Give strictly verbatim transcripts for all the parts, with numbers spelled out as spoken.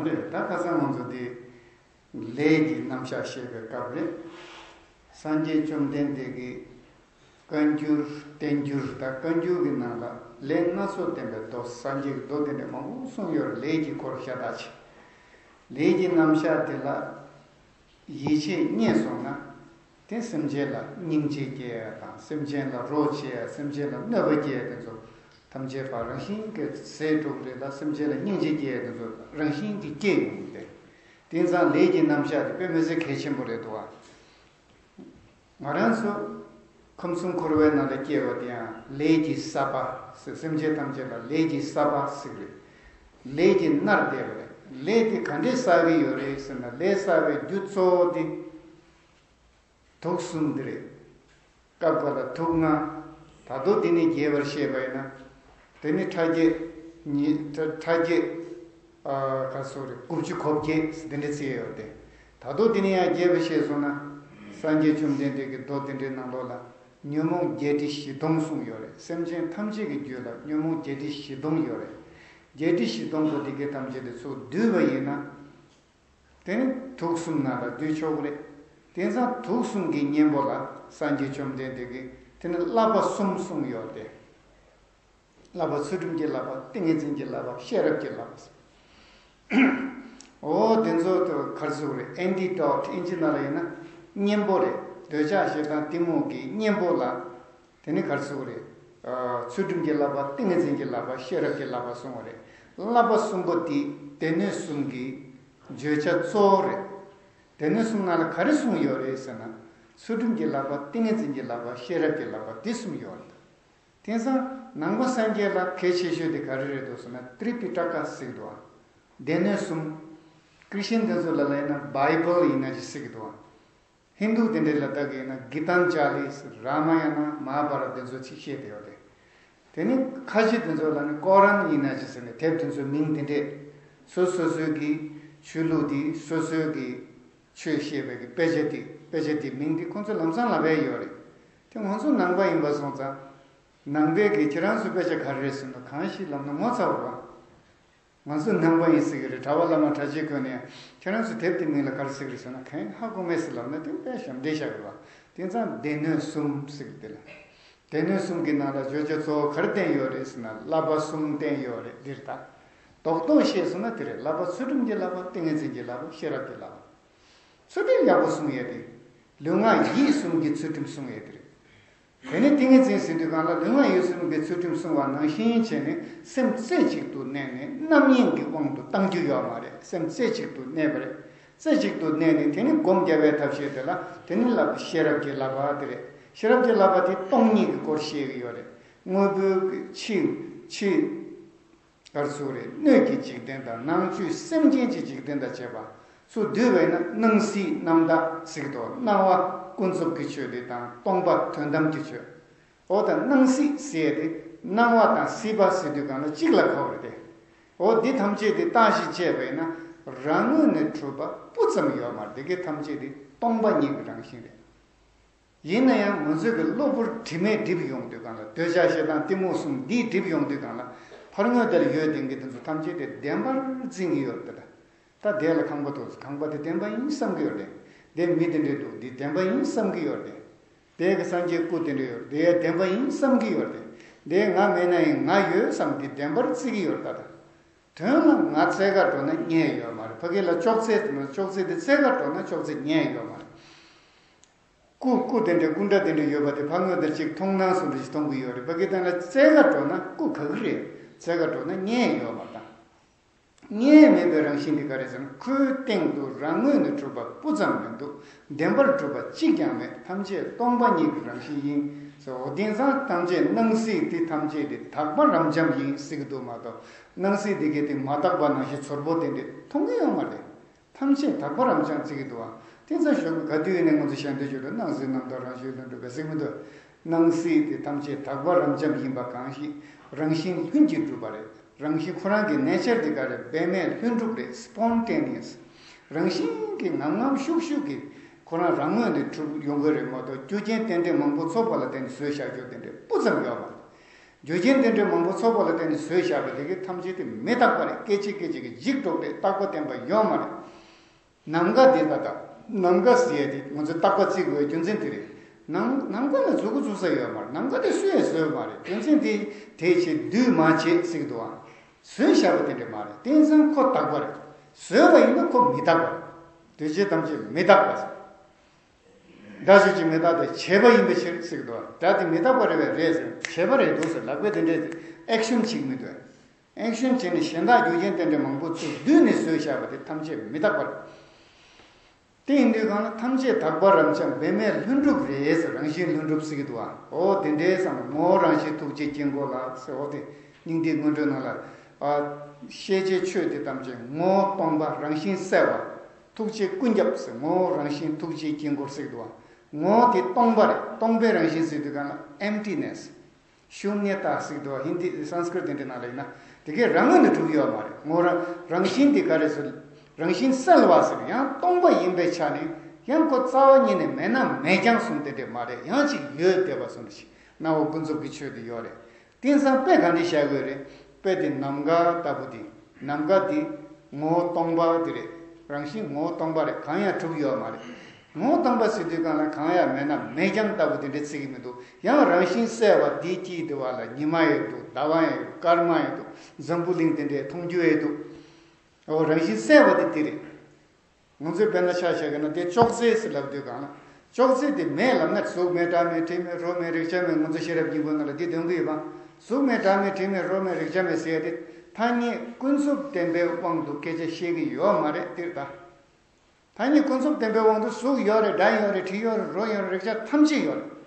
རེད། ད་ཁ་སང་ང་ཚོ་དེ་ལས་ཀྱི་རྣམ་གཞག་བཤད་པའི་སྐབས་རེད། སངས་རྒྱས་བཅོམ་ལྡན་འདས་ཀྱི་བཀའ་འགྱུར་བསྟན་འགྱུར་དང་བཀའ་འགྱུར་གྱི་ནང་ལ་ལས་སྣ་ཚོགས་བསྟན་པའི་མདོ། སངས་རྒྱས་ཀྱི་མདོ་དེ་འདྲ་མང་པོ་གསུངས་ཡོད་རེད། ལས་ཀྱི་སྐོར་ཤ་སྟག་ཅིག་ལས་ཀྱི་རྣམ་གཞག་དེ་ལ་ཡིད་ཆེས་རྙེད་སོང་ན། དེ་སེམས་ཅན་ལ་སྙིང་རྗེ་སྐྱེ་ཡ་དང་། སེམས་ཅན་ལ་རོགས་བྱེད་ཡ། སེམས་ཅན་ལ་གནོད་པ་སྐྱེལ་ཡ་དེ་ཚོ་ཐམས་ཅད་པ་རང་བཞིན་གྱིས་ཟད་འགྲོ་གི་རེད་ལ། སེམས་ཅན་ལ་སྙིང་རྗེ་སྐྱེ་ཡ་དེ་ཚོ་རང་བཞིན་གྱིས་སྐྱེ་ཡོང་གི་རེད། དེ་ཙང་ལས་ཀྱི་རྣམ་གཞག་དེ་དཔེ་མི་སྲིད་གལ་ཆེན་པོ་རེད་འདུག་བ། ང་རང་ཚོ་ཁམས་གསུམ་འཁོར་བའི་ནང་ལ་སྐྱེ་བ་དེ་ཡང་ལས་ཀྱི་ས་པ་ཟེར། སེམས་ཅན་ཐམས་ཅད་ལ་ལས་ཀྱི་ས་པ་ཟེར་གི་རེད། ལས་ཀྱིས་མནར་བསྡད་པ་རེད། ལས་དེ་ག་འདྲས་བསགས་ཀྱི་ཡོད་རེད་ཟེར་ན། ལས་བསགས་པའི་རྒྱུ་གཙོ་བོ་དེ་དུག་གསུམ་དེ་རེད། སྐབས་འགའ་ལ་དུག་ལྔ། ད་དུང་དེ་ནས་རྒྱས་པར་བཤད་པ་ཡིན་ན། དེ་ནི་ཕྲ་རྒྱས་ཉི་ཕྲ་རྒྱས་ཨ་ག་སོགས་རེད། དགུ་བཅུ་གོ་བརྒྱད་འདི་འདྲ་བརྩིས་ཡོད་དེ། ད་དུང་དེ་ནས་ཡང་རྒྱས་པར་བཤད་སོང་ན། སངས་རྒྱས་བཅོམ་ལྡན་འདས་ཀྱི་མདོ་དེ་འདྲའི་ནང་ལོགས་ལ་ཉོན་མོངས་བརྒྱད་ཁྲི་བཞི་སྟོང་གསུངས་ཡོད་རེད། སེམས་ཅན་ཐམས་ཅད་ཀྱི་རྒྱུད་ལ་ཉོན་མོངས་བརྒྱད་ཁྲི་བཞི་སྟོང་ཡོད་རེད། བརྒྱད་ཁྲི་བཞི་སྟོང་པོ་དེ་གའི་ཐམས་ཅད་དེ་ཚུར་བསྡུས་པ་ཡིན་ན། དེ་ནི་དུག་གསུམ་ནང་ལ་བསྡུས་ཆོག་གི་རེད། དེང་སང་དུག་གསུམ་གྱི་གཉེན་པོ་ལ་སངས་རྒྱས་བཅོམ་ལྡན་འདས་ཀྱིས་དེ་ནི་བསླབ་པ་གསུམ་གསུངས་ཡོད་དེ། བསླབ་པ་ཚུལ་ཁྲིམས་ཀྱི་བསླབ་པ། ཏིང་ངེ་འཛིན་གྱི་བསླབ་པ། ཤེས་རབ་ཀྱི་བསླབ་པ། འོ་དེ་ཚོ་དེ་ག་རེ་ཟེར་དགོས་རེད། ཨེན་ཊི་ཌོ་ཊི་ཨིན་ཇི་ནང་ལ་ཡིན་ན་གཉེན་པོ་རེད། འདོད་ཆགས་ཞེ་སྡང་གཏི་མུག་གི་གཉེན་པོ་ལ། དེ་ནི་ག་རེ་ཟེར་དགོས་རེད། ཚུལ་ཁྲིམས་ཀྱི་བསླབ་པ། ཏིང་ངེ་འཛིན་གྱི་བསླབ་པ། ཤེས་རབ་ཀྱི་བསླབ་པ་གསུངས་པ་རེད། བསླབ་པ་གསུམ་པོ་དེ་སྡེ་སྣོད་གསུམ་གྱི་བརྗོད་བྱ་གཙོ་བོ་རེད། སྡེ་སྣོད་གསུམ་ནང་ལ་ག་རེ་གསུངས་ཡོད་རེད་ཟེར་ན། ཚུལ་ཁྲིམས་ཀྱི་བསླབ་པ། ཏིང་ངེ་འཛིན་གྱི་བསླབ་པ། ཤེས་རབ་ཀྱི་བསླབ་པ། འདི་གསུམ་ཡོད་རེད། དེང་སང་ནང་པ་སངས་རྒྱས་ལ་གལ་ཆེ་ཤོས་དེ་ག་རེ་རེད་འདུག་ཟེར་ན། ཏྲི་པི་ཊ་ཀ་ཟེར་གྱི་འདུག་བ། སྡེ་སྣོད་གསུམ། ཀྲི་ཤན་དེ་ཚོ་ལ་ལ་ཡིན་ན་བྷའི་བལ་ཡིན་ན་ཅིག་ཟེར་གྱི་འདུག་བ། ཧིན་རྡུ་དེ་འདྲའི་ལ་བལྟ་གི་ཡིན་ན་གི་ཏཱན་ཇཱ་ལི་ཟེར། རཱ་མ་ཡ་ན། མ་ཧཱ་བྷ་ར་ཏ། དེ་ཚོ་ཅིག་བཤད་བསྡད་ཡོད་རེད། དེ་ནི་ཁ་ཆེ་དེ་ཚོ་ལ་ནི་ཀོ་རཱན་ཡིན་ན་ཅིག་ཟེར་ནས་དེབ་དེ་ཚོའི་མིང་དེ་འདྲས། སོ་སོ་སོའི་གི་ཆོས་ལུགས་དེ། སོ་སོའི་གི་ཆོས་བཤད་པའི་གི་དཔེ་ཆ་དེ། དཔེ་ཆ་དེའི་མིང་དེ་ཁོང་ཚོ་ལམ་སང་ལབ་པ་ཡོད་རེད། དེ་ང་ཚོ་ནང་པ་ཡིན་པ་སོང་ཙང་། ནང་པའི་གི་ཁྱེད་རང་ཚོའི་དཔེ་ཆ་ག་རེ་རེད་ཟེར་ན། གང་ཞིག་ལབ་ན་ངོ་ཚ་བ་རེད་བ། ང་ཚོ་ནང་པ་ཡིན་ཟེར་གི་རེད། གྲྭ་པ་བླ་མ་གྲྭ་ཆས་གོན་ནས། ཁྱེད་རང་ཚོ་དེབ་དེ་མིང་ལ་ག་རེ་ཟེར་གི་རེད་ཟེར་ན། གང་ཧ་གོ་མེད་ཟེར་ལབ་ན་དེ་དཔེ་ཞབས་འདྲེན་བཞག་གི་རེད་བ། དེ་ཙང་སྡེ་སྣོད་གསུམ་ཟེར་གི་དེ་ལ། སྡེ་སྣོད་གསུམ་གྱི་ནང་ལ་བརྗོད་བྱ་གཙོ་བོ་ག་རེ་བསྟན་ཡོད་རེད་ཟེར་ན། བསླབ་པ་གསུམ་བསྟན་ཡོད་རེད། འདིར་ད་རྡོག་རྡོག་བཤད་སོང་ན་དེ་རེད། བསླབ་པ་ཚུལ་ཁྲིམས་ཀྱི་བསླབ་པ། ཏིང་ངེ་འཛིན་གྱི་བསླབ་པ། ཤེས་རབ་ཀྱི་བསླབ་པ། ཚུལ་ཁྲིམས་ཡག་པོ་སྲུང་ཡས་དེ། ལུས་ངག་ཡིད་གསུམ་གྱི་ཚུལ་ཁྲིམས་སྲུང་ཡས་དེ་རེད། དེ་ནས་ཏིང་ངེ་འཛིན་ཟེར་དུས་སྒང་ལ་ལུས་ངག་ཡིད་གསུམ་གྱི་ཚུལ་ཁྲིམས་སྲུང་བ་ནང་བཞིན་བྱས་ནས་སེམས་རྩེ་གཅིག་ཏུ་གནས་ནས་རྣམ་གཡེང་གི་དབང་དུ་གཏང་རྒྱུ་ཡོད་མ་རེད། སེམས་རྩེ་གཅིག་ཏུ་གནས་པ་རེད། རྩེ་གཅིག་ཏུ་གནས་ནས་དེ་ནས་སྒོམ་རྒྱབ་པའི་ཐབས་ཤེས་དེ་ལ་དེ་ནི་བསླབ་པ་ཤེས་རབ་ཀྱི་བསླབ་པ་དེ་རེད། ཤེས་རབ་ཀྱི་བསླབ་པ་དེ་སྟོང་ཉིད་ཀྱི་སྐོར་བཤད་ཀྱི་ཡོད་རེད། དངོས་པོའི་ཕྱི་ཕྱི་ག་རེ་ཟེར་དགོས་རེད། སྣོད་ཀྱི་འཇིག་རྟེན་དང་ནང་བཅུད་སེམས་ཅན་གྱི་འཇིག་རྟེན་དང་བཅས་པ། ཚུར་བསྡུས་པས་ན་སྣང་སྲིད་རྣམ་དག་ཟེར་གྱི་འདུག། སྣང་བ་ཀུན་རྫོབ་ཀྱི་ཆོས་དེ་དང་སྟོང་པ་དོན་དམ་གྱི་ཆོས། འོ་ད་སྣང་སྲིད་ཟེར་ཡས་དེ་སྣང་བ་དང་སྲིད་པ་ཟེར་དུས་སྒང་ལ་གཅིག་ལ་གོ་བ་རེད་དེ། འོ་འདི་ཐམས་ཅད་དེ་བརྟགས་ཤིང་དཔྱད་པས་ན་རང་ངོས་ནས་གྲུབ་པ་སྤུ་ཙམ་ཡོད་མ་རེད། དེ་གའི་ཐམས་ཅད་དེ་སྟོང་པ་ཉིད་ཀྱི་རང་བཞིན་རེད། ཡིན་ན་ཡང་ང་ཚོའི་གི་གློ་བུར་དྲི་མས་བསྒྲིབས་ཡོང་དུས་སྒང་ལ། འདོད་ཆགས་ཞེ་སྡང་གཏི་མུག་གསུམ་འདིས་བསྒྲིབས་ཡོང་དུས་སྒང་ལ། ཕར་ངོས་དེར་ཡོད་བསྡད་མཁན་དེ་ཚོ་ཐམས་ཅད་དེ་བདེན་པར་འཛིན་གྱི་ཡོད་རེད་ད། ད་དེ་ལ་ཁང་པ་ཐོག་ཁང་པ་དེ་བདེན་པ་ཡིན་བསམ་གྱི་ཡོད་རེད། དེ་མི་དེ་འདྲས་འདུག། འདི་བདེན་པ་ཡིན་བསམ་གྱི་ཡོད་རེད། དེ་གི་སངས་རྒྱས་སྐུ་དེ་འདྲས་ཡོད་རེད། དེ་ཡང་བདེན་པ་ཡིན་བསམ་གྱི་ཡོད་རེད། དེ་ང་མེད་ན་ཡང་ང་ཡོད་བསམ་འདི་བདེན་པར་བརྩི་གི་ཡོད་རེད་ད། ད་དོན་ལ་ང་རྩེད་གར་འགྲོ་ན་ཉན་ཡོད་མ་རེད། ཕ་གི་ལ་ཅོག་ཙེ་འདུག་ན་ཅོག་ཙེ་དེ་རྩེད་གར་འགྲོ་ན་ཅོག་ཙེ་ཉན་ཡོད་མ་རེད། སྐུ་སྐུ་དེ་འདྲའི་སྐུ་འདྲ་དེ་འདྲ་ཡོད་པ་དེ་ཕར་ངོས་དེར་ཅིག་མཐོང་སྣང་སུ་འདྲ་ཞིག་མཐོང་གི་ཡོད་རེད། ཕ་གི་དེ་ལ་རྩེད་གར་འགྲོ་ན་སྐུ་ག་གི་རེད། རྩེད་གར་འགྲོ་ན་ཉན་ཡོད་མ་རེད་ད། ཉན་མེད་པའི་རང་བཞིན་དེ་ག་རེ་ཟེར་ན། ཁོའི་སྟེང་དུ་རང་ངོས་ནས་གྲུབ་པ་སྤུ་ཙམ་མི་འདུག། བདེན་པར་གྲུབ་པ་གཅིག་ཀྱང་མེད། ཐམས་ཅད་སྟོང་པ་ཉིད་ཀྱི་རང་བཞིན་ཡིན་ཟེར། འོ་དེང་སང་ཐམས་ཅད་སྣང་སྲིད་དེ་ཐམས་ཅད་དེ་དག་པ་རབ་འབྱམས་ཡིན་ཟེར་གྱི་འདུག་མ་གཏོགས། སྣང་སྲིད་དེ་གའི་དེ་མ་དག་པ་ནང་བཞིན་ཚོར་པོ་དེ་འདྲས་མཐོང་གི་ཡོད་མ་རེད། ཐམས་ཅད་དག་པ་རབ་འབྱམས་བརྩི་གི་འདུག་བ། དེ་ཚོ་ཞོགས་པ་ག་དུས་ཡིན་ནའི་ང་ཚོ་ཞལ་འདོན་བརྗོད་དུས་སྣང་སྲིད་རྣམ་དག་རང་བཞིན་ལྷུན་གྲུབ་པའི་གཟིགས་མི་འདུག། སྣང་སྲིད་དེ་ཐམས་ཅད་དག་པ་རབ་འབྱམས་ཡིན་པ་གང་ཞིག་རང་བཞིན་ལྷུན་གྱིས་གྲུབ་པ་རེད། རང་བཞིན་ཁོ་རང་གི་ནེ་ཅར་དེ་ག་རེ་འབད་མེད་ལྷུན་གྲུབ་རེད། སི་པོན་ཊེ་ནི་ཡས། རང་བཞིན་གྱིས་ངམ་ངམ་ཤུགས་ཤུགས་ཀྱིས་ཁོ་རང་རང་ངོས་ནས་གྲུབ་ཡོང་གི་རེད་མ་གཏོགས། རྒྱུ་རྐྱེན་རྟེན་འབྲེལ་མང་པོ་ཚོགས་པ་ལ་བརྟེན་ནས་བཟོས་བཞག་རྒྱུ་དེ་འདྲ་སྤུ་ཙམ་ཡོད་མ་རེད། རྒྱུ་རྐྱེན་དེ་འདྲའི་མང་པོ་ཚོགས་པ་ལ་བརྟེན་ནས་བཟོས་བཞག་པ་དེ་གའི་ཐམས་ཅད་དེ་མི་རྟག་པ་རེད། སྐད་ཅིག་སྐད་ཅིག་གིས་འཇིག་འགྲོ་གི་རེད། རྟག་པ་བརྟན་པ་ཡོད་མ་རེད། ནམ་མཁའ་དེ་ད་ལྟ་ནམ་མཁའ་ཟེར་ཡ་དེ་ང་ཚོས་རྟག་པ་བརྩི་དགོས་རྒྱུ་མཚན་དེ་རེད། ནམ་ནམ་མཁའ་ལ་མཛུབ་གུ་བཙུགས་ས་ཡོད་མ་རེད། ནམ་མཁའ་དེ་སུས་ཡང་བཟོས་མ་རེད། རྒྱུ་མཚན་དེ་དེ་བྱེད་འདུས་མ་བྱས་ཟེར་གི་འདུག་ཨ། བཟོས་བཞག་པ་དེ་འདྲ་མ་རེད། དེང་སང་ཁོ་རྟག་པ་རེད། བཟོས་པ་ཡིན་ན་ཁོ་མི་རྟག་པ་རེད། དེ་བྱེད་ཐམས་ཅད་མི་རྟག་པ་ཟེར། སྒྲ་ཞིག་ཅིག་མི་རྟག་སྟེ། བྱས་པ་ཡིན་པའི་ཕྱིར་ཟེར་གི་འདུག་བ། སྒྲ་དེ་མི་རྟག་པ་རེད་པས་རེད་ཟེར། བྱས་པ་རེད་འདུག་ཟེར་ལབ་པའི་དེ་འདྲའི་ཨེག་ཤན་བྱེད་ཀྱི་མི་འདུག་ཨེག་ཤན་བྱས་ནས་གཞན་དག་རྒྱུ་རྐྱེན་དེ་འདྲ་མང་པོ་ཚུར་བསྡུས་ནས་བཟོས་བཞག་པ་དེ་ཐམས་ཅད་མི་རྟག་པ་རེད། དེ་ཡིན་དུས་གང་ལ་ཐམས་ཅད་དག་པ་རབ་འབྱམས་འབད་མེད་ལྷུན་གྲུབ་རེད་ཟེར། རང་བཞིན་ལྷུན་གྲུབ་ཟེར་གི་འདུག་བ། འོ་དེ་འདྲའི་བསམ། ངོ་བོ་རང་བཞིན་ཐུགས་རྗེའི་དཀྱིལ་འཁོར་ལ་ཟེར། འོ་དེ་སྙིང་ཐིག་སྔོན་འགྲོའི་ནང་ལ། ཨ། ཤེས་བྱའི་ཆོས་དེ་ཐམས་ཅད་ངོ་བོ་སྟོང་པ་རང་བཞིན་གསལ་བ། ཐུགས་རྗེ་ཀུན་ཁྱབ་ཟེར། ངོ་བོ་རང་བཞིན་ཐུགས་རྗེའི་དཀྱིལ་འཁོར་ཟེར་གི་འདུག་བ། ངོ་བོ་དེ་སྟོང་པ་རེད། སྟོང་པའི་རང་བཞིན་ཟེར་དུས་གང་ལ་ཨེམ་ཊི་ནེ་སི། ཤུ་ཉི་ཏ་ཟེར་གི་འདུག་བ། ཧིན་དི་སཾ་སྐྲྀ་ཏ་དེ་འདྲའི་ནང་ལ་ཡིན་ན། དེ་གས་རང་ངོས་ནས་གྲུབ་ཀྱི་ཡོད་མ་རེད། ངོ་རང་རང་བཞིན་དེ་ག་རེ་ཟེར། རང་བཞིན་གསལ་བ་ཟེར། ཡང་སྟོང་པ་ཡིན་པའི་ཆ་ནས་ཡང་ཁོ་རྩ་བ་ཉིད་ནས་མེད་ན་མེད་རྐྱང་གསུངས་དེ་འདྲས་མ་རེད། ཡང་ཅིག་ཡོད་བསྡད་པ་གསུངས་འདྲ་ཞིག་སྣང་བ་ཀུན་རྫོབ་ཀྱི་ཆོས་དེ་ཡོད་རེད། དེང་སང་དཔེ་ག་འདྲ་བཞག་དགོས་རེད། དཔེ་དེ་ནམ་མཁའ་ལྟ་བུ་དེ། ནམ་མཁའ་དེ་ངོ་བོ་སྟོང་པ་དེ་རེད། རང་བཞིན་ངོ་བོ་སྟོང་པ་རེད། གང་ཡང་གྲུབ་ཡོད་མ་རེད། ངོ་བོ་སྟོང་པ་ཟེར་དུས་གང་ལ་གང་ཡང་མེད་ན་མེད་རྐྱང་ལྟ་བུ་དེ་འདྲ་བརྩི་གི་མི་འདུག་ཡང་རང་བཞིན་གསལ་བ་དེའི་དཀྱིལ་དེ་བ་ལ་ཉི་མ་ཡང་འདུག་ཟླ་བ་ཡང་འདུག་སྐར་མ་ཡང་འདུག་འཛམ་བུ་གླིང་དེ་འདྲའི་མཐོང་རྒྱུ་ཡང་འདུག་འོ་རང་བཞིན་གསལ་བ་དེ་དེ་རེད། ང་ཚོས་དཔེར་ན་ཆ་བཞག་གི་ན་དེ་ཅོག་ཙེ་ཟེར་ལབ་དུས་གང་ལ། ཅོག་ཙེ་དེ་མེད་ལབ་ན་གཟུགས་མེད་སྒྲ་མེད་དྲི་མེད་རོ་མེད་རེག་བྱ་མེད། ང་ཚོ་ཤེས་རབ་སྙིང་པོའི་ནང་ལ་དེ་འདོན་གི་ཡོད་པ། གཟུགས་མེད་སྒྲ་མེད་དྲི་མེད་རོ་མེད་རེག་བྱ་མེད་ཟེར་ཡ་དེ་ཐ་སྙད་ཀུན་རྫོབ་བདེན་པའི་དབང་དུ་སྐད་ཆ་བཤད་གི་ཡོད་མ་རེད། དེར་ད། ཐ་སྙད་ཀུན་རྫོབ་བདེན་པའི་དབང་དུ་གཟུགས་ཡོད་རེད། སྒྲ་ཡོད་རེད། དྲི་ཡོད་རེད། རོ་ཡོད་རེད། རེག་བྱ་ཐམས་ཅད་ཡོད་རེད།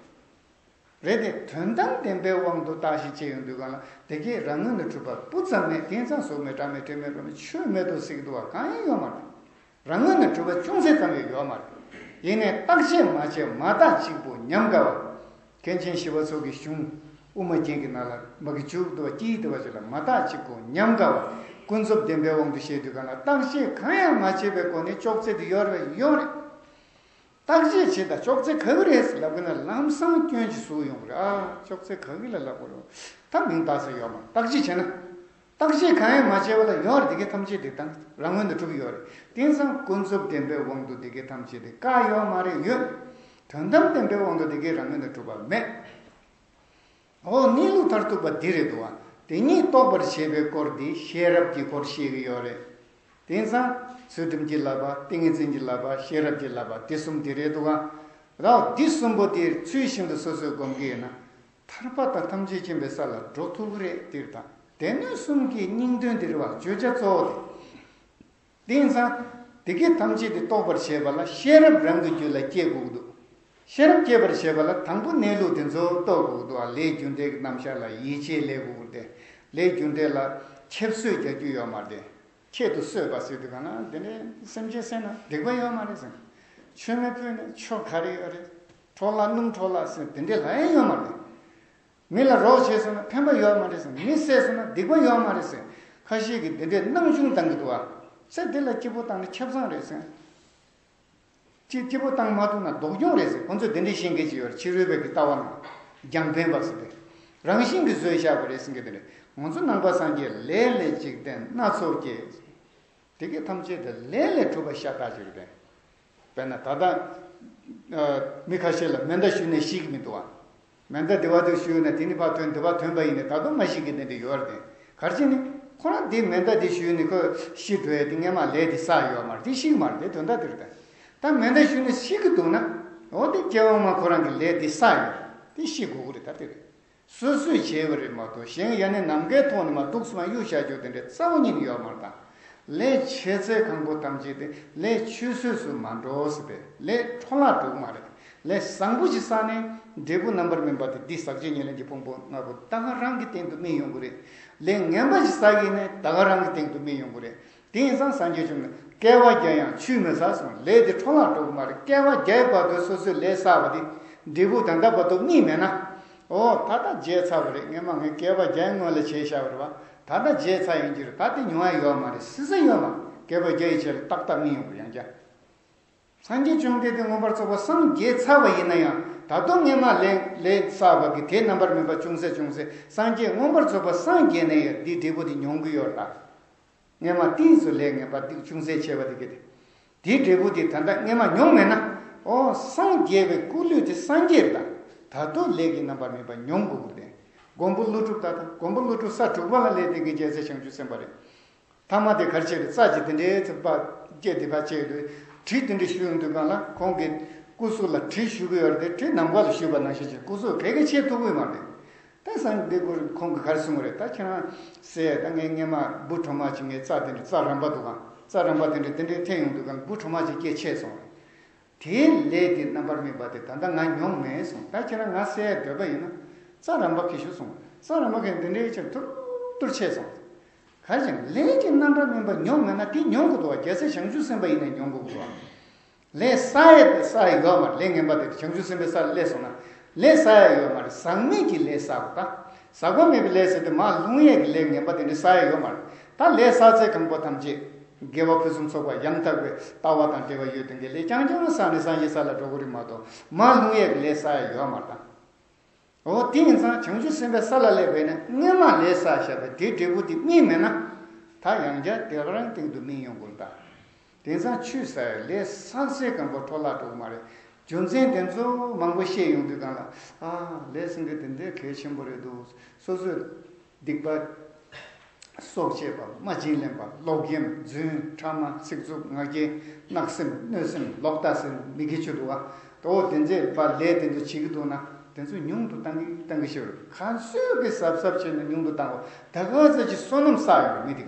རེད་དེ་དོན་དམ་བདེན་པའི་དབང་དུ་བརྟག་ཞིབ་བྱེད་ཡོང་དུས་གང་ལ་དེ་གས་རང་ངོས་ནས་གྲུབ་པ་སྤུ་ཙམ་མེད། དེང་སང་གཟུགས་མེད་སྒྲ་མེད་དྲི་མེད་རོ་མེད་ཆོས་མེད་དོ་ཟེར་གི་འདུག་བ། གང་ཡང་ཡོད་མ་རེད། རང་ངོས་ནས་གྲུབ་པ་ཅུང་ཟད་ཙམ་ཡང་ཡོད་མ་རེད། ཡིན་ནའི་བརྟག་དཔྱད་མ་བྱས་མ་བརྟགས་གཅིག་པུ་ཉམས་དགའ་བ། མཁན་ཆེན་ཞི་བ་འཚོ་གི་གཞུང་དབུ་མ་རྒྱན་གྱི་ནང་ལ་མ་གི་མཇུག་ཏུ་བ་དཀྱིལ་དུ་བ་ཞིག་ལ་མ་བརྟགས་གཅིག་པུ་ཉམས་དགའ་བ། ཀུན་རྫོབ་བདེན་པའི་དབང་དུ་བཤད་དུས་གང་ལ་བརྟག་དཔྱད་གང་ཡང་མ་བྱས་པའི་སྒོ་ནས་ཅོག་ཙེ་དེ་ཡོད་རེད་ཡོད་རེད། བརྟག་དཔྱད་བྱེད་དང་ཅོག་ཙེ་ག་གི་རེད་ཟེར་ལབ་དགོས་ན་ལམ་སང་སྐྱོན་ཅིག་ཟུག་ཡོང་གི་རེད། ཨ་ཅོག་ཙེ་ག་གི་ལ་ལབ་དགོས་རེད། ད་མིང་བཏགས་ས་ཡོད་མ་རེད། བརྟག་དཔྱད་བྱས་ན། བརྟག་དཔྱད་གང་ཡང་མ་བྱས་པ་ལ་ཡོད་རེད། དེ་གའི་ཐམས་ཅད་དེ་དང་རང་ངོས་ནས་གྲུབ་ཡོད་རེད། དེང་སང་ཀུན་རྫོབ་བདེན་པའི་དབང་དུ་དེ་གའི་ཐམས་ཅད་དེ་བཀག་ཡོད་མ་རེད། ཡོད། དོན་དམ་བདེན་པའི་དབང་དུ་དེ་གའི་རང་ངོས་ནས་གྲུབ་པ་མེད། འོ་གནས་ལུགས་མཐར་ཐུག་པ་འདི་རེད་འདུག་བ། དེ་ཉིད་རྟོགས་པར་བྱེད་པའི་སྐོར་འདི་ཤེས་རབ་ཀྱི་སྐོར་བཤད་ཀྱི་ཡོད་རེད། དེང་སང་ཚུལ་ཁྲིམས་ཀྱི་བསླབ་པ། ཏིང་ངེ་འཛིན་གྱི་བསླབ་པ། ཤེས་རབ་ཀྱི་བསླབ་པ། དེ་གསུམ་དེ་རེད་འདུག་ག་རེད་བ། འདི་གསུམ་པོ་དེ་ཚུལ་བཞིན་དུ་སོ་སོས་སྒོམ་གྱི་ཡོད་ན། ཐར་པ་དང་ཐམས་ཅད་མཁྱེན་པའི་ས་ལ་འགྲོ་ཐུབ་ཀྱི་རེད། དེར་དང་སྡེ་སྣོད་གསུམ་གྱི་སྙིང་དོན་དེ་རེད་བ། བརྗོད་བྱ་གཙོ་བོ་དེ། དེང་སང་དེ་གའི་ཐམས་ཅད་དེ་རྟོགས་པར་བྱེད་པ་ལ་ཤེས་རབ་རང་གི་རྒྱུད་ལ་སྐྱེ་དགོས་ཀྱི་འདུག་ཤེས་རབ་སྐྱེད་པར་བྱེད་པ་ལ་དང་པོ་གནས་ལུགས་དེ་ཚོ་རྟོགས་དགོས་ཀྱི་འདུག་ཨ། ལས་རྒྱུ་འབྲས་ཀྱི་རྣམ་གཞག་ལ་ཡིད་ཆེས་སླེབས་དགོས་ཀྱི་རེད། ལས་རྒྱུ་འབྲས་ལ་ཁྱབ་གསོད་རྒྱག་རྒྱུ་ཡོད་མ་རེད། ཁྱད་དུ་གསོད་པ་ཟེར་དུས་ག་ན་དེ་འདྲའི་སེམས་ཅན་བསད་ན་སྡིག་པ་ཡོད་མ་རེད་ཟེར། མཆོད་མེ་ཕུལ་ནས་ཆོ་ག་རེ་ཡོད་རེད། འཕྲོ་བརླག་སྣུམ་འཕྲོ་བརླག་ཟེར་དེ་འདྲའི་ལ་ཡང་ཡོད་མ་རེད། མི་ལ་རོགས་བྱས་སོང་ན་ཕན་པ་ཡོད་མ་རེད་ཟེར། མི་བསད་སོང་ན་སྡིག་པ་ཡོད་མ་རེད་ཟེར། ཁ་ཤས་ཀྱིས་འདི་འདྲའི་སྣང་ཆུང་བཏང་གི་འདུག་ཨ། ཚེ་འདི་ལ་སྐྱིད་པོ་བཏང་ན་ཆབ་གསང་རེད་ཟེར། སྐྱིད་སྐྱིད་པོ་བཏང་མ་ཐུབ་ན་སྡུག་གྱོང་རེད་ཟེར། ཁོང་ཚོས་འདི་འདྲའི་ཤེས་མཁན་ཅིག་ཡོད་རེད། ཕྱི་རོལ་པའི་གི་ལྟ་བ་ནང་རྒྱང་འཕེན་པ་ཟེར་ཏེ། རང་བཞིན་གྱིས་བཟོས་བཞག་པ་རེད་ཟེར་མཁན་དེ་འདྲ། ང་ཚོ་ནང་པ་སངས་རྒྱས་ལས་ལས་འཇིག་རྟེན་སྣ་ཚོགས་སྐྱེ། དེ་གའི་ཐམས་ཅད་དེ་ལས་ལས་གྲུབ་པ་ཤ་སྟག་ཅིག་རེད་པས། དཔེར་ན་ད་ལྟ་ཨ་མི་ཁ་ཤས་ལ་མེ་མདའ་གཞུས་ནས་ཤི་གི་མི་འདུག་བ། མེ་མདའ་འདི་བ་དེ་གཞུས་ན་དེ་ནི་ཕར་ཐོན་འདི་བ་ཐོན་པ་ཡིན་ནས་ད་དུང་མ་ཤི་གི་དེ་འདྲ་ཡོད་རེད་དེ། ག་རེ་བྱས་ནས་ཁོ་རང་དེ་མེ་མདའ་དེ་གཞུས་ནས་ཁོ་ཤི་འགྲོ་ཡ་དེ་སྔས་མ་ལས་དེ་བསགས་ཡོད་མ་རེད། དེ་ཤི་གི་མ་རེད། དེ་དོན་དག་དེ་རེད་དེ། ད་མེ་མདའ་གཞུས་ནས་ཤི་གི་འདུག་ན་འོ་དེ་སྐྱེ་བ་སྔ་མ་ཁོ་རང་གི་ལས་དེ་བསགས་ཡོད་རེད། དེ་ཤི་དགོས་ཀྱི་རེད། ད་དེ་རེད། སོ་སོས་བྱས་པ་རེད་མ་གཏོགས་གཞན་ཡང་ནི་ནམ་མཁའི་ཐོག་ནས་མར་འདུག་སེ་མར་གཡུག་བཞག་རྒྱུ་དེ་འདྲའི་རྩ་བ་ཉིད་ནས་ཡོད་མ་རེད་ད། ལས་བྱས་ཚད་གང་པོ་ཐམས་ཅད་དེ་ལས་ཆུད་ཟོས་སུ་མ་འགྲོ་ཟེར་བས། ལས་འཕྲོ་བརླག་འགྲོ་གི་མ་རེད། ལས་བཟང་པོ་ཞིག་བསགས་ནས་འབྲས་བུ་རྣམ་པར་སྨིན་པ་དེ་འདི་ཟག་བཅས་ཉེར་ལེན་གྱི་ཕུང་པོ་ལྔ་པོ་ད་ག་རང་གི་སྟེང་དུ་སྨིན་ཡོང་གི་རེད། ལས་ངན་པ་ཞིག་བསགས་ཡིན་ནའི་ད་ག་རང་གི་སྟེང་དུ་སྨིན་ཡོང་གི་རེད། དེ་ཡིན་ཙང་སངས་རྒྱས་བྱུང་ནས་བསྐལ་པ་བརྒྱ་ཡང་ཆུད་མི་ཟ་གསུངས། ལས་དེ་འཕྲོ་བརླག་འགྲོ་གི་མ་རེད། བསྐལ་པ་བརྒྱའི་བར་དུ་སོ་སོས་ལས་བསགས་པ་དེ་འབྲས་བུ་ད་ལྟ་བར་དུ་སྨིན་མེད་ན། ཨོ་ད་ལྟ་བརྗེད་ཚར་བ་རེད། སྔས་མ་ངས་བསྐལ་པ་བརྒྱའི་སྔོན་ལ་བྱས་བཞག་པ་རེད་བ། ད་ལྟ་བརྗེད་ཚར་ཡིན་གྱི་རེད། ད་དེ་མྱོང་ཡ་ཡོད་མ་རེད། སྲིད་ས་ཡོད་མ། བསྐལ་པ་བརྒྱ་ཡི་རྗེས་ལ་ཏག་ཏག་སྨིན་ཡོང་གི་ཡང་བསྐྱར། སངས་རྒྱས་བཅོམ་ལྡན་འདས་མངོན་པར་རྫོགས་པར་སངས་རྒྱས་ཚར་བ་ཡིན་ན་ཡང་ད་ ད་དུང་སྔོན་མ་ལས་ལས་བསགས་པ་གི་དེ་རྣམ་པར་སྨིན་པ་ཅུང་ཟད་ཅུང་ཟད་སངས་རྒྱས་མངོན་པར་རྫོགས་པར་སངས་རྒྱས་ནས་ཡང་འདིའི་འབྲས་བུ་དེ་མྱོང་གི་ཡོད་ད། སྔོན་མ་ཏིས་སུ་ལས་ངན་པ་ཏིག་ཅུང་ཟད་ཆེ་བ་དེ་གི་དེ། དེའི་འབྲས་བུ་དེ་ད་ལྟ་སྔོན་མ་མྱོང་མེད་ན། ཨོ་སངས་རྒྱས་པའི་སྐུ་ལུས་དེ་སངས་རྒྱས་རེད་ད། ད་དུང་ལས་ཀྱི་རྣམ་པར་སྨིན་པ་མྱོང་དགོས་ཀྱི་རེད། མགོན་པོ་ཀླུ་སྒྲུབ་ད་ལྟ་མགོན་པོ་ཀླུ་སྒྲུབ་ས་དྲུག་པ་ལ་སླེབས་དེ་གི་རྒྱལ་སྲས་བྱང་ཆུབ་སེམས་དཔའ་རེད། ཐ་མ་དེ་གར་བྱས་རེད་རྩ་ཅིག་དེ་འདྲའི་ཚེ་དཔག་བསྐྱེད་དེ་ཕར་བྱས་དུས་དྲི་དེ་འདྲ་ཞུ་ཡོང་དུས་སྒང་ལ་ཁོང་གི་སྐུ་གཟུགས་ལ་དྲི་ཞུ་གི་ཡོད་རེད་དེ་དྲི་ནམ་མཁའ་ལ་ཞུས་པ་ནང་བཞིན་བྱས་སྐུ་གཟུགས་ག་གེ་ཆེ་ཐུབ་ཀྱི་མ་རེད། ད་སང་འདི་གུར་ཁོང་གི་གར་སོང་རེད། ད་ཁྱེད་རང་ཟེར་ད་ངས་སྔས་མ་འབུ་གྲོ་མ་ཅིག་ངས་རྩྭ་དེ་འདྲ་རྩྭ་རམ་པ་འདུག་ག་རྩྭ་རམ་པ་དེ་འདྲ་དེ་འདྲའི་ཐེན་ཡོང་དུས་ག་འབུ་གྲོ་མ་ཅིག་སྐྱེས་ཆེ་སོང་རེད། དེའི་ལས་དེ་རྣམ་པར་སྨིན་པ་དེ་ད་ལྟ་ང་མྱོང་མེད་སོང་། ད་ཁྱེད་རང་ང་ཟེར་འདོད་པ་ཡིན་ན་རྩྭ་རམ་པ་གི་ཞུ་སོང་། རྩྭ་རམ་པ་གི་འདི་འདྲའི་ཅིག་ཐུར་ཐུར་ཆེ་སོང་། ག་ཅིག་ལས་ཀྱི་རྣམ་པར་སྨིན་པ་མྱོང་མེད་ན་དེ་མྱོང་དགོས་འདུག་བ། རྒྱལ་སྲས་བྱང་ཆུབ་སེམས་དཔའ་ཡིན་ན་མྱོང་དགོས་འདུག་བ། ལས་བསགས་ཡས་བསགས་ཡས་ཡོད་མ་རེད། ལས་ངན་པ་དེ་བྱང་ཆུབ་སེམས་དཔའི་སར་སླེབས་སོང་ན་ལས་བསགས་ཡས་ཡོད་མ་རེད། ཟག་མེད་ཀྱི་ལས་བསགས་དགོས་ད། ཟག་པ་མེད་པའི་ལས་ཟེར་དུས་མར་ལྷུང་ཡས་ཀྱི་ལས་ངན་པ་དེ་འདྲ་བསགས་ཡས་ཡོད་མ་རེད། ད་ལས་བསགས་ཚད་གང་པོ་ཐམས་ཅད་དགེ་བ་ཕུན་སུམ་ཚོགས་པ་ཡང་དག་པའི་ལྟ་བ་དང་འབྲེལ་བ་ཡོད་མཁན་གྱི་ལས་རྐྱང་རྐྱང་བསགས་ནས་སངས་རྒྱས་ས་ལ་འགྲོ་གི་རེད་མ་གཏོགས་མར་ལྷུང་ཡས་ཀྱི་ལས་བསགས་ཡས་ཡོད་མ་རེད་ད། འོ་དེ་ཡིན་ཙང་བྱང་ཆུབ་སེམས་དཔའི་ས་ལ་སླེབས་པས་ན་སྔོན་མ་ལས་བསགས་བཞག་པའི་དེའི་འབྲས་བུ་དེ་སྨིན་མེད་ན། ད་ཡང་བསྐྱར་དེ་རང་སྟེང་དུ་སྨིན་ཡོང་དགོས་ད། དེང་སང་ཆོས་ཟེར་ལས་བསགས་ཚད་གང་པོ་འཕྲོ་བརླག་འགྲོ་གི་མ་རེད། རྒྱུ་མཚན་དེ་ཚོ་མང་པོ་བཤད་ཡོང་དུས་སྒང་ལ་ཨ་ལས་ཟེར་མཁན་དེ་འདྲའི་གལ་ཆེན་པོ་རེད་འདུག་སོ་སོས་སྡིག་པ། སྲོག་བཅད་པ། རྨ་བྱིན་ལེན་པ། ལོག་གཡེམ། རྫུན། ཕྲ་མ། ཚིག་རྩུབ། ངག་འཁྱལ། བརྣག་སེམས། གནོད་སེམས། ལོག་ལྟ་སེམས། མི་དགེ་བཅུ་འདུག་བ། དོ་དེ་ཚོའི་པ་ལས་དེ་ཚོ་བྱེད་ཀྱི་འདུག་ན་དེ་ཚོ་ཉུང་དུ་བཏང་གི་བཏང་གི་ཤོར། ག་ཚོད་ཀྱི་གཟབ་གཟབ་བྱས་ནས་ཉུང་དུ་བཏང་བ། ད་ག་ཚོད་ཀྱི་བསོད་ནམས་བསགས་ཡོད་མི་དེ།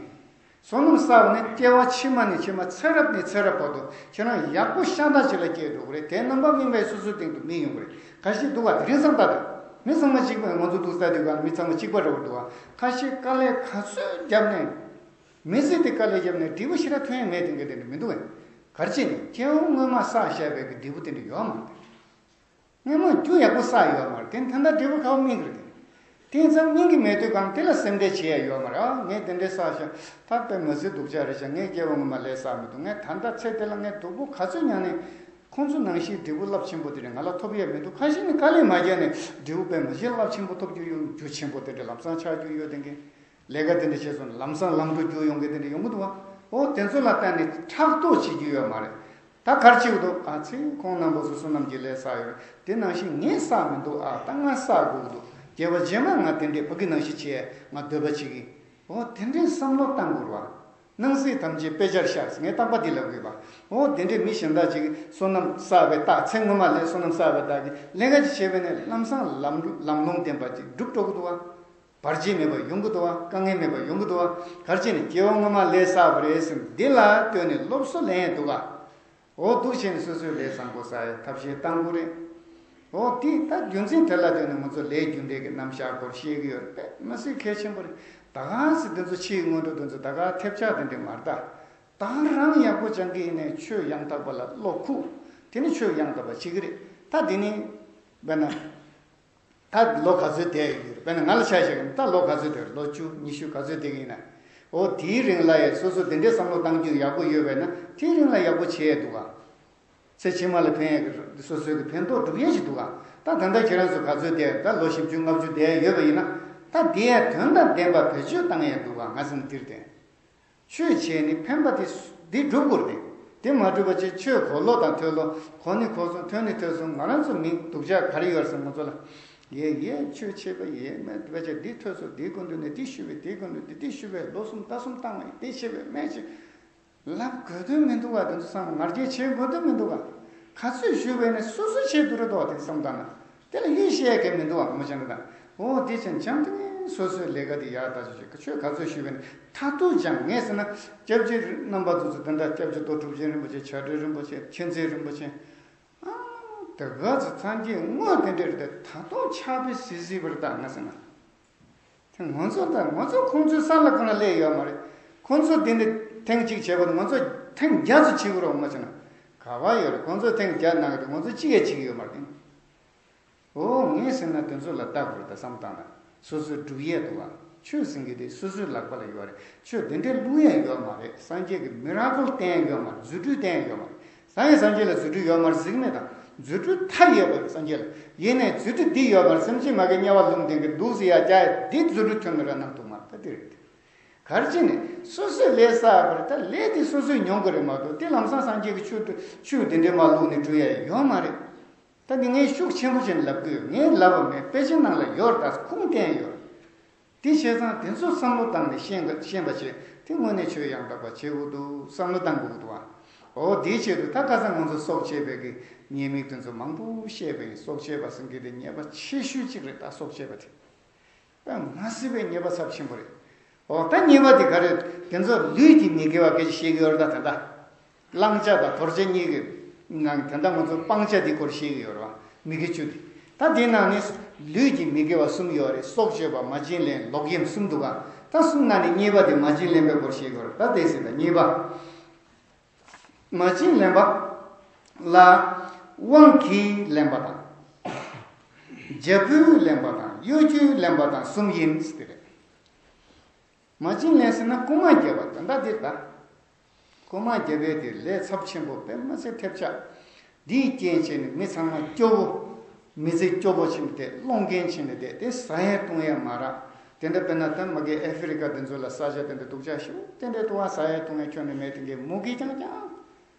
བསོད་ནམས་བསགས་པ་ནི་སྐྱེ་བ་ཕྱི་མ་ནས་ཕྱི་མ་ཚེ་རབས་ནས་ཚེ་རབས་བར་དུ་ཁྱེད་རང་ཡག་པོ་ཤ་སྟག་ཅིག་ལ་སྐྱེས་འགྲོ་གི་རེད། དེ་རྣམ་པ་སྨིན་པའི་སོ་སོའི་སྟེང་དུ་སྨིན་ཡོང་གི་རེད། ག་ཞིག་འདུག་བ་དེ་རིང་སང་ད་དེ་མི་ཚང་མ་གཅིག་པ་ང་ཚོ་འདུག་ས་དེ་ག་མི་ཚང་མ་གཅིག་པ་འདྲ་བོ་འདུག་བ། ཁ་ཤས་དཀའ་ལས་ག་ཚོད་བརྒྱབ་ནས། མི་ཚེ་དེ་དཀའ་ལས་བརྒྱབ་ནས་འབྲས་བུ་ཞེ་དྲག་ཐོན་ཡ་མེད་དེ་འགའ་དེ་འདྲ་མི་འདུག་གས། ག་རེ་བྱས་ནས་སྐྱེ་བ་སྔོན་མ་བསགས་བཞག་པའི་གི་འབྲས་བུ་དེ་འདྲ་ཡོད་མ་རེད། སྔོན་མ་རྒྱུ་ཡག་པོ་བསགས་ཡོད་མ་རེད། དེ་ད་ལྟ་འབྲས་བུ་ག་པར་སྨིན་གི་རེད་དེ། དེ་ཙམ་སྨིན་གི་མེད་དུས་གང་དེ་ལ་སེམས་ཁྲལ་བྱེད་ཡ་ཡོད་མ་རེད། ཨ་ངས་དེ་འདྲའི་བསགས་ཤག་ད་དཔེ་མི་སྲིད་སྡུག་ཅག་རེད་ཤག་ངས་སྐྱེ་བ་སྔོན་མ་ལས་བསགས་མི་འདུག་ངས་ད་ལྟ་ཚེ་འདི་ལ་ངས་སྡུག་པོ་ག་ཚོད་མྱངས་ནས་ཁོང་ཚོ་ནང་བཞིན་འབྲས་བུ་རླབས་ཆེན་པོ་དེ་འདྲ་ང་ལ་ཐོབ་ཡ་མི་འདུག་ཁ་ཤས་ནི་དཀའ་ལས་མ་བརྒྱབ་ནས་འབྲས་བུ་དཔེ་མི་སྲིད་རླབས་ཆེན་པོ་ཐོབ་རྒྱུ་ཡོད། རྒྱུ་ཆེན་པོ་དེ་འདྲ་ལམ་སང་ཆགས་རྒྱུ་ཡོད་དེ་འགའ། ལས་ཀ་དེ་འདྲ་བྱས་སོང་ན་ལམ་སང་ལམ་འགྲོ་རྒྱུ་ཡོང་གི་དེ་འདྲ་ཡོང་གི་འདུག་བ། འོ་དེ་ཚོ་ལ་བརྟེན་ནས་ཕྲག་དོག་བྱེད་རྒྱུ་ཡོད་མ་རེད། ད་གར་བྱེད་འདུག་ཨ་ཚེ་ཁོང་རྣམ་པ་སོ་སོ་རྣམས་ཀྱིས་ལས་བསགས་ཡོད་དེ་ནང་བཞིན་ངས་བསགས་མི་འདུག་ཨ་ད་ང་བསགས་དགོས་ཀྱི་འདུག་སྐྱེ་བ་རྗེས་མ་ང་དེ་འདྲས་ཕ་གི་ནང་བཞིན་བྱས་ང་འདོད་པ་བྱེད་ཀྱི། འོ་དེ་འདྲས་བསམ་བློ་བཏང་དགོས་རེད་བ། སྣང་སྲིད་ཐམས་ཅད་དཔེ་ཆར་ཤར་ངས་རྟག་པ་འདི་ལབ་དགོས་པ། འོ་དེ་འདྲས་མི་གཞན་དག་ཅིག་བསོད་ནམས་བསགས་པའི་རྟགས་ཚེ་སྔོན་མ་ལས་བསོད་ནམས་བསགས་པའི་རྟགས་ཀྱིས་ལས་ཀ་ཅིག་བྱས་པས་ནས་ལམ་སང་ལམ་ལམ་ལྷོང་ལྡན་པ་ཅིག་འགྲུབ་འགྲོ་གི་འདུག་བ། བར་ཆད་མེད་པར་ཡོང་གི་འདུག་བ། དཀའ་ངལ་མེད་པར་ཡོང་གི་འདུག་བ། ག་རེ་བྱས་ནས་སྐྱེ་བ་སྔོན་མ་ལས་བསགས་པ་རེད་ཟེར་འདི་ལ་ལྟོས་ནས་སློབ་གསོ་ལེན་ཡས་འདུག་ག་འོ་འདུག་བྱས་ནས་སོ་སོའི་ལས་བཟང་པོ་བསགས་ཡས་ཐབས་ཤེས་བཏང་དགོས་རེད། འོ་དེ་ད་རྒྱུ་མཚན་དེ་ལ་ལྟོས་ནས་ང་ཚོ་ལས་རྒྱུ་འབྲས་ཀྱི་རྣམ་གཞག་སྐོར་བཤད་ཀྱི་ཡོད་རེད། དཔེ་མི་སྲིད་གལ་ཆེན་པོ་རེད། ད་ག་སེ་དེ་ཚོ་ཕྱིའི་སྔོན་འགྲོ་དེ་ཚོ་ད་ག་ཐེབས་ཆག་དེ་འདྲས་མ་རེད་ད། ད་རང་ཡག་པོ་སྦྱང་གི་ཡིན་ནའི་ཆོས་ཡང་དག་པ་ལ་བློ་ཁུག་དེ་ནི་ཆོས་ཡང་དག་པ་བྱེད་ཀྱི་རེད། ད་དེ་ནི་དཔེར་ན། ད་ལོ་ག་ཚོད་བསྡད་ཡོད་རེད། དཔེར་ན་ང་ལ་ཆ་བཞག་གི་ན་ད་ལོ་ག་ཚོད་བསྡད་རེད། ལོ་བཅུ་ཉི་ཤུ་ག་ཚོད་བསྡད་ཀྱི་ཡིན་ན། འོ་དེའི་རིང་ལ་ཡང་སོ་སོ་དེ་འདྲའི་བསམ་བློ་བཏང་རྒྱུ་ཡག་པོ་ཡོད་པས་ན་དེའི་རིང་ལ་ཡག་པོ་བྱས་འདུག་ག་ཚེ་ཕྱི་མ་ལ་ཕན་ཡག་གི་སོ་སོའི་གི་ཕན་ཐོགས་སྒྲུབ་ཡས་ཞིག་འདུག་ག་ད་ད་ལྟ་ཁྱེད་རང་ཚོ་ག་ཚོད་བསྡད་ད་ལོ་བཞི་བཅུ་ལྔ་བཅུ་བསྡད་ཡོད་པ་ཡིན་ན་ད་དེ་ཡང་དོན་དང་ལྡན་པ་བེད་སྤྱོད་བཏང་ཡས་འདུག་ག་ང་ཟེར་ན་དེར་བརྟེན། ཆོས་བྱས་ནི་ཕན་པ་དེ་འདི་སྒྲུབ་དགོས་རེད། དེ་མ་སྒྲུབ་པ་ཅིག་ཆོས་གོ་ལོ་དང་ཐོས་ལོ་གོ་ནི་གོ་སོང་ཐོས་ནི་ཐོས་སོང་ང་རང་ཚོ་མི་སྡུག་ཅག་ག་རེ་ཡོད་ཟེར་ང་ཚོ་ལ། ཡེ་ཡེ་ཆོས་བྱས་པ་ཡེ་མེད་པ་ཅིག་འདི་ཐོས་སོང་འདི་གོ་འདུག་ནས་འདི་ཞུས་པས་འདི་གོ་འདུག་འདི་འདི་ཞུས་པས་ལོ་གསུམ་ཟླ་གསུམ་བཏང་བས་འདི་བྱས་པས་མེད་ཅིག་ལབ་དགོས་དོན་མི་འདུག་བ། དེ་ཚོ་ཚང་མ་ང་རྒྱལ་བྱེད་དགོས་དོན་མི་འདུག་བ། ག་ཚོད་ཞུས་པས་ནི་སོ་སོ་བྱེད་དུ་རེད་དོ་དེ་བསམ་བཏང་ན། དེ་ལ་ཡིད་ཆེས་མཁན་མི་འདུག་ཨ་མ་ཅན་དང་། འོ་དེ་ཅན་འཇམ་ཐིང་ངེ་སོ་སོའི་ལས་ཀ་དེ་ཡག་ཐག་ཆོད་བྱེད་ཁ་ཆོས་ག་ཚོད་ཞུས་པ་ནི་མཐར་ཐུག་ཅང་ངས་ཟེར་ན་སྐྱབས་རྗེ་རྣམ་པ་དེ་ཚོ་དེ་འདྲ་སྐྱབས་རྗེ་རྡོ་གྲུབ་ཆེན་རིན་པོ་ཆེ་བྱ་བྲལ་རིན་པོ་ཆེ་མཁྱེན་བརྩེ་རིན་པོ་ཆེ། ཨ་དེ་ག་ཚོད་སངས་རྒྱས་དངོས་དེ་འདྲ་རེད་དེ་ད་དུང་ཕྱག་དཔེ་གཟིགས་གཟིགས་པར་བལྟ་ང་ཟེར་ན། དེ་ང་ཚོ་དང་ང་ཚོ་ཁོང་ཚོའི་ས་ལ་ཁོ་ན་སླེབས་ཡོད་མ་རེད། ཁོང་ཚོ་དེ་འདྲ་ཐེངས་གཅིག་བྱས་པ་དང་ང་ཚོ་ཐེངས་བརྒྱ་ཚོ་བྱེད་དགོས་རོགས་མ་བྱས་ན། ག་བ་ཡོད་རེད། ཁོང་ཚོ་ཐེངས་བརྒྱ་གནང་གི་འདུག་ང་ཚོ་གཅིག་ཡང་བྱེད་ཀྱི་ཡོད་མ་རེད། འོ་ངས་ཟེར་ན་དེ་ཚོ་ལ་ལྟ་དགོས་རེད་ད་བསམ་བཏང་ན། སོ་སོའི་སྒྲུབ་ཡས་འདུག་ག་ཆོས་ཟེར་མཁན་དེ་སོ་སོའི་ལག་པ་ལ་ཡོད་རེད། ཆོས་དེ་འདྲའི་བླུག་ཡས་ཡོད་མ་རེད། སངས་རྒྱས་ཀྱི་མི་ར་ཀལ་བསྟན་ཡས་ཡོད་མ་རེད། རྫུ་འཕྲུལ་བསྟན་ཡས་ཡོད་མ་རེད། སངས་རྒྱས་སངས་རྒྱས་ལ་རྫུ་འཕྲུལ་ཡོད་མ་རེད་ཟེར་གྱི་མེད་ད། རྫུ་འཕྲུལ་མཐའ་ཡས་པ་སངས་རྒྱས་ལ། ཡིན་ནའི་རྫུ་འཕྲུལ་འདི་ཡོད་པར་སེམས་ཅན་མ་གི་དམྱལ་བ་ལུང་སྟེང་གི་འདུག་ཟེར་ཡ་རྒྱ་ཡ་འདི་རྫུ་འཕྲུལ་ཁྱོན་ནས་ར་གནང་ཐུབ་མ་རེད། ད་འདི་རེད། གར་ཅི་ནས་སོ་སོའི་ལས་བསགས་པར་ད་ལས་དེ་སོ་སོས་མྱོང་གི་རེད་མ་གཏོགས་དེ་ལམ་སང་སངས་རྒྱས་ཀྱི་ཆོས་ཆོས་དེ་འདྲའི་མ་བླུགས་ནས་འགྲུབ་ཡ་ཡོད་མ་རེད། ད་འདི་ངས་ཤུགས་ཆེན་པོ་བྱས་ནས་ལབ་དགོས་ཡོད། ངས་ལབ་པ་མེད། དཔེ་ཆ་ནང་ལ་ཡོད་རེད། ད་ཁུངས་བསྟན་ཡོད་རེད། དེ་བྱས་ཙང་དེ་ཚོ་བསམ་བློ་བཏང་ནས་ཤེས་ཤེས་པ་བྱས་དེ་དངོས་གནས་ཆོས་ཡང་དག་པ་བྱེད་དགོས་འདུག་བསམ་བློ་བཏང་དགོས་ཀྱི་འདུག་ཨ། འོ་དེའི་ཆེད་དུ་ད་ཁ་སང་ང་ཚོ་སྲོག་བཅད་པའི་གི་ཉེས་དམིགས་དེ་ཚོ་མང་པོ་བཤད་པ་ཡིན། སྲོག་བཅད་པ་ཟེར་མཁན་དེ་ཉེས་པ་ཆེ་ཤོས་གཅིག་རེད། ད་སྲོག་བཅད་པ་དེ་དཔེ་མ་སྲིད་པའི་ཉེས་པ་ཚབས་ཆེན་པོ་རེད། འོ་ད་གཉིས་པ་དེ་ག་རེ། དེ་ཚོ་ལུས་ཀྱི་མི་དགེ་བ་སྐད་ཆ་བཤད་ཀྱི་ཡོད་རེད། ད་ད་ལྟ། བླང་བྱ་དང་དོར་བྱ་གཉིས་ཀྱི་ནང་ད་ལྟ་ང་ཚོ་སྤང་བྱ་འདི་སྐོར་བཤད་ཀྱི་ཡོད་རེད་བ། མི་དགེ་བཅུ་འདི། ད་འདི་ནང་ནས་ལུས་ཀྱི་མི་དགེ་བ་གསུམ་ཡོད་རེད། སྲོག་གཅོད་པ། མ་བྱིན་ལེན། ལོག་གཡེམ་གསུམ་འདུག་ག་ད་གསུམ་ནང་ནས་གཉིས་པ་དེ་མ་བྱིན་ལེན་པའི་སྐོར་བཤད་ཀྱི་ཡོད་རེད། ད་དེ་ཟེར་ད་གཉིས་པ། མ་བྱིན་ལེན་པ་ལ་དབང་གིས་ལེན་པ་དང་། རྒྱབ་འབུལ་ལེན་པ་དང་། གཡོ་སྒྱུས་ལེན་པ་དང་གསུམ་ཡིན་ཟེར་དེ་རེད། མ་བྱིན་ལེན་ཟེར་ན་རྐུན་མ་བརྒྱབ་པ་དོན་དག་འདི་ལྟ། རྐུན་མ་བརྒྱབ་པའི་དེ་ལས་ཚབས་ཆེན་པོ་དཔེ་མ་སྲིད་ཐེབས་ཆག་འདིའི་རྐྱེན་བྱས་ནས་མི་ཚང་མ་སྐྱོ་བོ། མི་ཚེ་སྐྱོ་བོ་ཕྱིན་ཏེ་སློང་རྐྱེན་ཕྱིན་ཏེ་དེ་ཟ་ཡས་བཏུང་ཡས་མ་རག་དེ་འདྲ་དཔེར་ན་ད་མ་གི་ཨ་ཧྥེ་རི་ཁ་དེ་ཚོ་ལ་ས་ཆ་དེ་འདྲ་སྡུག་ཅག་ཞིག་དེ་འདྲའི་དུ་བ་ཟ་ཡས་བཏུང་ཡས་ཁྱོན་ནས་མེད། དེ་གའི་མུ་གེ་རྐྱང་རྐྱང་།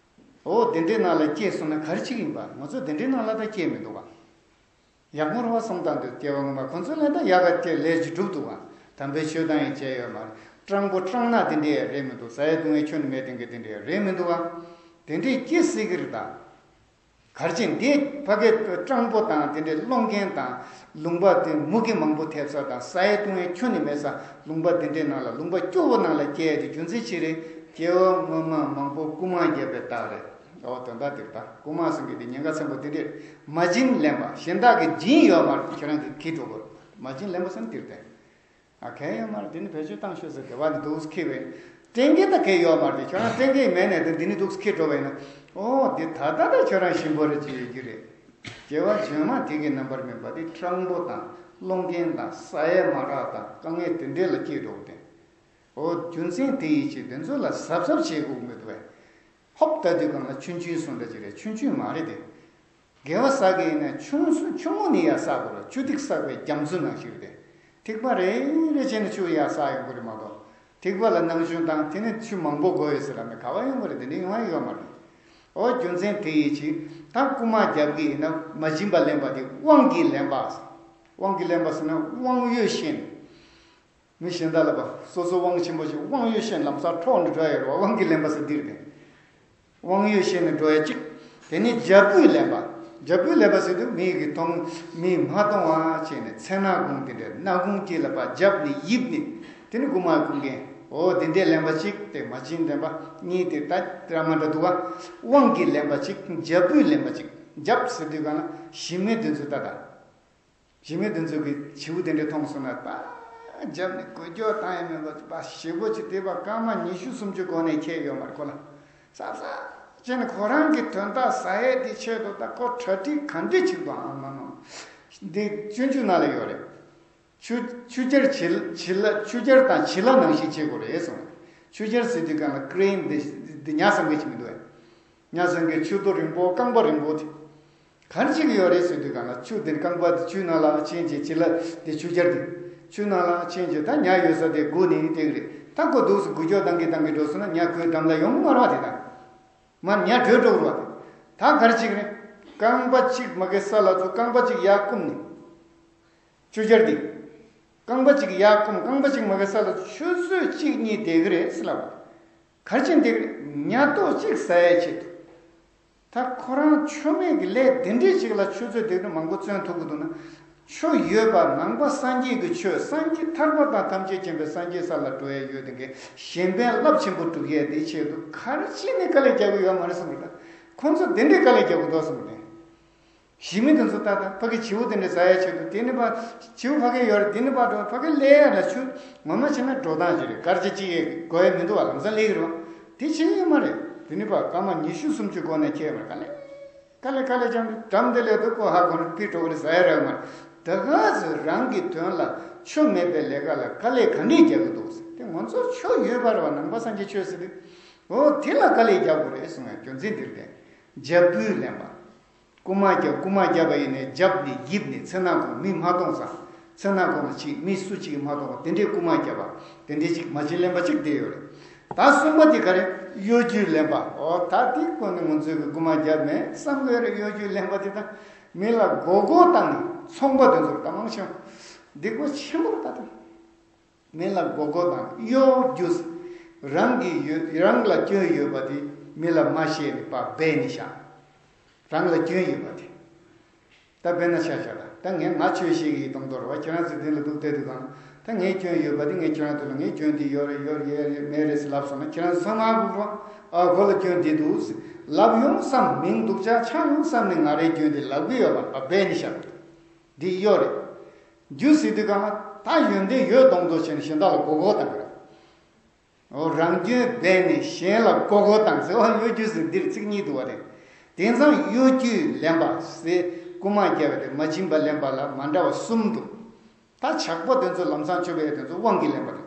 འོ་དེ་འདྲའི་ནང་ལ་སྐྱེས་སོང་ན་ག་རེ་བྱེད་ཀྱི་ཡིན་པ། ང་ཚོ་དེ་འདྲའི་ནང་ལ་ད་སྐྱེས་མི་འདུག་ག་ཡག་མོ་རེད་བ་སོང་དང་དུ་སྐྱེ་བ་སྔོན་མ་ཁོ་ཚོ་ལས་ད་ཡག་ག་སྐྱེ་ལས་ཀྱི་གྲུབ་འདུག་ག་དམ་པའི་ཆོས་དང་ཡང་བཅས་ཡོད་མ་རེད། སྤྲང་པོ་སྤྲང་ནག་དེ་འདྲའི་རེད་མི་འདུག་ཟ་ཡས་བཏུང་ཡས་ཁྱོན་ནས་མེད་དེ་འདྲའི་རེད་མི་འདུག་ག་དེ་འདྲའི་སྐྱེ་སྲིད་ཀྱི་རེད་ད། གར་ཅན་འདི་ཕ་གི་སྤྲང་པོ་དང་དེ་འདྲའི་སློང་རྐྱེན་དང་ལུང་པ་དེ་མུ་གེ་མང་པོ་ཐེབས་ས་དང་ཟ་ཡས་བཏུང་ཡས་ཁྱོན་ནས་མེད་ས་ལུང་པ་དེ་འདྲའི་ནང་ལ་ལུང་པ་སྐྱོ་བོ་ནང་ལ་སྐྱེ་ཡས་དེ་རྒྱུ་མཚན་ཅི་རེད། སྐྱེ་བ་སྔོན་མ་མང་པོ་རྐུན་མ་བརྒྱབ་པའི་རྟགས་རེད། འོ་དོན་དག་དེ་རེད་ད། རྐུན་མ་ཟེར་མཁན་དེ་ཉེན་ཁ་ཆེན་པོ་དེ་འདྲས། མ་བྱིན་ལེན་པ་གཞན་དག་གིས་བྱིན་ཡོད་མ་རེད། ཁྱོད་རང་གིས་ཁྱེར་འགྲོ་དགོས་རེད། མ་བྱིན་ལེན་པ་ཟེར་ན་དེ་རེད་དེ། ཨ་གལ་ཡོད་མ་རེད། དེ་ནི་བེད་སྤྱོད་བཏང་ཤོག་ཟེར་དེ་བ་ནི་འདུག་ཁྱེར་བས། དྲན་གྱི་ད་གལ་ཡོད་མ་རེད། ཁྱོད་རང་དྲན་གྱི་མེད་ནས་དེ་འདི་ནི་འདུག་ཁྱེར་འགྲོ་བས་ན། ཨོ་དེ་ད་ལྟ་ད་ཁྱོད་རང་ཞིམ་པོ་རེད་ཅེས་ཡོད་རྒྱུ་རེད། སྐྱེ་བ་རྗེས་མ་དེ་གི་རྣམ་པར་སྨིན་པ་དེ་སྤྲང་པོ་དང་སློང་རྐྱེན་དང་ཟ་ཡས་མ་རག་དང་དཀའ་ངལ་དེ་འདྲས་ལ་སྐྱེས་འགྲོ་གི་དེ། ཨོ་རྒྱུ་མཚན་དེ་ཡིན་ཕྱིར་དེ་ཚོ་ལ་གཟབ་གཟབ་བྱེད་དགོས་མི་འདུག་བས། ཧོབ་ལྟ་དུས་སྒང་ལ་ཆུང་ཆུང་སོང་འདྲ་ཅིག་རེད། ཆུང་ཆུང་མ་རེད་དེ། དགེ་བ་བསགས་ཀྱི་ཡིན་ན་ཆུང་སུ་ཆུང་ངུ་ནས་ཡར་བསགས་དགོས་རེད། ཆུ་ཐིགས་བསགས་པའི་རྒྱ་མཚོ་ནང་བཞིན་རེད་དེ། ཐིགས་པ་རེ་རེ་བྱས་ནས་ཆུ་ཡར་བསགས་ཡོང་གི་རེད་མ་གཏོགས། ཐིགས་པ་ལ་སྣང་ཆུང་དང་དེ་ནས་ཆུ་མང་པོ་དགོས་ཡོད་ཟེར་ལ་མེད་ག་བ་ཡོང་གི་རེད། དེ་འདྲ་ཡོང་བ་ཡོད་མ་རེད། ཨོ་རྒྱུ་མཚན་དེ་ཡིན་ཕྱིར་ད་རྐུན་མ་རྒྱབ་ཀྱི་ཡིན་ན་མ་བྱིན་པ་ལེན་པ་དེ་དབང་གིས་ལེན་པ། དབང་གིས་ལེན་པ་ཟེར་ན་དབང་ཡོད་ཤེས་ནས། མི་གཞན་དག་ལ་བ་སོ་སོ་དབང་ཆེན་པོ་ཞིག་དབང་ཡོད་ཤེས་ལམ་སང་འཕྲོག་ནས་འགྲོ་ཡ་ཡོད་རེད་བ། དབང་གིས་ལེན་པ་ཟེར་འདི་རེད། དབང་ཡོད་ཤེས་ནས་འགྲོ་ཡ་གཅིག་དེ་ནས་རྒྱབ་འབུལ་ལེན་པ། རྒྱབ་འབུལ་ལེན་པ་ཟེར་དུས་མི་གི་གཏོང་མི་མ་གཏོང་བ་བྱས་ནས་མཚན་ནག་ཁུང་དེ་འདྲ་སྣ་ཁུང་དཀྱིལ་ལ་བ་རྒྱབ་ནས་ཡིབ་ནས་དེ་ནས་རྐུན་མ་རྐུ་མཁན། འོ་དེ་འདྲས་ལེན་པ་གཅིག་དེ་མ་བྱིན་ལེན་པ་གཉིས་དེ་ད་ར་མ་འདྲ་འདུག་བ། དབང་གིས་ལེན་པ་གཅིག་རྒྱབ་འབུལ་ལེན་པ་གཅིག་རྒྱབ་ཟེར་དུས་གང་ན་གཞི་མེད་དེ་ཚོ་ད་ད། གཞི་མེད་དེ་ཚོ་གི་བྱིའུ་དེ་འདྲ་མཐོང་སོང་ན་ད་རྒྱབ་ནས་གོས་སྐྱོར་བཏང་ཡ་མེད་པ་ཞེ་པོ་ཅིག་དེ་བ་སྐར་མ་ཉི་ཤུ་སུམ་ཅུ་གོང་ནས་ཁྱེར་ཡོད་མ་རེད་ཁོ་ལ། ཟབ་ཟབ་བྱས་ནས་ཁོ་རང་གི་དོན་དག་ཟ་ཡས་དེ་ཆེད་དུ་ད་ཁོ་གྲ་སྒྲིག་ག་འདྲས་ཅིག་དང་ཨ་མ་ནོ། འདི་སྤྱོད་འཇུག་ནང་ལ་ཡོད་རེད། ཆུ་ཆུ་རྐྱལ་བྱི་ལ་བྱི་ལ་ཆུ་རྐྱལ་དང་བྱི་ལ་ནང་བཞིན་བྱེད་དགོས་རེད་གསུངས། ཆུ་རྐྱལ་ཟེར་དུས་གང་ལ་ཀི་རེན་འདི་འདི་ཉག་ཟམ་གི་ཅིག་མི་འདུག་ཨེ། ཉག་ཟམ་གི་ཆུ་ཏོ་རིང་པོ་རྐང་པ་རིང་པོ་དེ། ག་རེ་བྱེད་ཀྱི་ཡོད་རེད་ཟེར་དུས་གང་ལ་ཆུ་འདི་རྐང་པ་དེ་ཆུའི་ནང་ལ་ཕྱིན་བྱས་བྱི་ལ་དེ་ཆུ་རྐྱལ་དེ། ཆུའི་ནང་ལ་ཕྱིན་བྱས་ད་ཉག་ཡོད་ས་དེ་སྒུག་ནས་བསྡད་ཀྱི་རེད། ད་ཁོ་འདུག་སེ་འགུལ་སྐྱོད་བཏང་གི་བཏང་གི་འགྲོ་སོང་ན་ཉག་ཁོའི་འགྲམ་ལ་ཡོང་གི་མ་རེད་བ། དེ་དང་མར་ཉག་བྲོས་འགྲོ་གི་རེད་བ། དེ་ད་ག་རེ་བྱེད་ཀྱི་རེད། རྐང་པ་གཅིག་མ་གི་ས་ལ་ཚུར་རྐང་པ་གཅིག་ཡར་བསྐུམ་ནས། ཆུ་རྐྱལ་འདི། རྐང་པ་གཅིག་ཡར་བསྐུམ་རྐང་པ་གཅིག་མ་གི་ས་ལ་ཆུ་ཚོད་གཅིག་གཉིས་བསྡད་ཀྱི་རེད་ཟེར་ལབ། ག་རེ་བྱས་བསྡད་ཀྱི་རེད། ཉ་ཏོག་གཅིག་ཟ་ཡའི་ཆེད་དུ། ད་ཁོ་རང་ཆོ་མེད་ཀྱི་ལས་དེ་འདྲས་ཅིག་ལ་ཆུ་ཚོད་དེ་འདྲ་མང་པོ་བརྩོན་ཐུབ་ཀྱི་འདུག་ན། ཆོ་ཡོད་པ་ནང་པ་སངས་རྒྱས་ཀྱི་ཆོས་སངས་རྒྱས་ཐར་པ་དང་ཐམས་ཅད་མཁྱེན་པའི་སངས་རྒྱས་ས་ལ་འགྲོ་ཡ་ཡོད་དེ་གའི་གཞན་ཕན་རླབས་ཆེན་པོ་སྒྲུབ་ཡས་དེའི་ཆེད་དུ་ག་རེ་བྱས་ནས་དཀའ་ལས་རྒྱག་གི་ཡོད་མ་རེད་གསུངས་པ་རེད། ད་ཁོང་ཚོ་དེ་འདྲས་དཀའ་ལས་རྒྱག་གི་འདུག་གསུངས་པ་རེད། གཞི་མེད་དེ་ཚོ་ད་ལྟ་ཕ་གི་བྱིའུ་དེ་འདྲ་ཟ་ཡ་ཆེད་དུ་དེ་ནི་པ་བྱིའུ་ཕ་གི་ཡོད་རེད། དེ་ནི་པ་འགྲོ་ཕ་གི་ལས་ཡ་ལ་ཆུ་ངོ་མ་བྱས་ན་འགྲོ་སྟངས་ཅིག་རེད། སྐར་ཆ་གཅིག་ཡས་དགོས་ཡ་མི་འདུག་བ། ལམ་སང་ལས་ཀྱི་རེད་བ། དེ་བྱེད་ཡ་མ་རེད། དེ་ནི་པ་སྐར་མ་ཉི་ཤུ་སུམ་ཅུ་གོང་ནས་ཁྱེར་མ་རེད། དཀའ་ལས་དཀའ་ལས་ཀྱང་འགྲམ་དེ་ལས་དུ་ཀོ་ཧ་གོ་ནས་ཕི་འགྲོ་གི་རེད། ཟ་ཡ་རག་མ་རེད། ད་ག་ཚོད་རང་གི་དོན་ལ་ཆོ་མེད་པའི་ལས་ཀ་ལ་དཀའ་ལས་ག་འདྲས་རྒྱག་གི་འདུག་ཟེར། དེ་ང་ཚོ་ཆོ་ཡོད་པ་རེད་བ། ནང་པ་སངས་རྒྱས་ཆོས་ཟེར་དུས་འོ་དེ་ལ་དཀའ་ལས་རྒྱག་དགོས་རེད་གསུངས་ཡ་རྒྱུ་མཚན་འདི་རེད། འཇབ་བུས་ལེན་པ། རྐུ་མ་རྒྱབ། རྐུ་མ་རྒྱབ་པ་ཡིན་ནའི་རྒྱབ་ནས་ཡིབ་ནས་མཚན་ནག་གུང་མི་མ་གཏོང་ས། མཚན་ནག་གུང་ལ་ཅིག་མི་སུ་གཅིག་མ་གཏོང་བ་དེ་འདྲའི་རྐུ་མ་རྒྱབ་པ་དེ་འདྲའི་ཅིག་མ་བྱིན་ལེན་པ་ཅིག་བསྡད་ཡོད་རེད། ད་གསུམ་པ་དེ་ག་རེ། གཡོ་སྒྱུ་ལེན་པ། ཨོ་ད་དེ་ཀུན་ནས་ང་ཚོས་ཀྱི་རྐུ་མ་རྒྱབ་མེད་བསམ་གི་ཡོད་རེད། གཡོ་སྒྱུ་ལེན་པ་དེ་ད་མི་ལ་མགོ་སྐོར་བཏང་ནས་ཚོང་པ་དེ་ཚོར་ད་མང་ཆེ་བ་སྡིག་པ་ཆེན་པོ་རེད་ད་དེ། མི་ལ་མགོ་སྐོར་དང་གཡོ་སྒྱུ། རང་གི་ཡོད་རང་ལ་སྐྱོན་ཡོད་པ་དེ་མི་ལ་མ་བཤད་ནས་ཕར་སྦས་ནས་བཞག་རང་ལ་སྐྱོན་ཡོད་པ་དེ། ད་དཔེར་ན་ཆ་བཞག་ད་ད་ངས་ང་ཆོས་བཤད་ཀྱི་ཡིན་གཏོང་དོར་བ་ཁྱེད་རང་ཚོ་འདི་ལ་འདུག་བསྡད་དུས་གང་ད་ངའི་སྐྱོན་ཡོད་པ་དེ་ངས་ཁྱེད་རང་ཚོ་ལ་ངའི་སྐྱོན་དེ་ཡོད་རེད་ཡོད་རེད་ཡོད་རེད་མེད་རེད་ཟེར་ལབ་སོང་ན་ཁྱེད་རང་ཚོ་ཚང་མ་གུག་རོགས་ཨ་ཁོ་ལ་སྐྱོན་དེ་འདུག་ཟེར་ལབ་ཡོང་བསམ་མིང་སྡུག་ཅག་ཆགས་ཡོང་བསམ་ནས་ང་རའི་སྐྱོན་དེ་ལབ་གི་ཡོད་པ་ཕར་སྦས་ནས་བཞག་འདི་གཡོ་རེད། རྒྱུ་ཟེར་དུས་གང་ལ་ད་ཡོན་ཏན་ཡོད་གཏོང་དོ་བྱས་ནས་གཞན་དག་ལ་མགོ་སྐོར་བཏང་གི་རེད། འོ་རང་སྐྱོན་སྦས་ནས་གཞན་ལ་མགོ་སྐོར་བཏང་ཟེར་བ་གཡོ་སྒྱུ་ཟེར་འདིར་ཚིག་གཉིས་འདུག་བ་རེད། དེང་སང་གཡོ་སྒྱུ་ལེན་པ་ཟེར་རྐུ་མ་རྒྱབ་པ་དེ་མ་བྱིན་པ་ལེན་པ་ལ་མ་འདྲ་བ་གསུམ་འདུག་ད་ཇག་པ་དེ་ཚོ་ལམ་སང་ཆོས་པའི་དེ་ཚོ་དབང་གིས་ལེན་པ་རེད།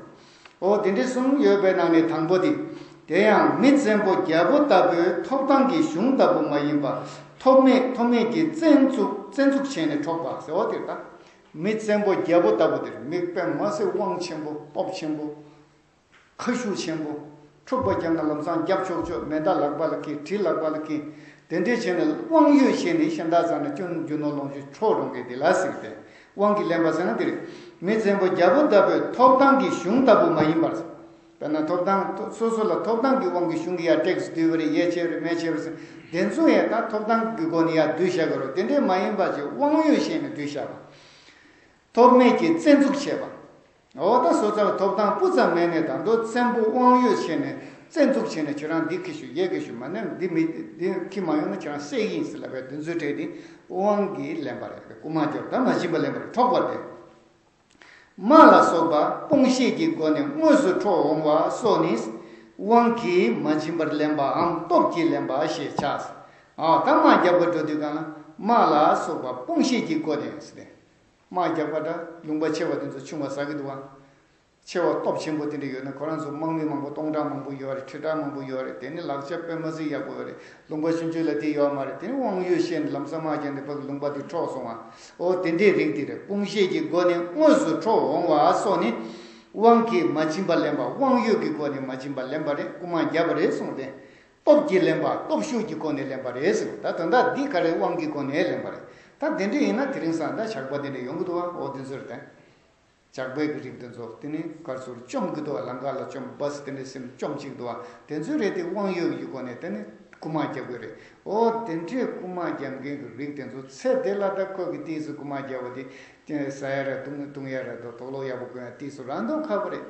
འོ་དེ་འདྲའི་གསུམ་ཡོད་པའི་ནང་ནས་དང་པོ་དེ། དེ་ཡང་མི་བཙན་པོ་རྒྱལ་པོ་ལྟ་བུའི་ཐོབ་ཐང་གི་གཞུང་ལྟ་བུ་མ་ཡིན་པ། ཐོབ་མེད་ཐོབ་མེད་ཀྱི་བཙན་བཙུགས་བཙན་བཙུགས་བྱས་ནས་འཕྲོག་པ་ཟེར་བ་དེ་ད། མི་བཙན་པོ་རྒྱལ་པོ་ལྟ་བུ་དེར་མི་དཔེ་མ་སྲིད་དབང་ཆེན་པོ་སྟོབས་ཆེན་པོ། ཁ་ཤུགས་ཆེན་པོ། འཁྲུག་པ་བརྒྱབ་ན་ལམ་སང་རྒྱབ་ཕྱོགས་ཕྱོགས་མེ་མདའ་ལག་པ་ལ་འཁྱེར་གྲི་ལག་པ་ལ་འཁྱེར། དེ་འདྲས་བྱས་ནས་དབང་ཡོད་བཤད་ནས་གཞན་དག་ཚང་ནས་སྐྱོན་རྒྱུ་ནོར་ལོངས་སྤྱོད་འཕྲོག་རུང་གི་དེ་ལ་ཟེར་གི་དེ། དབང་གིས་ལེན་པ་ཟེར་ན་དེ་རེད། མི་བཙན་པོ་རྒྱལ་པོ་ལྟ་བུའི་ཐོབ་ཐང་གི་གཞུང་ལྟ་བུ་མ་ཡིན་པར། དཔེར་ན་ཐོབ་ཐང་སོ་སོ་ལ་ཐོབ་ཐང་གི་དབང་གིས་གཞུང་གིས་ཡར་ཊེག་སི་བསྡུས་པ་རེད་ཡས་བྱས་པ་རེད་མེད་བྱས་པ་རེད་ཟེར་དེ་ཚོ་ཡང་ད་ཐོབ་ཐང་གི་སྒོ་ནས་ཡར་བསྡུས་བཞག་གི་རེད། དེ་འདྲས་མ་ཡིན་པ་ཞིག་དབང་ཡོད་བཤད་ནས་བསྡུས་བཞག་པ། ཐོབ་མེད་ཀྱི་བཙན་འཛུལ་བྱས་པ། འོ་ད་སོ་སོར་ཐོབ་ཐང་སྤུ་ཙམ་མེད་ནས་ད་དུང་བཙན་པོ་དབང་ཡོད་བྱས་ནས་བཙན་འཛུལ་བྱས་ནས་ཁྱེད་རང་འདི་འཁྱེར་ཤོག་ཡས་འཁྱེར་ཤོག་མ་ནས་འདི་མི་འདི་འཁྱེར་མ་ཡོང་ན་ཁྱེད་རང་བསད་ཀྱི་ཡིན་ཟེར་ལབ་པའི་དོན་ཚུལ་སྤྲད་དེ་དབང་གིས་ལེན་པ་རེད། རྐུ་མ་རྒྱབ་ད་མ་བྱིན་པ་ལེན་པ་རེད། འཕྲོག་པ་རེད། རྨ་ལ་སོགས་པ་སྤོང་བཤད་ཀྱི་སྒོ་ནས་དངོས་སུ་འཕྲོག་འོང་བ་སོགས་ནི་དབང་གིས་མ་བྱིན་པར་ལེན་པའམ་སྟོབས་ཀྱིས་ལེན་པ་ཞེས་བྱ། ཨ་ད་རྨ་རྒྱབ་པར་འགྲོ་དུས་གང་ལ་རྨ་ལ་སོགས་པ་སྤོང་བཤད་ཀྱི་སྒོ་ནས་ཟེར་ཏེ། རྨ་རྒྱག་པ་འདྲ་ལུང་པ་ཆེ་བ་དེ་ཚོ་ཆུང་བ་ཟ་གི་འདུག་བ། ཆེ་བ་སྟོབས་ཆེན་པོ་དེ་འདྲ་ཡོད་ན་ཁོ་རང་ཚོ་དམག་མི་མང་པོ་སྟོང་ཕྲག་མང་པོ་ཡོད་རེད། ཁྲི་ཕྲག་མང་པོ་ཡོད་རེད། དེ་ནི་ལག་ཆ་དཔེ་མ་སྲིད་ཡག་པོ་ཡོད་རེད། ལུང་པ་ཆུང་ཆུང་ལ་དེ་ཡོད་མ་རེད། དེ་ནི་དབང་ཡོད་བཤད་ནས་ལམ་སང་མ་བྱས་ནས་ཕ་གི་ལུང་པ་དེ་འཕྲོག་སོང་བ། ཨོ་དེ་འདྲའི་རིགས་དེ་རེད། སྤོང་བཤད་ཀྱི་སྒོ་ནས་དངོས་སུ་འཕྲོག་འོང་བ་སོགས་ནི། དབང་གིས་མ་བྱིན་པ་ལེན་པ། དབང་ཡོད་ཀྱི་སྒོ་ནས་མ་བྱིན་པ་ལེན་པ་རེད། རྐུ་མ་བརྒྱབ་པ་རེད་གསུངས་ཏེ། སྟོབས་ཀྱིས་ལེན་པ། སྟོབས་ཤུགས་ཀྱི་སྒོ་ནས་ལེན་པ་རེད་ཟེར། ད་དོན་དག་འདི་ག་རེ་དབང་གི་སྒོ་ནས་ལེན་པ་རེད། ད་དེ་འདྲ་ཡིན་ན་དེ་རིང་སང་ད་ཇག་པ་དེ་འདྲ་ཡོང་གི་འདུག་བ། འོ་དེ་ཚོ་རེད་དེ། ཇག་པའི་གི་རིགས་དེ་ཚོ་དེ་ནི་གར་ཚུར་བཅོམ་གི་འདུག་བ། ལམ་ཁ་ལ་བཅོམ། བ་སི་དེ་འདྲ་སེམས་བཅོམ་བྱེད་ཀྱི་འདུག་བ། དེ་ཚོའི་རེད་དེ་དབང་ཡོད་ཀྱི་སྒོ་ནས་དེ་ནི་རྐུ་མ་རྒྱག་གི་རེད། འོ་དེ་འདྲའི་རྐུ་མ་རྒྱག་མཁན་གྱི་རིགས་དེ་ཚོ་ཚེ་འདི་ལ་ད་ཁོ་གི་དུས་སུ་རྐུ་མ་རྒྱག་པ་དེ་ཟ་ཡ་ར་བཏུང་བཏུང་ཡ་ར་དོ་དོག་ལོག་ཡག་པོ་གོན་ཡ་དུས་སུ་རང་དོ་ཁག་པོ་རེད།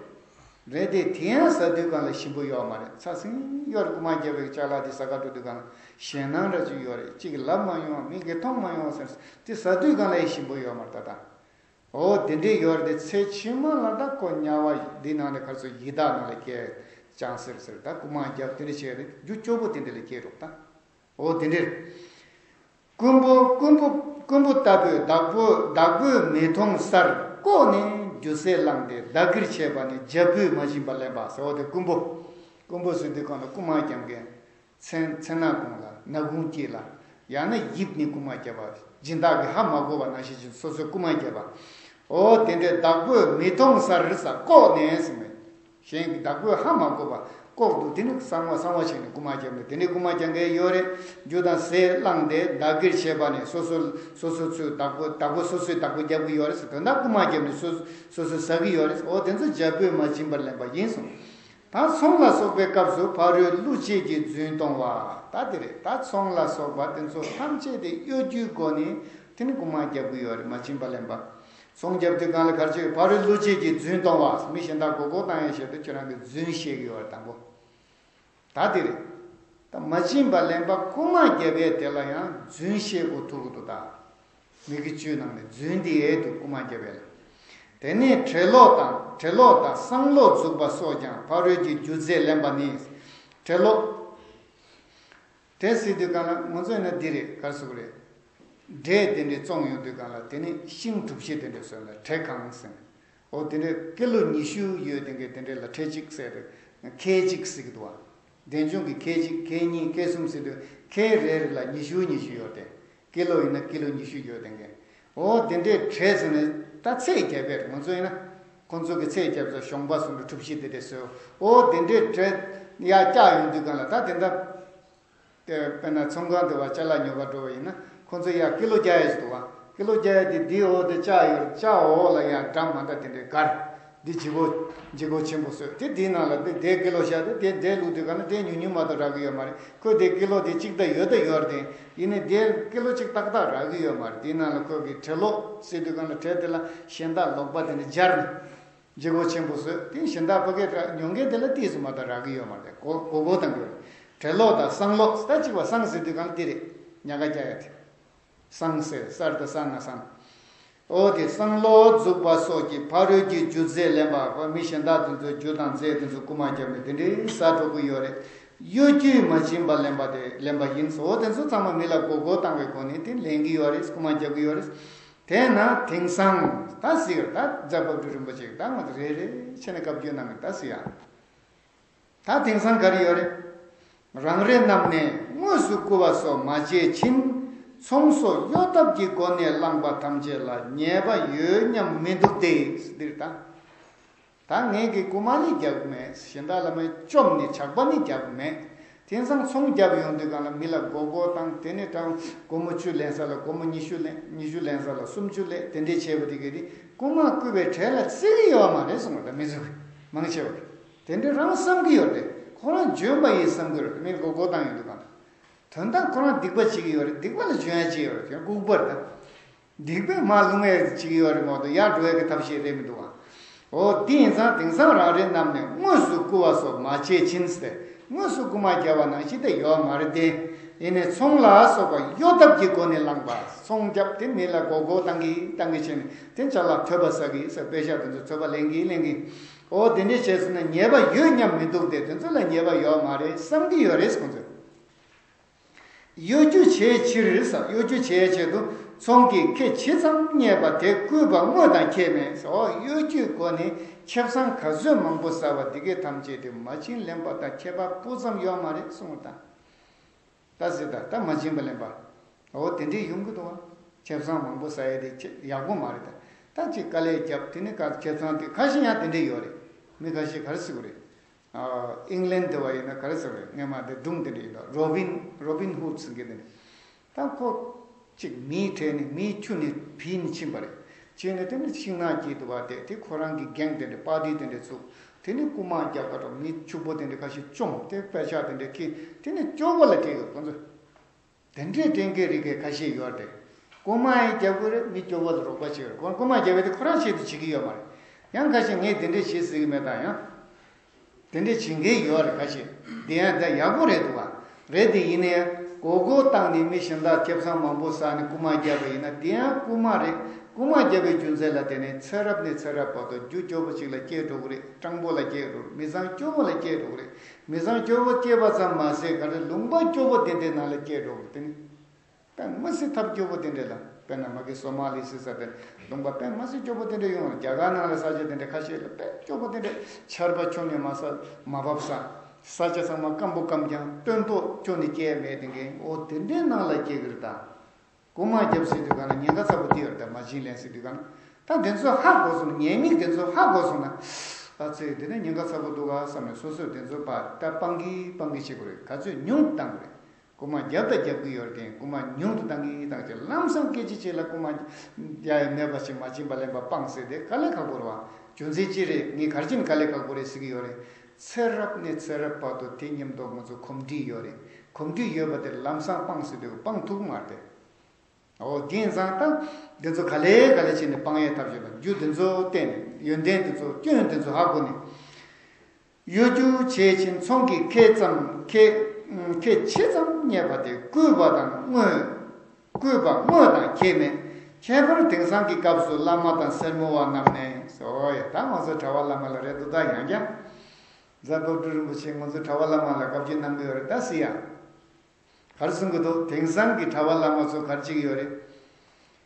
རེད་དེ་དེ་ཡང་ཟ་དུས་གང་ལ་ཞིམ་པོ་ཡོད་མ་རེད། ཚ་སིང་ཡོད་རེད། རྐུ་མ་རྒྱབ་པའི་ཅ་ལག་དེ་ཟ་ག་འགྲོ་དུས་གང་ལ་ཞེད་སྣང་འདྲ་ཅིག་ཡོད་རེད། གཅིག་གིས་ལབ་མ་ཡོང་བ། མིག་གིས་མཐོང་མ་ཡོང་བ་ཟེར། དེ་ཟ་དུས་གང་ལ་ཡང་ཞིམ་པོ་ཡོད་མ་རེད་ད་ད། འོ་དེ་འདྲས་ཡོད་རེད་དེ་ཚེ་ཕྱི་མ་ལ་ད་ཁོ་དམྱལ་བ་འདི་ནང་ལ་གར་ཚོ་ཡི་དྭགས་ནང་ལ་སྐྱེ་ཅང་ཟེར་ཟེར། ད་རྐུ་མ་རྒྱབ་དེ་འདྲ་བྱས་རེད། རྒྱུ་སྐྱོ་པོ་དེ་འདྲ་ལ་སྐྱེ་རོགས་ད། འོ་དེ་འདྲས། རྐུན་པོ་རྐུན་པོ་རྐུན་པོ་ལྟ་བུས་བདག་པོ་བདག་པོས་མི་མཐོང་སར་ལྐོག་ནས་རྒྱུ་ཟས་བླངས་ཏེ་བདག་གིར་བྱས་པ་ནི་རྒྱལ་པོས་མ་བྱིན་པ་ལེན་པ་ཟེར། འོ་དེ་རྐུན་པོ། རྐུན་པོ་ཟེར་དུས་གང་ལ་རྐུ་མ་རྒྱབ་མཁན། མཚན་མཚན་ནག་གུང་ལ་ནག་གུང་དཀྱིལ་ལ། ཡང་ན་ཡིབ་ནས་རྐུ་མ་རྒྱབ་པ། སྦྱིན་བདག་གིས་ཧ་མ་གོ་བ་ནང་བཞིན་བྱས་སོ་སོས་རྐུ་མ་རྒྱབ་པ། འོ་དེ་འདྲའི་བདག་པོས་མི་མཐོང་སར་ཟེར་ལྐོག་ནས་ཟེར་མས། གཞན་གྱི་བདག་པོས་ཧ་མ་གོ་བ་ལྐོག་ཏུ་དེ་ནི་གསང་བ་གསང་བ་བྱས་ནས་རྐུ་མ་རྒྱབ་ནས་དེ་འདྲའི་རྐུ་མ་རྒྱག་མཁན་ཡོད་རེད། རྒྱུ་དང་ཟས་བླངས་ཏེ་བདག་གིར་བྱས་པ་ནས་སོ་སོ་སོ་སོ་ཚོའི་བདག་པོ་བདག་པོ་སོ་སོའི་བདག་པོ་རྒྱབ་ཀྱི་ཡོད་རེད་ཟེར། དོན་དག་རྐུ་མ་རྒྱབ་ནས་སོ་སོ་སོ་ཟ་གི་ཡོད་རེད། འོ་དེ་ཚོ་རྒྱལ་པོས་མ་བྱིན་པར་ལེན་པ་ཡིན་གསུངས། ད་ཚོང་ལ་སོགས་པའི་སྐབས་སུ་ཕ་རོལ་ཀླུ་བྱེད་ཀྱིས་རྫུན་གཏོང་བ། ད་དེ་རེད། ད་ཚོང་ལ་སོགས་པ་དེ་ཚོ་ཐམས་ཅད་དེ་གཡོ་སྒྱུའི་སྒོ་ནས་དེ་ནི་རྐུ་མ་རྒྱབ་ཀྱི་ཡོད་རེད། མ་བྱིན་པ་ལེན་པ། ཚོང་རྒྱབ་དུས་གང་ལ་གར་ཆོད་ཕ་རོལ་ཀླུ་བྱེད་ཀྱིས་རྫུན་གཏོང་བ། མི་གཞན་དག་མགོ་སྐོར་བཏང་ཡའི་ཆེད་དུ་ཁྱོད་རང་གིས་རྫུན་བཤད་ཀྱི་ཡོད་རེད་དང་པོ། ད་དེ་རེད། ད་མ་བྱིན་པ་ལེན་པ་རྐུ་མ་རྒྱབ་ཡས་དེ་ལ་ཡང་རྫུན་བཤད་དགོས་ཐུག་གི་འདུག་ད། མི་གི་བཅུའི་ནང་ནས་རྫུན་དེ་ཡས་འདུག་རྐུ་མ་རྒྱབ་ཡས་ལ། དེ་ནས་བྲེ་ལོག་དང་བྲེ་ལོག་དང་སྲང་ལོག་འཛུགས་པ་སོགས་ཀྱང་ཕ་རོལ་གྱི་རྒྱུ་རྫས་ལེན་པ་ནི། བྲེ་ལོག་བྲེ་ཟེར་དུས་གང་ལ་ང་ཚོ་ཡིན་ན་འདི་རེད། ག་རེ་ཟེར་དགོས་རེད། འབྲས་དེ་འདྲས་བཙོང་ཡོང་དུས་གང་ལ་དེ་ནི་ཤིང་གྲུ་བཞི་དེ་འདྲས་བཟོས་ལ་བྲེ་གང་ཟེར། འོ་དེ་འདྲས་ཀི་ལོ་ཉི་ཤུ་ཡོད་དེ་འགའི་དེ་འདྲས་ལ་བྲེ་གཅིག་ཟེར་རེད། ཁལ་གཅིག་ཟེར་གི་འདུག་བ། འབྲས་ལྗོངས་ཀྱི་ཁལ་གཅིག་ཁལ་གཉིས་ཁལ་གསུམ་ཟེར་དུས་ཁལ་རེ་རེ་ལ་ཉི་ཤུ་ཉི་ཤུ་ཡོད་དེ། ཀི་ལོ་ཡིན་ན་ཀི་ལོ་ཉི་ཤུ་ཡོད་དེ་འགན། འོ་དེ་འདྲའི་བྲེ་ཟེར་ནས་ད་ཚད་རྒྱབ་པས་ང་ཚོ་ཡིན་ན་ཁོང་ཚོ་གི་ཚད་རྒྱབ་ཚོ་གཞོང་པ་སུམ་ཅུ་གྲུ་བཞི་དེ་འདྲས་བཟོས། འོ་དེ་འདྲའི་བྲེ་ཡར་བཀྱག་ཡོང་དུས་གང་ལ་ད་དེ་འདྲ། དེ་དཔེར་ན་ཚོང་ཁང་དེ་བ་ཅ་ལག་ཉོ་ག་འགྲོ་བ་ཡིན་ན་ཁོང་ཚོ་ཡར་ཀི་ལོ་བརྒྱ་ཡས་ཞིག་འདུག་བ། ཀི་ལོ་བརྒྱ་ཡས་དེ་དེའི་འོག་དེ་ལྕགས་ཡོད། ལྕགས་འོག་ལ་ཡང་འགྲམ་མ་འདྲ་དེ་འདྲའི་སྒར། འདི་ལྗིད་ཁོག་ལྗིད་ཁོག་ཆེན་པོ་བཟོས་དེ་དེའི་ནང་ལ་དེ་དེ་ཀི་ལོ་བཞག་དེ་དེ་དེ་བླུགས་དུས་ག་ན་དེ་ཉུང་ཉུང་མ་གཏོགས་རག་གི་ཡོད་མ་རེད། ཁོས་དེ་ཀི་ལོ་དེ་གཅིག་ད་ཡོད་ད་ཡོད་རེད། དེ་ཡིན་ནའི་དེ་ཀི་ལོ་གཅིག་ཏག་ཏག་རག་གི་ཡོད་མ་རེད། དེའི་ནང་ལ་ཁོས་གི་བྲེ་ལོག་བཟོས་དུས་ག་ན་བྲེ་དེ་ལ་གཞན་དག་ལོག་པ་དེ་འདྲ་སྦྱར་ནས། ལྗིད་ཁོག་ཆེན་པོ་བཟོས་དེ་གཞན་དག་ཕ་གིར་ཉོ་མཁན་དེ་ལ་ཏིས་སུ་མ་གཏོགས་རག་གི་ཡོད་མ་རེད། གོ་གོ་གོ་བཏང་གི་ཡོད་རེད། བྲེ་ལོག་དང་སྲང་ལོག་ད་གཅིག་པ་སྲང་ཟེར་དུས་གང་དེ་རེད། ཉག་ག་རྒྱག་ཡ་དེ། སྲང་ཟེར་གསར་དུ་སྲང་ང་སྲང་། འོ་དེ་སྲང་ལོག་འཛུགས་པ་སོགས་ཀྱི་ཕ་རོལ་གྱི་རྒྱུ་རྫས་ལེན་པ། མི་གཞན་དག་དེ་ཚོ་རྒྱུ་དང་རྫས་དེ་ཚོ་རྐུ་མ་བརྒྱབ་ནས་དེ་འདྲའི་ཟ་འགྲོ་གི་ཡོད་རེད། གཡོ་སྒྱུས་མ་བྱིན་པ་ལེན་པ་དེ་ལེན་པ་ཡིན། འོ་དེ་ཚོ་ཚང་མ་མི་ལ་མགོ་སྐོར་བཏང་བའི་སྒོ་ནས་དེ་ལེན་གི་ཡོད་རེད། རྐུ་མ་བརྒྱབ་གི་ཡོད་རེད། དེས་ན་དེང་སང་ད་གཟིགས་ད་རྫ་བབ་ཀྲུ་རིན་པོ་ཆེ་ད་ང་ཚོ་རེ་རེ་བྱས་ནས་བཀའ་བརྒྱུད་གནང་གི་ད་གཟིགས་ཡ། ད་དེང་སང་ག་རེ་ཡོད་རེད། རང་རེ་རྣམས་ནས་དངོས་སུ་རྐུ་བ་སོགས་མ་བྱས་ཕྱིན། ཚོང་སོགས་གཡོ་ཐབས་ཀྱི་སྒོ་ནས་བླངས་པ་ཐམས་ཅད་ལ་ཉེས་པ་ཡོད་སྙམ་མི་འདུག་སྟེ། འདིར་ད། ད་ངས་ཀྱི་རྐུ་མ་ནི་རྒྱབ་མེད། གཞན་དག་ལ་མ་བཅོམ་ནི་ཇག་པ་ནི་རྒྱབ་མེད། དེང་སང་ཚོང་རྒྱབ་ཡོང་དུས་གང་ལ་མི་ལ་མགོ་སྐོར་བཏང་། དེ་ནས་དང་སྒོར་མོ་བཅུ་ལེན་ས་ལ་སྒོར་མོ་ཉི་ཤུ་ལེན། ཉི་ཤུ་ལེན་ས་ལ་སུམ་ཅུ་ལེན། དེ་འདྲས་བྱས་པ་དེ་གས་དེ་རྐུ་མ་རྐུས་པའི་གྲས་ལ་བརྩི་གི་ཡོད་མ་རེད་གསུངས་པ་ད་མི་ཚོ་གི་མང་ཆེ་བ་གི་དེ་འདྲས་རང་བསམ་གི་ཡོད་རེད། ཁོ་རང་འཇོན་པ་ཡིན་བསམ་གི་ཡོད་རེད། མི་མགོ་སྐོར་བཏང་ཡོང་དུས་གང་ལ་དོན་དག་ཁོ་རང་སྡིག་པ་བྱེད་ཀྱི་ཡོད་རེད། སྡིག་པ་ལ་འཇོན་ཡ་ཅི་ཡོད་རེད། ཁྱོད་ལྐུགས་པ་རེད་ད། སྡིག་པས་མར་ལྷུང་ཡས་བྱེད་ཀྱི་ཡོད་རེད་མ་གཏོགས་ཡར་འགྲོ་ཡས་ཀྱི་ཐབས་ཤེས་རེད་མི་འདུག་ཨ། འོ་དེ་ཡིན་ཙང་དེང་སང་རང་རེ་རྣམས་ནས་དངོས་སུ་རྐུ་བ་སོགས་མ་བྱས་ཕྱིན་ཟེར། དངོས་སུ་རྐུ་མ་བརྒྱབ་པ་ནང་བཞིན་དེ་ཡོད་མ་རེད་དེ། ཡིན་ནའི་ཚོང་ལ་སོགས་པ་གཡོ་ཐབས་ཀྱི་སྒོ་ནས་བླངས་པ། ཚོང་རྒྱབ་དེ་མི་ལ་མགོ་སྐོར་བཏང་གི་བཏང་གི་བྱས་ནས་དེ་ཅ་ལག་ཐོས་པ་ཟ་གི་ཟ། པེ་ཤག་དེ་ཚོ་ཚོད་པ་ལེན་གི་ལེན་གི། འོ་དེ་འདྲས་བྱས་སོང་ན་ཉེས་པ་ཡོད་སྙམ་མི་འདུག་སྟེ། དེ་ཚོ་ལ་ཉེས་པ་ཡོད་མ་རེད་བསམ་གི་ཡོད་རེད་ཁོང་ཚོས། གཡོ་སྒྱུ་བྱའི་ཕྱིར་ཟེར། གཡོ་སྒྱུ་བྱའི་ཆེད་དུ་ཚོང་གི་ཁེ་ཇི་ཙམ་རྙེད་པ་དེ་རྐུས་པ་དངོས་དང་ཁྱད་མེད་ཟེར། འོ་གཡོ་སྒྱུའི་སྒོ་ནས་ཁེ་བཟང་ག་ཚོད་མང་པོ་བསགས་པ་དེ་གའི་ཐམས་ཅད་དེ་མ་བྱིན་ལེན་པ་དང་ཁྱད་པར་སྤུ་ཙམ་ཡོད་མ་རེད་གསུངས་པ་དང་། ད་ཟེར་ད་ད་མ་བྱིན་པ་ལེན་པ། འོ་དེ་འདྲས་ཡོང་གི་འདུག་བ། ཁེ་བཟང་མང་པོ་བསགས་ཡས་དེ་ཁྱེད་ཡག་པོ་མ་རེད་ད། ད་ཅིག་དཀའ་ལས་བརྒྱབ་དེ་ནི་ཁེ་བཟང་དེ་ཁ་ཤས་ཡང་དེ་འདྲས་ཡོད་རེད། མི་ཁ་ཤས་ག་རེ་ཟེར་གི་རེད། ཨིང་ལན་དེ་བ་ཡིན་ན་ག་རེ་ཟེར་རེད། སྔས་མ་དེ་སྒྲུང་དེ་འདྲ་ཡིན་ད། རོ་བིན་རོ་བིན་ཧུད་ཟེར་མཁན་དེ་འདྲ། ད་ཁོ་གཅིག་མིའི་གྲས་ནས་མིའི་ཁྱུ་ནས་བུད་ནས་ཕྱིན་པ་རེད། ཕྱིན་ནས་དེ་ནི་ཤིང་ནགས་དཀྱིལ་དུ་བ་བསྡད་དེ་ཁོ་རང་གི་གེང་དེ་འདྲ་པར་ཊི་དེ་འདྲ་ཚུགས། དེ་ནི་རྐུ་མ་རྒྱག་པ་འགྲོ། མི་ཕྱུག་པོ་དེ་འདྲ་ཁ་ཤས་བཅོམ། དེ་པེ་ཤག་དེ་འདྲ་ཁྱེར། དེ་ནི་སྐྱོ་བོ་ལ་སྐྱེ་གི་ཁོ་ཚོ། དེ་འདྲའི་སྐྲན་གྱི་རིགས་ཀྱི་ཁ་ཤས་ཡོད་རེད། རྐུ་མ་ཡང་རྒྱག་གི་རེད། མི་སྐྱོ་བོ་ལ་རོགས་པ་བྱེད་ཀྱི་རེད། ཁོ་རྐུ་མ་རྒྱག་པའི་དེ་ཁོ་རང་ཆེད་དུ་བྱེད་ཀྱི་ཡོད་མ་རེད། ཡང་ཁ་ཤས་ངས་དེ་འདྲས་བྱེད་སྲིད་ཀྱི་མེད་དང་ཡང་། དེ་འདྲས་བྱེད་མཁན་ཡོད་རེད་ཁ་ཤས། དེ་ཡང་ད་ཡག་པོ་རེད་འདུག་བ། རེད་དེ་ཡིན་ནའི་མགོ་སྐོར་བཏང་ནས་མི་གཞན་དག་ཁེ་བཟང་མང་པོ་བསགས་ནས་རྐུ་མ་བརྒྱབ་པ་ཡིན་ན་དེ་ཡང་རྐུ་མ་རེད། རྐུ་མ་བརྒྱབ་པའི་རྒྱུ་མཚན་ལ་བརྟེན་ནས་ཚེ་རབས་ནས་ཚེ་རབས་བར་དུ་རྒྱུ་སྐྱོ་བོ་ཅིག་ལ་སྐྱེས་འགྲོ་གི་རེད། སྤྲང་པོ་ལ་སྐྱེས་འགྲོ་གི་རེད། མི་ཚང་སྐྱོ་བོ་ལ་སྐྱེས་འགྲོ་གི་རེད། མི་ཚང་སྐྱོ་བོ་སྐྱེས་པ་ཙམ་མ་ཟད་ག་རེ་ལུང་པ་སྐྱོ་བོ་དེ་འདྲའི་ནང་ལ་སྐྱེས་འགྲོ་གི་རེད། དེ་ནི། དཔེ་མི་སྲིད་ཐབས་སྐྱོ་པོ་དེ་འདྲ་ལ། དཔེར་ན་མ་གི་སོ་མ་ལི་ཟེར་ས་དེ་ལུང་པ་དཔེ་མི་སྲིད་སྐྱོ་པོ་དེ་འདྲ་ཡོང་བ། རྒྱ་གར་ནང་ལ་ས་ཆ་དེ་འདྲ་ཁ་ཤས་ལ་དཔེ་སྐྱོ་པོ་དེ་འདྲ། ཆར་པ་ཁྱོན་ནས་མ་ས་མ་བབས་ས། ས་ཆ་ཚང་མ་སྐམ་པོ་སྐམ་རྐྱང་། སྟོན་ཐོག་ཁྱོན་ནས་སྐྱེ་ཡ་མེད་དེ་འགན། འོ་དེ་འདྲའི་ནང་ལ་སྐྱེ་གི་རེད་ད། རྐུ་མ་རྒྱབ་ཟེར་དུས་གང་ན་ཉེན་ཁ་ཚ་པོ་དེ་ཡོད་རེད་ད། མ་བྱིན་ལེན་ཟེར་དུས་གང་ན། ད་དེ་ཚོ་ཧ་གོ་སོང་ན། ཉེས་དམིགས་དེ་ཚོ་ཧ་གོ་སོང་ན། ཨ་ཙི་དེ་ནས་ཉེན་ཁ་ཚ་པོ་འདུག་ག་བསམ་ནས་སོ་སོས་དེ་ཚོ་ཕར་ད་སྤང་གི་སྤང་གི་བྱེད་དགོས་རེད། ག་ཚོད་ཉུང་དུ་བཏང་དགོས་རེད། རྐུ་མ་རྒྱབ་དང་རྒྱབ་ཀྱི་ཡོད་རེད་དེ། རྐུ་མ་ཉུང་དུ་བཏང་གི་བཏང་བྱས། ལམ་སང་སྐད་ཆ་ཅིག་ལ་རྐུ་མ་རྒྱག་ཡ་མེད་པ་ཞིག་མ་བྱིན་པ་ལེན་པ་སྤངས་ཟེར་དེ་དཀའ་ལས་ཁག་པོ་རེད་བ། རྒྱུ་མཚན་ཅི་རེད། ངས་ག་རེ་བྱས་ནས་དཀའ་ལས་ཁག་པོ་རེད་ཟེར་གྱི་ཡོད་རེད། ཚེ་རབས་ནས་ཚེ་རབས་བར་དུ་དེ་མཉམ་དུ་ང་ཚོ་གོམས་འདྲིས་ཡོད་རེད། གོམས་འདྲིས་ཡོད་པ་དེ་ལམ་སང་སྤངས་ཟེར་དུས་སྤང་ཐུབ་མ་རེད་དེ། འོ་དེ་ཡིན་ཙང་ད་འདི་ཚོ་ག་ལེ་ག་ལེ་བྱས་ནས་སྤང་ཡས་ཐབས་ཤེས་དང་རྒྱུ་འདི་ཚོ་བསྟན་ནས་ཡོན་ཏན་འདི་ཚོ་སྐྱོན་འདི་ཚོ་ཧ་གོ་ནས། གཡོ་སྒྱུ་བྱས་ཕྱིན་ཚོང་གི་ཁེ་ཙམ་ཁེ་ཁེ་ཆེ་ཙམ་རྙེད་པ་དེ་རྐུས་པ་དང་དངོས། རྐུས་པ་དངོས་དང་ཁྱད་མེད། ཁྱད་པར་དེང་སང་གི་སྐབས་སུ་བླ་མ་དང་སེར་མོ་བ་རྣམས་ནས་ཟེར། འོ་ཡ་ད་ང་ཚོ་གྲྭ་པ་བླ་མ་ལ་རེད་འདུག་ད་ཡང་བསྐྱར་རྫ་བབས་ཀྲུ་རིན་པོ་ཆེ་ང་ཚོ་གྲྭ་པ་བླ་མ་ལ་བཀའ་བརྒྱུད་གནང་གི་ཡོད་རེད་ད་ཟེར་ཡ། ག་རེ་གསུང་གི་འདུག་དེང་སང་གི་གྲྭ་པ་བླ་མ་ཚོ་ག་རེ་བྱེད་ཀྱི་ཡོད་རེད།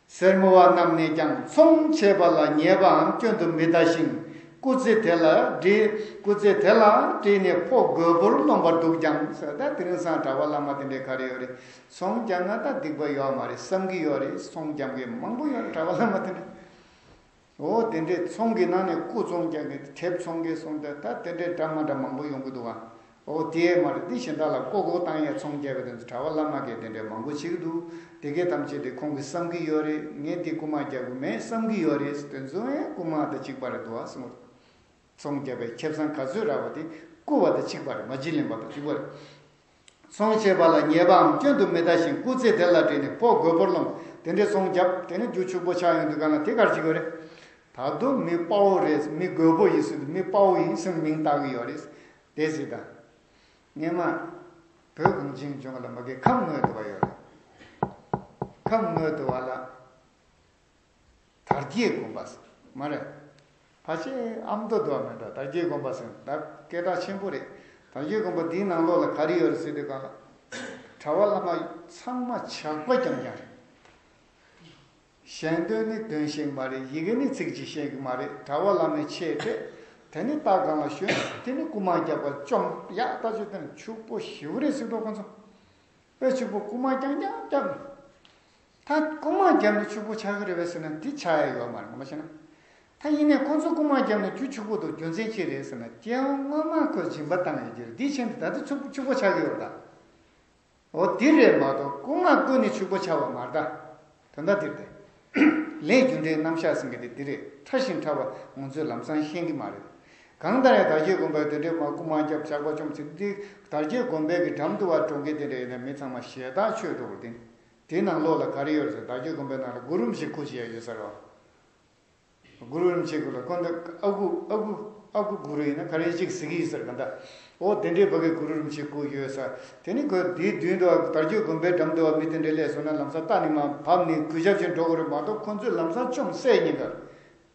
སེར་མོ་བ་རྣམས་ནས་ཀྱང་ཚོང་བྱེད་པ་ལ་ཉེས་པའམ་སྐྱོན་དུ་མི་ལྟ་ཞིང་། སྐུ་ཚེ་དེ་ལ་བྲིས། སྐུ་ཚེ་དེ་ལ་བྲིས་ནས་ཕོ་རྒོད་པོར་རློམ་པར་འདུག་ཀྱང་ཟེར། ད་དེ་རིང་སང་གྲྭ་པ་བླ་མ་དེ་འདྲས་ག་རེ་ཡོད་རེད། ཚོང་རྒྱབ་ན་ད་སྡིག་པ་ཡོད་མ་རེད་བསམ་གྱི་ཡོད་རེད། ཚོང་རྒྱབ་མཁན་མང་པོ་ཡོད་རེད་གྲྭ་པ་བླ་མ་དེ་འདྲས། འོ་དེ་འདྲས་ཚོང་གི་ནང་ནས་སྐུ་ཚོང་རྒྱག་གི་དེབ་ཚོང་གི་སོང་དེ་ད་དེ་འདྲས་འདྲ་མ་འདྲ་མང་པོ་ཡོང་གི་འདུག་ཨ། འོ་དེ་མ་རེད། འདི་གཞན་དག་ལ་ལྐོག་ལྐོག་བཏང་ཡས་ཚོང་རྒྱག་གི་དེ་ཚོ་གྲྭ་པ་བླ་མ་གིས་དེ་འདྲས་མང་པོ་བྱེད་ཀྱི་འདུག་དེ་གས་ཐམས་ཅད་དེ་ཁོང་གིས་བསམ་གྱི་ཡོད་རེད། ངས་དེ་རྐུ་མ་རྒྱག་གི་མེད་བསམ་གྱི་ཡོད་རེད། དེ་ཚོ་ཡང་རྐུ་མ་དང་གཅིག་པ་རེད་འདུག་ཨ་སོང་། ཚོང་རྒྱག་པའི་ཁེ་བཟང་ག་ཚོད་རག་པ་དེ་རྐུ་བ་དང་གཅིག་པ་རེད། མ་བྱིན་ལེན་པ་དང་གཅིག་པ་རེད། ཚོང་བྱེད་པ་ལ་ཉེས་པའམ་སྐྱོན་དུ་མི་ལྟ་ཞིང་སྐུ་ཚེ་དེ་ལ་བྲིས་ནས་ཕོ་རྒོད་པོར་རློམ། དེ་འདྲའི་ཚོང་རྒྱབ་དེ་ནས་རྒྱུ་ཕྱུག་པོ་ཆགས་ཡོང་དུས་གང་ལ་དེ་གར་བྱེད་དགོས་རེད། ད་དུང་མི་དཔའ་བོ་རེད། མི་རྒོད་པོ་ཡིན་ཟེར་དུས་མི་དཔའ་བོ་ཡིན་ཟེར་མིང་བཏགས་ཀྱི་ཡོད་རེད། དེ་ཟེར་ད། སྔན་མ། བོད་གངས་ཅན་ལྗོངས་ལ་མ་གི་ཁམས་སྔོན་དུ་བ་ཡོད་རེད། ཁམས་སྔོན་དུ་བ་ལ། དར་རྒྱས་དགོན་པ་ཟེར་མ་རེད། ཕལ་ཆེར་ཨ་མདོ་དུ་བ་མེད་འགྲོ། དར་རྒྱས་དགོན་པ་ཟེར་ད་སྐད་གྲགས་ཆེན་པོ་རེད། དར་རྒྱས་དགོན་པ་འདིའི་ནང་ལོགས་ལ་ག་རེ་ཡོད་རེད་ཟེར་དུས་གང་ལ། གྲྭ་པ་བླ་མ་ཚང་མ་ཇག་པ་རྐྱང་རྐྱང་རེད། ཞལ་འདོན་ནི་འདོན་ཤེས་ཀྱི་མ་རེད། ཡི་གེ་ནི་ཚིག་གཅིག་ཤེས་ཀྱི་མ་རེད། གྲྭ་པ་བླ་མའི་ཆས་སྤྲས། དེ་ནི་ལྟག་སྒང་ལ་ཞོན། དེ་ནི་རྐུ་མ་རྒྱག་པར་བཅོམ། ཡག་ལྟ་ཅི་སྟོན་ཕྱུག་པོ་ཞེ་པོ་རེད་ཟེར་འདུག་ཁོ་ཚོ། དཔེ་ཕྱུག་པོ་རྐུ་མ་རྐྱང་རྐྱང་རྐྱང་། ད་རྐུ་མ་བརྒྱབ་ནས་ཕྱུག་པོ་ཆགས་ཀྱི་རེད་པས་ཟེར་ན་འདི་ཆགས་ཡ་ཡོད་མ་རེད་ངོ་མ་བྱས་ན། ད་ཡིན་ནའི་ཁོ་ཚོ་རྐུ་མ་བརྒྱབ་ནས་རྒྱུ་ཕྱུག་པོ་འདུག་རྒྱུ་མཚན་ཅི་རེད་ཟེར་ན་སྐྱེ་བ་སྔོན་མ་ཁོས་སྦྱིན་པ་བཏང་ཡོད་ཀྱི་རེད། འདིའི་ཆེད་དུ་ད་ལྟ་ཕྱུག་ཕྱུག་པོ་ཆགས་ཀྱི་ཡོད་རེད་ད། འོ་འདི་རེད་མ་གཏོགས་རྐུ་མ་རྐུ་ནས་ཕྱུག་པོ་ཆགས་པ་མ་རེད་ད། དོན་དག་འདི་རེད་དེ། ལས་རྒྱུ་འབྲས་རྣམ་གཞག་ཟེར་མཁན་དེ་འདི་རེད། ཕྲ་ཞིང་ཕྲ་བ་ང་ཚོས་ལམ་སང་ཤེས་ཀྱི་མ་རེད། གང་ལྟར་ཡང་དར་རྒྱས་དགོན་པའི་དེ་འདྲའི་མ་རྐུ་མ་རྒྱབ་ཇག་པ་བཅོམ་ཚེ་འདི་དར་རྒྱས་དགོན་པའི་གི་འགྲམ་དུ་བ་གྲོང་ཁྱེར་དེ་འདྲ་ཡིན་ན་མི་ཚང་མ་ཞེ་དྲག་ཆོས་འགྲོ་གི་རེད། དེ་ནང་ལོགས་ལ་ག་རེ་ཡོད་ཟེར། དར་རྒྱས་དགོན་པའི་ནང་ལ་གུ་རུ་རིན་པོ་ཆེ་སྐུ་ཅི་ཡ་ཡོད་ཟེར་བ། གུ་རུ་རིན་པོ་ཆེ་སྐུ་ལ་ཁོང་ཚོ་ཨ་ཁུ་ཨ་ཁུ་ཨ་ཁུ་གུ་རུ་ཡིན་ན་ག་རེ་གཅིག་གཟིགས་ཀྱི་ཡོད་ཟེར་ག་འདྲ། འོ་དེ་འདྲའི་བ་གི་གུ་རུ་རིན་པོ་ཆེ་སྐུ་ཡོད་ས། དེ་ནི་ཁོས་དེའི་མདུན་དུ་དར་རྒྱས་དགོན་པའི་འགྲམ་དུ་བ་མི་དེ་འདྲ་སླེབས་སོང་ན་ལམ་སང་རྟ་ནི་མ་བབས་ནས་གུས་ཞབས་ཀྱིས་འགྲོ་གི་རེད་མ་གཏོགས་ཁོང་ཚོས་ལམ་སང་བཅོམ་བསད་ཉེན་ག་རེད།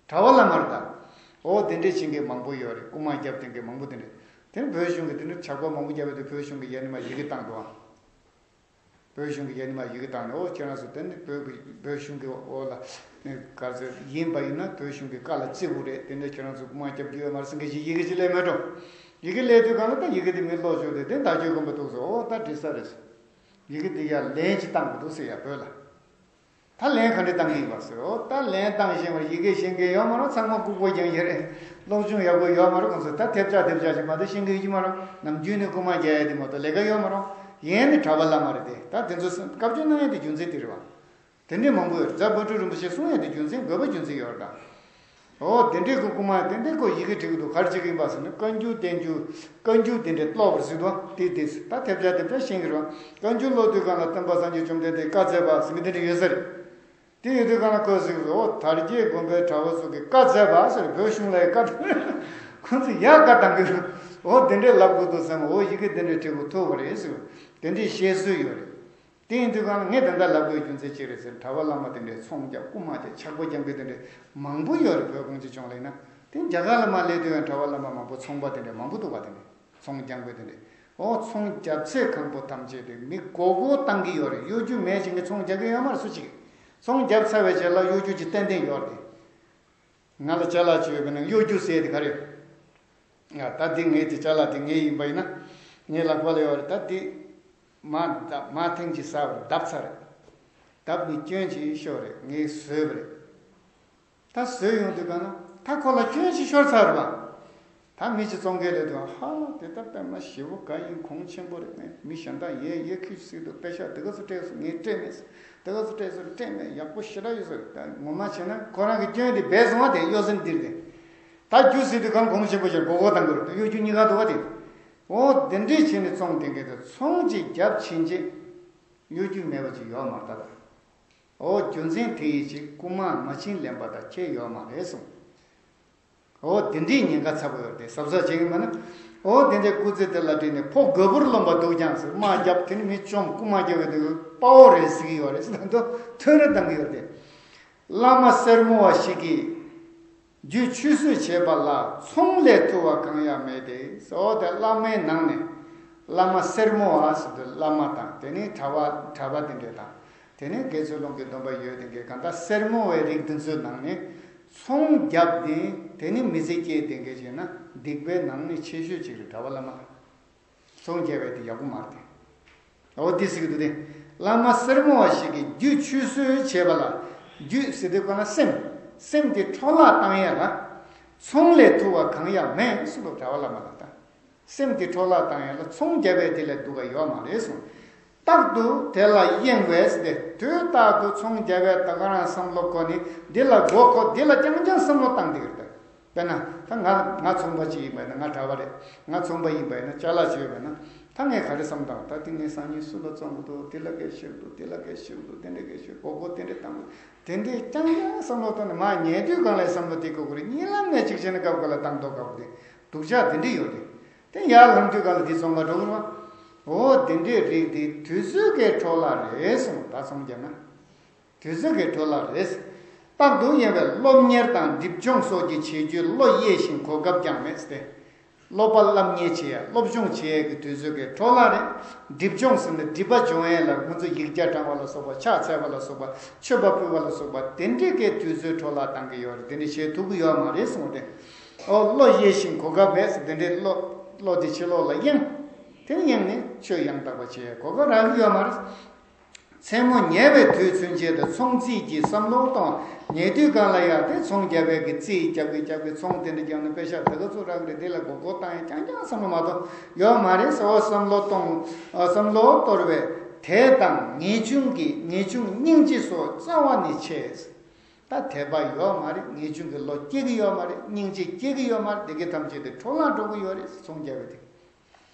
གྲྭ་པ་བླ་མ་རེད་ད། འོ་དེ་འདྲས་བྱེད་མཁན་མང་པོ་ཡོད་རེད། རྐུ་མ་རྒྱབ་དེ་འདྲས་མང་པོ་དེ་འདྲས། དེ་ནི་བོད་གཞུང་གིས་དེ་འདྲས་ཇག་པ་མང་པོ་རྒྱབ་ཡོད་དུས་བོད་གཞུང་གིས་ཡ་ནི་མ་ཡི་གེ་བཏང་འདུག་ཨ། བོད་གཞུང་གིས་ཡ་ནི་མ་ཡི་གེ་བཏང་ནས་འོ་ཁྱེད་རང་ཚོ་དེ་ནི་བོད་ཀྱི་བོད་གཞུང་གི་འོག་ལ་ནི་ག་ཚོད་ཡིན་པ་ཡིན་ན་བོད་གཞུང་གི་བཀའ་ལ་བརྩི་དགོས་རེད། དེ་འདྲས་ཁྱེད་རང་ཚོ་རྐུ་མ་རྒྱབ་རྒྱུ་ཡོད་མ་རེད་ཟེར་མཁན་ཞིག་ཡི་གེ་ཅིག་སླེབས་མེད་འགྲོ། ཡི་གེ་སླེབས་དུས་གང་ལ་ད་ཡི་གེ་དེ་མི་ཀློག་ཆོག་དེ་དེ་དར་རྒྱས་དགོན་པ་འདུག་ཟེར། འོ་ད་འགྲིག་ས་རེད། ཡི་གེ་དེ་ཡ་ལན་ཅིག་བཏང་དགོས་འདུག་ཟེར་ཡ་བོད་ལ། ད་ལན་ག་འདྲ་བཏང་གི་ཡིན་པ་ཟེར། འོ་ད་ལན་བཏང་ཤེས་པར་ཡི་གེ་ཤེས་མཁན་ཡོད་མ་རེད། ཚང་མ་ལྐུགས་པ་རྐྱང་རྐྱང་རེད། སློབ་སྦྱོང་ཡག་པོ་ཡོད་མ་རེད། ཁོང་ཚོ་ད་ཐེབས་ཆག་ཐེབས་ཆག་ཞིག་མ་གཏོགས་ཤེས་མཁན་ཡོད་ཀྱི་མ་རེད། ནམ་རྒྱུན་ནས་རྐུ་མ་རྒྱག་ཡ་དེ་མ་གཏོགས་ལས་ཀ་ཡོད་མ་རེད། ཡིན་ནའི་གྲྭ་པ་བླ་མ་རེད་དེ། ད་དེ་ཚོ་བཀའ་བཀྱོན་གནང་ཡ་དེ་རྒྱུ་མཚན་དེ་རེད་བ། དེ་འདྲས་མང་པོ་ཡོད་རེད། རྫ་དཔལ་སྤྲུལ་རིན་པོ་ཆེ་གསུང་ཡ་དེ་རྒྱུ་མཚན་དགོས་པ་རྒྱུ་མཚན་ཡོད་རེད་ད། འོ་དེ་འདྲས་ཁོ་རྐུ་མ་དེ་འདྲས་ཁོ་ཡི་གེ་བྲིས་ཀྱི་འདུག་ག་རེ་བྱེད་ཀྱི་ཡིན་པ་ཟེར་ན་བཀའ་འགྱུར་བསྟན་འགྱུར་བཀའ་འགྱུར་དེ་འདྲས་ཀློག་པར་ཟེར་འདུག་དེ་དེ་ད་ཐེབས་ཆག་ཐེབས་ཆག་ཤེས་ཀྱི་རེད་བ། བཀའ་འགྱུར་ཀློག་དུས་གང་ལ་སྟོན་པ་སངས་རྒྱས་བཅོམ་ལྡན་འདས་བཀའ་སྩལ་པ་ཟེར་མཁན་དེ་འདྲས་ཡོད་ས་རེད། དེ་ཡོད་དུས་གང་ལ་ཁོས་ཟེར་གི་འོ་དར་རྒྱས་དགོན་པའི་གྲྭ་པ་ཚོ་གིས་བཀའ་སྩལ་པ་ཟེར་བོད་གཞུང་ལ་ཡི་བཀའ་ཁོང་ཚོ་ཡག་བཀའ་བཏང་གི་རེད། འོ་དེ་འདྲས་ལབ་དགོས་འདུག་བསམ། འོ་ཡི་གེ་དེ་འདྲས་བྲིས་དགོས་ཐུག་པ་རེད་ཟེར། དེ་འདྲས་བཤད་སྲོལ་ཡོད་རེད། དེ་ཡིན་དུས་གང་ལ་ངས་དེ་འདྲ་ལབ་དགོས་རྒྱུ་མཚན་ཅི་རེད་ཟེར། གྲྭ་པ་བླ་མ་དེ་འདྲས་ཚོང་རྒྱབ་རྐུ་མ་རྒྱབ་ཇག་པ་རྒྱབ་མཁན་དེ་འདྲས་མང་པོ་ཡོད་རེད། བོད་གངས་ཅན་ལྗོངས་ལ་ཡིན་ན། དེ་རྒྱ་གར་ལ་མར་སླེབས་དུས་ཡང་གྲྭ་པ་བླ་མ་མང་པོ་ཚོང་པ་དེ་འདྲས་མང་པོ་འདུག་པ། དེ་འདྲས་ཚོང་རྒྱག་མཁན་དེ་འདྲས། འོ་ཚོང་རྒྱབ་ཚད་གང་པོ་ཐམས་ཅད་དེ་མི་མགོ་སྐོར་བཏང་གི་ཡོད་རེད། གཡོ་སྒྱུ་མེད་བྱེད་མཁན་ཚོང་རྒྱག་གི་ཡོད་མ་རེད་སུ་གཅིག། ཚོང་རྒྱབ་ཚར་བའི་རྗེས་ལ་གཡོ་སྒྱུ་ཅིག་ཏན་ཏན་ཡོད་རེད། ང་ལ་ཅ་ལག་ཅིག་ཡོད་པ་ན་གཡོ་སྒྱུ་ཟེར་དེ་ག་རེ། ཡ་ད་འདི་ངའི་དེ་ཅ་ལག་དེ་ངའི་ཡིན་པ་ཡིན་ན། ངའི་ལག་པ་ལ་ཡོད་རེད། ད་འདི་མ་ད་མ་ཐེངས་ཅིག་ཟ་བ་རེད། བརྡབས་ཚར་རེད། བརྡབས་ནས་སྐྱོན་ཅིག་ཤོར་རེད། ངས་བཟོས་པ་རེད། ད་བཟོས་ཡོང་དུས་གང་ན་ད་ཁོ་ལ་སྐྱོན་ཅིག་ཤོར་ཚར་རེད་པ། ད་མི་ཅིག་བཙོང་མཁན་སླེབས་དུས་ཧ་དེ་ད་དཔེ་མ་ཞེ་པོ་དགའ་ཡིན། གོང་ཆེན་པོ་རེད། ངས་མི་གཞན་དག་ཡས་ཡས་ཁྱོད་ཅིག་ཟེར་དུས་པེ་ཤག་དེ་ག་ཚོད་སྤྲད་སོང་། ངས་སྤྲད་མེད། དེ་ག་ཚོད་སྤྲད་སོང་། སྤྲད་མེད། ཡག་པོ་ཞེ་དྲག་ཡོད་ཟེར། ད་ངོ་མ་བྱས་ན་ཁོ་རང་གི་སྐྱོན་དེ་སྦས་སོང་བ། དེ་གཡོ་ཟོལ་འདིར་དེ་ད་རྒྱུ་ཟེར་དུས་གང་གོང་ཆེན་པོ་ཞིག་མགོ་སྐོར་བཏང་གི་རེད། གཡོ་སྒྱུ་གཉིས་ཀ་འདུག་བ་དེ། འོ་དེ་འདྲས་བྱས་ནས་བཙོང་དེ་འདྲས་དེ་ཚོང་ཅིག་རྒྱབ་ཕྱིན་ཆད་གཡོ་སྒྱུ་མེད་པ་ཅིག་ཡོད་མ་རེད་ད། འོ་རྒྱུ་མཚན་དེ་ཡིན་ཅིག་རྐུ་མ་མ་བྱིན་ལེན་པ་དང་ཁྱད་ཡོད་མ་རེད་གསུངས། འོ་དེ་འདྲའི་ཉེན་ཁ་ཚ་པོ་ཡོད་རེད་དེ་གཟབ་གཟབ་བྱེད་ཀྱི་མ་ན། འོ་དེ་འདྲའི་སྐུ་ཚེ་དེ་ལ་བྲིས་ནས་ཕོ་རྒོད་པོར་རློམ་པ་འདུག་ཀྱང་ཟེར། རྨ་རྒྱབ་དེ་ནི་མི་བཅོམ་རྐུ་མ་རྒྱབ་ཡོད་དེ་དཔའ་བོ་རེད་ཟེར་གྱི་ཡོད་རེད་ཟེར། ད་དུང་ཐོན་རེ་བཏང་གི་ཡོད་རེད་དེ། བླ་མ་སེར་མོ་བ་ཞིག་གིས་རྒྱུ་ཆུད་ཟོས་བྱེད་པ་ལ་ཚོང་ལས་ཐུ་བ་གང་ཡང་མེད་དེ། འོ་དེ་བླ་མའི་ནང་ནས་བླ་མ་སེར་མོ་བ་ཟེར་དུས་བླ་མ་དང་དེ་ནི་གྲྭ་པ་གྲྭ་པ་དེ་འདྲས་དང་། དེ་ནས་དགེ་ཚུལ་སློང་གི་སྡོམ་པ་ཡོད་དེ་འགས་གང་ལྟར་སེར་མོ་བའི་རིགས་འདི་ཚོའི་ནང་ནས་ ཚོང་བརྒྱབ་ནས་དེ་ནི་མི་ཚེ་སྐྱེལ་བསྡད་མཁན་ཞིག་ན་སྡིག་པའི་ནང་ནས་ཆེ་ཤོས་ཅིག་རེད། གྲྭ་པ་བླ་མ་ཚོང་རྒྱག་པའི་དེ་ཡག་པོ་མ་རེད། འོ་དེ་ཟེར་གྱི་འདུག་སྟེ། བླ་མ་སེར་མོ་བ་ཞིག་གིས་རྒྱུད་ཆུད་ཟོས་བྱས་པ་ལ། རྒྱུད་ཟེར་དུས་གང་ལ་སེམས། སེམས་དེ་འཕྲོ་བརླག་བཏང་ཡ་ལ། ཚོང་ལས་ཐུ་བ་གང་ཡང་མེད་གསུངས་པ། གྲྭ་པ་བླ་མ་ལ་ད། སེམས་དེ་འཕྲོ་བརླག་བཏང་ཡ་ལ་ཚོང་རྒྱབ་པའི་དེ་ལས་སྡུག་ག་ཡོད་མ་རེད་གསུངས། རྟག་ཏུ་དེ་ལ་གཡེང་བས་ཟེར་ཏེ། དུས་རྟག་ཏུ་ཚོང་རྒྱབ་པའི་ད་ག་རང་བསམ་བློ་འཁོར་ནས་འདི་ལ་མགོ་འཁོར། འདི་ལ་རྐྱང་རྐྱང་བསམ་བློ་བཏང་བསྡད་ཀྱི་རེད། དཔེར་ན་ད་ང་ང་ཚོང་པ་ཅིག་ཡིན་པ་ཡིན་ན། ང་གྲྭ་པ་རེད། ང་ཚོང་པ་ཡིན་པ་ཡིན་ན། ཅ་ལག་ཅིག་ཡོད་པ་ཡིན་ན། ད་ངས་ག་རེ་བསམ་བཏང་། ད་དེ་ངས་སང་ཉིན་སུ་ལ་བཙོང་གི་འདུག་དེ་ལ་གས་ཞིག་འདུག་དེ་ལ་གས་ཞིག་འདུག་དེ་འདྲ་གས་ཞིག་མགོ་སྐོར་དེ་འདྲ་བཏང་དགོས། དེ་འདྲའི་རྐྱང་རྐྱང་བསམ་བློ་བཏང་ནས་མར་ཉལ་དུས་སྒང་ལ་བསམ་བློ་དེ་འཁོར་གྱི་རེད། གཉིད་ལམ་ནས་ཅིག་བྱས་ན་སྐབས་འགའ་ལ་བཏང་མདོག་ཁ་པོ་དེ། སྡུག་ཅག་དེ་འདྲ་ཡོད་རེད། དེ་ཡར་ལངས་དུས་སྒང་ལ་དེ་བཙོང་ག་འགྲོ་གི་རེད་པ། འོ་དེ་འདྲའི་རིགས་དེ་དུས་ཚོད་ཀྱི་འཕྲོ་བརླག་རེད་གསུངས། ད་ཚོང་རྒྱག་ན། དུས་ཚོད་ཀྱི་འཕྲོ་བརླག་རེད། རྟག་ཏུ་གཡེང་བས་སློབ་གཉེར་དང་སྒྲིབ་སྦྱོང་སོགས་ཀྱི་བྱེད་རྒྱུའི་བློ་གཡེང་ཞིང་གོ་སྐབས་ཀྱང་མེད་ཟེར་ཏེ། སློབ་པ་སློབ་གཉེར་བྱེད་ཡ། སློབ་སྦྱོང་བྱེད་ཡ་གི་དུས་ཚོད་ཀྱི་འཕྲོ་བརླག་རེད། སྒྲིབ་སྦྱོང་ཟེར་ན་སྒྲིབ་པ་སྦྱོང་ཡ་ལ་ང་ཚོ་ཡིག་བརྒྱ་བགྲང་བ་ལ་སོགས་པ། ཕྱག་འཚལ་བ་ལ་སོགས་པ། མཆོད་པ་ཕུལ་བ་ལ་སོགས་པ། དེ་འདྲའི་གི་དུས་ཚོད་འཕྲོ་བརླག་བཏང་གི་ཡོད་རེད། དེ་འདྲ་བྱེད་ཐུབ་ཀྱི་ཡོད་མ་རེད་གསུངས་ཏེ། ཨོ་བློ་གཡེང་ཞིང་གོ་སྐབས་མེད་ཟེར། དེ་འདྲའི་བློ་བློ་དེ་ཕྱི་ལོགས་ལ་གཡེང་། དེ་ནས་གཡེང་ནས་ཆོས་ཡང་དག་པ་བྱེད་ཡ་གོ་སྐབས་རག་གི་ཡོད་མ་རེད། མཚན་མོ་ཉལ་བའི་དུས་ཚུན་ཆད་དུ་ཚོང་རྩིས་ཀྱི་བསམ་བློ་གཏོང་། ཉལ་དུས་སྒང་ལ་ཡ་དེ་ཚོང་རྒྱབ་པའི་གི་རྩིས་རྒྱབ་གི་རྒྱབ་གི། ཚོང་དེ་འདྲ་རྒྱབ་ན་པེ་ཤག་ད་ག་ཚོད་རག་གི་རེད། དེ་ལ་མགོ་སྐོར་བཏང་ཡ་རྐྱང་རྐྱང་བསམ་བློ་མ་གཏོང་ཡོད་མ་རེད་ཟེར། འོ་བསམ་བློ་གཏོང་། ཨ་བསམ་བློ་གཏོར་བས། དད་དང་ངེས་འབྱུང་གི། ངེས་འབྱུང་སྙིང་རྗེ་སོགས་རྩ་བ་ནས་ཆད། ད་དད་པ་ཡོད་མ་རེད། ངེས་འབྱུང་གི་བློ་སྐྱེ་གི་ཡོད་མ་རེད། སྙིང་རྗེ་སྐྱེ་གི་ཡོད་མ་རེད། དེ་གའི་ཐམས་ཅད་དེ་འཕྲོ་བརླག་འགྲོ་གི་ཡོད་རེད། ཚོང་རྒྱབ་པ་དེ།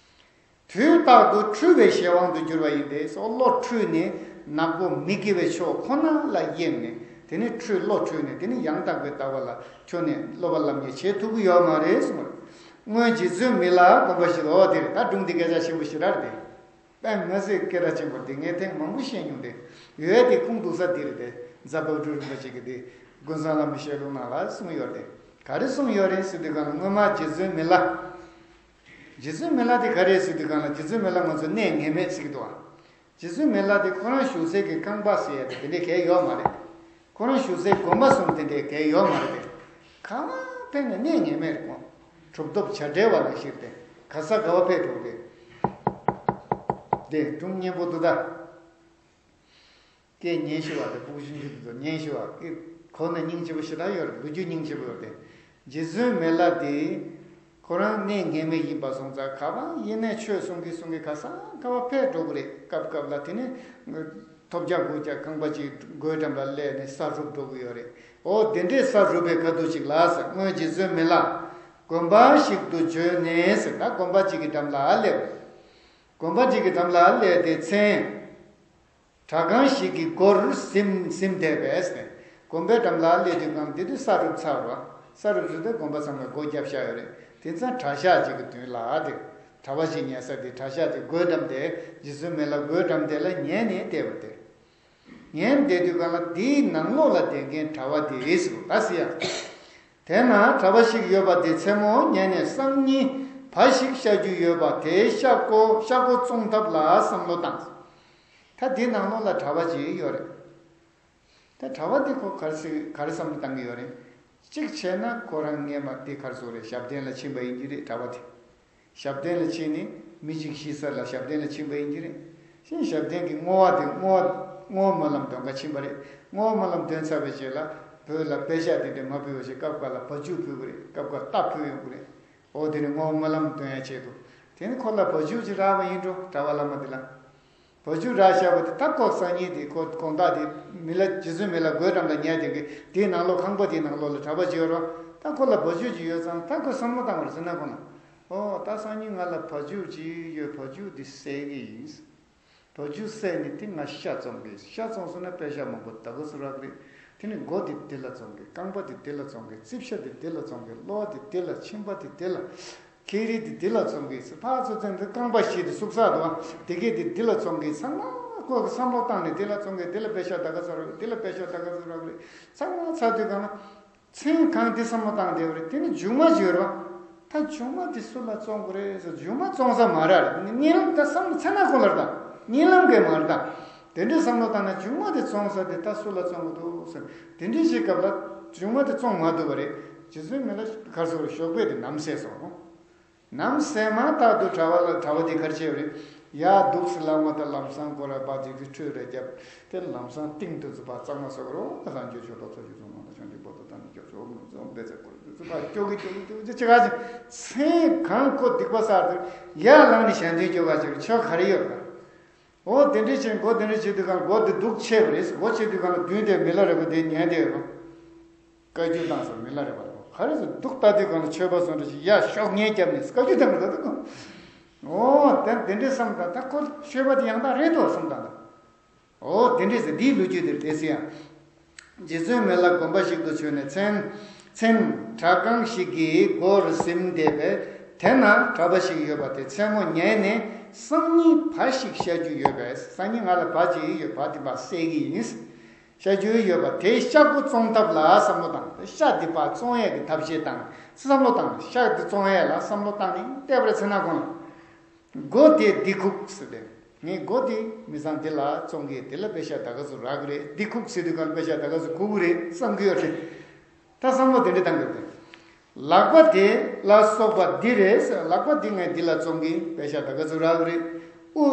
དུས་རྟག་ཏུ་འཁྲུལ་བའི་གཞན་དབང་དུ་གྱུར་པ་ཡིན་ཏེ། སོ་བློ་འཁྲུལ་ནས་ནག་པོ་མི་དགེ་བའི་ཕྱོགས་ཁོ་ན་ལ་གཡེང་ནས། དེ་ནས་འཁྲུལ། བློ་འཁྲུལ་ནས། དེ་ནས་ཡང་དག་པའི་ལྟ་བ་ལ་ཁྱོན་ནས་སློབ་པ་སློབ་གཉེར་བྱེད་ཐུབ་ཀྱི་ཡོད་མ་རེད་གསུངས་པ་རེད། སྔོན་རྗེ་བཙུན་མི་ལ་དགོན་པ་ཞིག་ལ། འོ་དེ་རེད། ད་སྒྲུང་འདི་སྐད་ཆ་ཆེན་པོ་ཞེ་དྲག་རེད་དེ། དཔེ་མི་སྲིད་སྐད་གྲགས་ཆེན་པོ་རེད་དེ། ངས་ཐེངས་མང་པོ་བཤད་མྱོང་སྟེ། ཡོད་དེ་ཁུངས་གཏུགས་ས་འདི་རེད་དེ། རྫ་དཔལ་སྤྲུལ་རིན་པོ་ཆེ་གིས་དེ་ཀུན་བཟང་བླ་མའི་བཤད་ལུང་ནང་ལ་གསུངས་ཡོད་རེད། ག་རེ་གསུངས་ཡོད་རེད་ཟེར་དུས་སྒང་ལ། སྔོན་མ་རྗེ་བཙུན་མི་ལ། རྗེ་བཙུན་མི་ལ་དེ་ག་རེ་རེད་ཟེར་དུས་སྒང་ལ། རྗེ་བཙུན་མི་ལ་ང་ཚོ་གནས་ངེས་མེད་ཟེར་གྱི་འདུག་ཨ། རྗེ་བཙུན་མི་ལ་དེ་ཁོ་རང་བཞུགས་སའི་གི་ཁང་པ་ཟེར་ཡ་དེ་དེ་འདྲའི་གང་ཡང་ཡོད་མ་རེད། ཁོ་རང་བཞུགས་སའི་དགོན་པ་གསུམ་དེ་འདྲའི་གང་ཡང་ཡོད་མ་རེད། གང་ཕེབས་ནས་གནས་ངེས་མེད་རེད། ཁོང་གྲུབ་ཐོབ་བྱ་བྲལ་བ་ནང་བཞིན་ཏེ། ག་ས་ག་བ་ཕེབས་འགྲོ་གི་རེད། དེ་སྒྲུང་སྙན་པོ་འདུག་ད། སྐད་སྙན་ཞུ་བ་དེ། སྤུ་གུ་ཆུང་ཆུང་དེ་ཚོ་སྙན་ཞུ་བ། སྐད་གོ་ན་སྙིང་རྗེ་པོ་ཞེ་དྲག་ཡོད་རེད། ལོ་རྒྱུས་སྙིང་རྗེ་པོ་ཡོད་རེད། རྗེ་བཙུན་མི་ལ་དེ་ཁོ་རང་གནས་ངེས་མེད་ཡིན་པ་སོང་ཙང་། ག་པར་ཡིན་ནའི་ཆོས་གསུང་གིན་གསུང་གིན་ག་ས་ག་བ་ཕེབས་འགྲོ་གི་རེད། སྐབས་སྐབས་ལ་དེ་ནས་ཐོབ་རྒྱག་སྒོ་རྒྱག་ཁང་པ་ཅིག་སྒོའི་འགྲམ་ལ་སླེབས་ནས་ས་རུབ་འགྲོ་གི་ཡོད་རེད། འོ་དེ་འདྲའི་ས་རུབ་པའི་ཁ་ཐུག་ཅིག་ལ་ཟེར། སྔོན་རྗེ་བཙུན་མི་ལ་དགོན་པ་ཞིག་ཏུ་བྱོན་ནས་ཟེར། ད་དགོན་པ་ཅིག་གི་འགྲམ་ལ་སླེབས། དགོན་པ་ཅིག་གི་འགྲམ་ལ་སླེབས་ཏེ་མཚན། གྲྭ་ཁང་ཞིག་གི་སྒོར་ཟིན་ཟིན་བསྡད་པས་ཟེར། དགོན་པའི་འགྲམ་ལ་སླེབས་དུས་སྒང་དེ་དུས་ས་རུབ་ཚར་བ། ས་རུབ་ཚར་དུས་དགོན་པ་ཚང་མས་སྒོ་བརྒྱབ་བཞག་ཡོད་རེད། དེང་སང་གྲྭ་ཤག་ཅིག་གི་མདུན་ལ་དེ། གྲྭ་པ་ཞིག་ཉལ་ས་དེ། གྲྭ་ཤག་དེ་སྒོའི་འགྲམ་དེ། རྗེ་བཙུན་མི་ལ་སྒོའི་འགྲམ་དེ་ལ་ཉལ་ནས་བསྡད་པ་དེ། ཉལ་བསྡད་དུས་སྒང་ལ་དེའི་ནང་ལོགས་ལ་བསྡད་མཁན་གྲྭ་པ་དེ་ཟེར་ད་ཟེར་ཡ། དེ་ན་གྲྭ་པ་ཞིག་ཡོད་པ་དེ་མཚན་མོ་ཉལ་ནས་སང་ཉིན་བ་ཞིག་བཤའ་རྒྱུ་ཡོད་པ་དེའི་ཤ་སྒོ་ཤ་སྒོ་བཙོང་ཐབས་ལ་བསམ་བློ་བཏང་། ད་དེའི་ནང་ལོགས་ལ་གྲྭ་པ་ཅིག་ཡོད་རེད། ད་གྲྭ་པ་དེ་ཁོ་ག་རེ་ཟེར། ག་རེ་བསམ་བློ་བཏང་གི་ཡོད་རེད། གཅིག་བྱས་ན་ཁོ་རང་སྔས་མ་དེ་ག་རེ་ཟེར་རེད། ཞབས་བརྟན་ལ་ཕྱིན་པ་ཡིན་གྱི་རེད། གྲྭ་པ་དེ། ཞབས་བརྟན་ལ་ཕྱིན་ནས་མི་གཅིག་ཤི་ས་ལ་ཞབས་བརྟན་ལ་ཕྱིན་པ་ཡིན་གྱི་རེད། གཞན་ཞབས་བརྟན་གྱི་བསྔོ་བ་དེ། བསྔོ་བ་བསྔོ་བ་སྨོན་ལམ་འདོན་ག་ཕྱིན་པ་རེད། བསྔོ་བ་སྨོན་ལམ་འདོན་ཚར་བའི་རྗེས་ལ་བོད་ལ་པེ་ཤག་དེ་འདྲ་མ་ཕུལ་བ་བྱས། སྐབས་འགའ་ལ་བ་ཕྱུགས་ཕུལ་གྱི་རེད། སྐབས་འགའ་རྟ་ཕུལ་ཡོང་གི་རེད། འོ་དེ་ནས་བསྔོ་བ་སྨོན་ལམ་འདོན་ཡ་ཆེད་དུ། དེ་ནི་ཁོ་ལ་བ་ཕྱུགས་ཅིག་རག་པ་ཡིན་འགྲོ། གྲྭ་པ་བླ་མ་དེ་ལ། བ་ཕྱུགས་རག་བཞག་པ་དེ་ད་ཁོ་སང་ཉིན་དེ་ཁོ་དགོང་དག་དེ་མི་ལ་རྗེ་བཙུན་མི་ལ་སྒོའི་འགྲམ་ལ་ཉལ་བསྡད་མཁན་དེའི་ནང་ལོགས་ཁང་པ་དེའི་ནང་ལོགས་ལ་གྲྭ་པ་ཅིག་ཡོད་རེད་པ། ད་ཁོ་ལ་བ་ཕྱུགས་ཅིག་ཡོད་ཙང་ད་ཁོས་བསམ་བློ་བཏང་བ་རེད་ཟེར་ན། ཁོ་ན་ཨོ་ད་སང་ཉིན་ང་ལ་བ་ཕྱུགས་ཅིག་ཡོད། བ་ཕྱུགས་དེ་བསད་ཀྱི་ཡིན། བ་ཕྱུགས་བསད་ནས་དེ་ང་ཤ་བཙོང་གི། ཤ་བཙོང་སོང་ན་པེ་ཤག་མང་པོ་ད་ག་ཚོད་རག་གི་རེད། དེ་ནས་སྒོ་དེ་དེ་ལ་བཙོང་གི། རྐང་པ་དེ་དེ་ལ་བཙོང་གི། རྩིབ་ཤ་དེ་དེ་ལ་བཙོང་གི། གློ་བ་དེ་དེ་ལ། མཆིན་པ་དེ་དེ་ལ། མཁལ་རིལ་དེ་དེ་ལ་བཙོང་གི་ཟེར། ཕར་ཚུར་བཙོང་དུས་རྐང་པ་བཞི་དེ་བཙུགས་ས་འདུག་པ། དེ་གས་དེ་དེ་ལ་བཙོང་གི། ཚང་མ་ཁོ་གི་བསམ་བློ་བཏང་ནས་དེ་ལ་བཙོང་གི། དེ་ལ་པེ་ཤག་ད་ག་ཚོད་རག་གི། དེ་ལ་པེ་ཤག་ད་ག་ཚོད་རག་གི་རེད། ཚང་མ་ཚར་དུས་སྒང་ལ། མཚན་གང་དེ་བསམ་བློ་བཏང་བསྡད་པ་རེད། དེ་ནི་མཇུག་མ་ཅིག་ཡོད་རེད་པ། ད་མཇུག་མ་དེ་སུ་ལ་བཙོང་དགོས་རེད་ཟེར། མཇུག་མ་བཙོང་ས་མ་རག་རེད། གཉིད་ལམ་ད་བསམ་བློ་ཚེ་ན་ཁོ་ལ་རེད། ད་གཉིད་ལམ་གས་མ་རེད། ད་དེ་འདྲའི་བསམ་བློ་བཏང་ན་མཇུག་མ་དེ་བཙོང་ས་དེ་ད་སུ་ལ་བཙོང་དགོས་འདུག་ཟེར། དེ་འདྲའི་ཞིག་སྐབས་ལ། གཞུག་མ་དེ་བཙོང་མ་ཐུབ་པ་རེད། རྗེ་བཙུན་མི་ལ་གར་སོང་རེད། ཞོགས་པའི་དེ་ནམ་ཟས་སོང་། ནམ་ཟས་མ་ཐག་ཏུ་གྲྭ་པ་ལ་གྲྭ་པ་དེ་གར་བྱས་པ་རེད། ཡ་འདུག་སེ་ལངས་པ་དང་ལམ་སང་སྐོར་ར་པ་ཅིག་གིས་ཁྲུས་རེ་བརྒྱབ། དེ་ལམ་སང་སྟེང་དུ་ཚུད་པ་གཙང་མ་སོགས་རོ་ལ་སང་འགྱོད་ཆོག་ཏོག་ཚོ་ཞིག་སོང་མ་ད་ཆོང་གི་པོ་ཏོ་ད་ནི་སྐྱོ་ཆོག་མི་ཚོ་འབད་ཚེ་སྐོར་དུ་ཚུད་པ་སྐྱོ་གི་སྐྱོ་གི་སྐྱོ་གི་ཅི་ག་ཅི་མཚན་གང་ཁོ་སྡིག་པ་བསགས་དུས་ཡར་ལངས་ནས་ཞལ་འདོན་སྐྱོ་ག་ཅིག་ཆོ་ག་རེ་ཡོད་ག། འོ་དེ་འདྲས་བྱས་མགོ་དེ་འདྲས་བྱེད་དུས་གང་མགོ་དེ་འདུག་ཆེ་བ་རེད། མགོ་ཆེ་དུས་གང་ལ་མདུན་དེ་མི་ལ་རས་པ་དེ་ཉན་དེ་ཡོད་རོ། བཀའ་བཀྱོན་བཏང་སོང་མི་ལ་རས་པ་ལ། ག་རེ་ཟེར་འདུག་ལྟ་དུས་གང་ལ་ཆོས་པ་སོང་འདྲ་ཞིག་ཡ་ཤོག་ངན་བརྒྱབ་ནས་བཀའ་བཀྱོན་བཏང་གི་འདུག་གོ། འོ་དེ་དེ་འདྲས་བསམ་དང་ད་ཁོ་ཆོས་པ་དེ་ཡང་དག་རེད་དོ་བསམ་དང་། འོ་དེ་འདྲས་ཟེར་འདིའི་ལོ་རྒྱུས་དེར་དེ་སི་ཡང་། རྗེ་བཙུན་མི་ལ་དགོན་པ་ཞིག་ཏུ་བྱོན་ནས་མཚན་མཚན་བྲག་སྒང་ཞིག་གི་སྒོར་གཟིམས་བསྡད་པས། དེ་ན་གྲྭ་པ་ཞིག་ཡོད་པ་དེ་མཚན་མོ་ཉལ་ནས་སང་ཉིན་བ་ཞིག་བཤའ་རྒྱུ་ཡོད་པས། སང་ཉིན་ང་ལ་བ་ཅིག་ཡོད་པ་དེ་བ་བསད་ཀྱི་ཡིན། བཤའ་རྒྱུ་ཡོད་པ་དེ་ཤ་ཁུ་བཙོང་ཐབས་ལ་བསམ་བློ་བཏང་། ཤ་འདི་པ་བཙོང་ཡས་ཀྱི་ཐབས་ཤེས་བཏང་བསམ་བློ་བཏང་། ཤ་འདི་བཙོང་ཡས་ལ་བསམ་བློ་བཏང་ནས་བལྟས་པ་རེད་ཚེ་ན་གོང་ལ། སྒོ་དེ་འདི་ཁུག་ཟེར་ཏེ། ངས་སྒོ་དེ་མི་ཚང་འདི་ལ་བཙོང་གི་དེ་ལ་པེ་ཤ་ད་ག་ཚོད་རག་གི་རེད། འདི་ཁུག་ཟེར་དུས་གང་པེ་ཤ་ད་ག་ཚོད་ཁུག་གི་རེད་བསམ་གི་ཡོད་རེད། ད་བསམ་བློ་དེ་འདྲ་བཏང་གི་ཡོད་རེད། ལག་པ་དེ་ལ་སོགས་པ་འདི་རེད་ཟེར། ལག་པ་འདི་ངས་འདི་ལ་བཙོང་གི་པེ་ཤ་ད་ག་ཚོད་རག་གི་རེད། དབུ་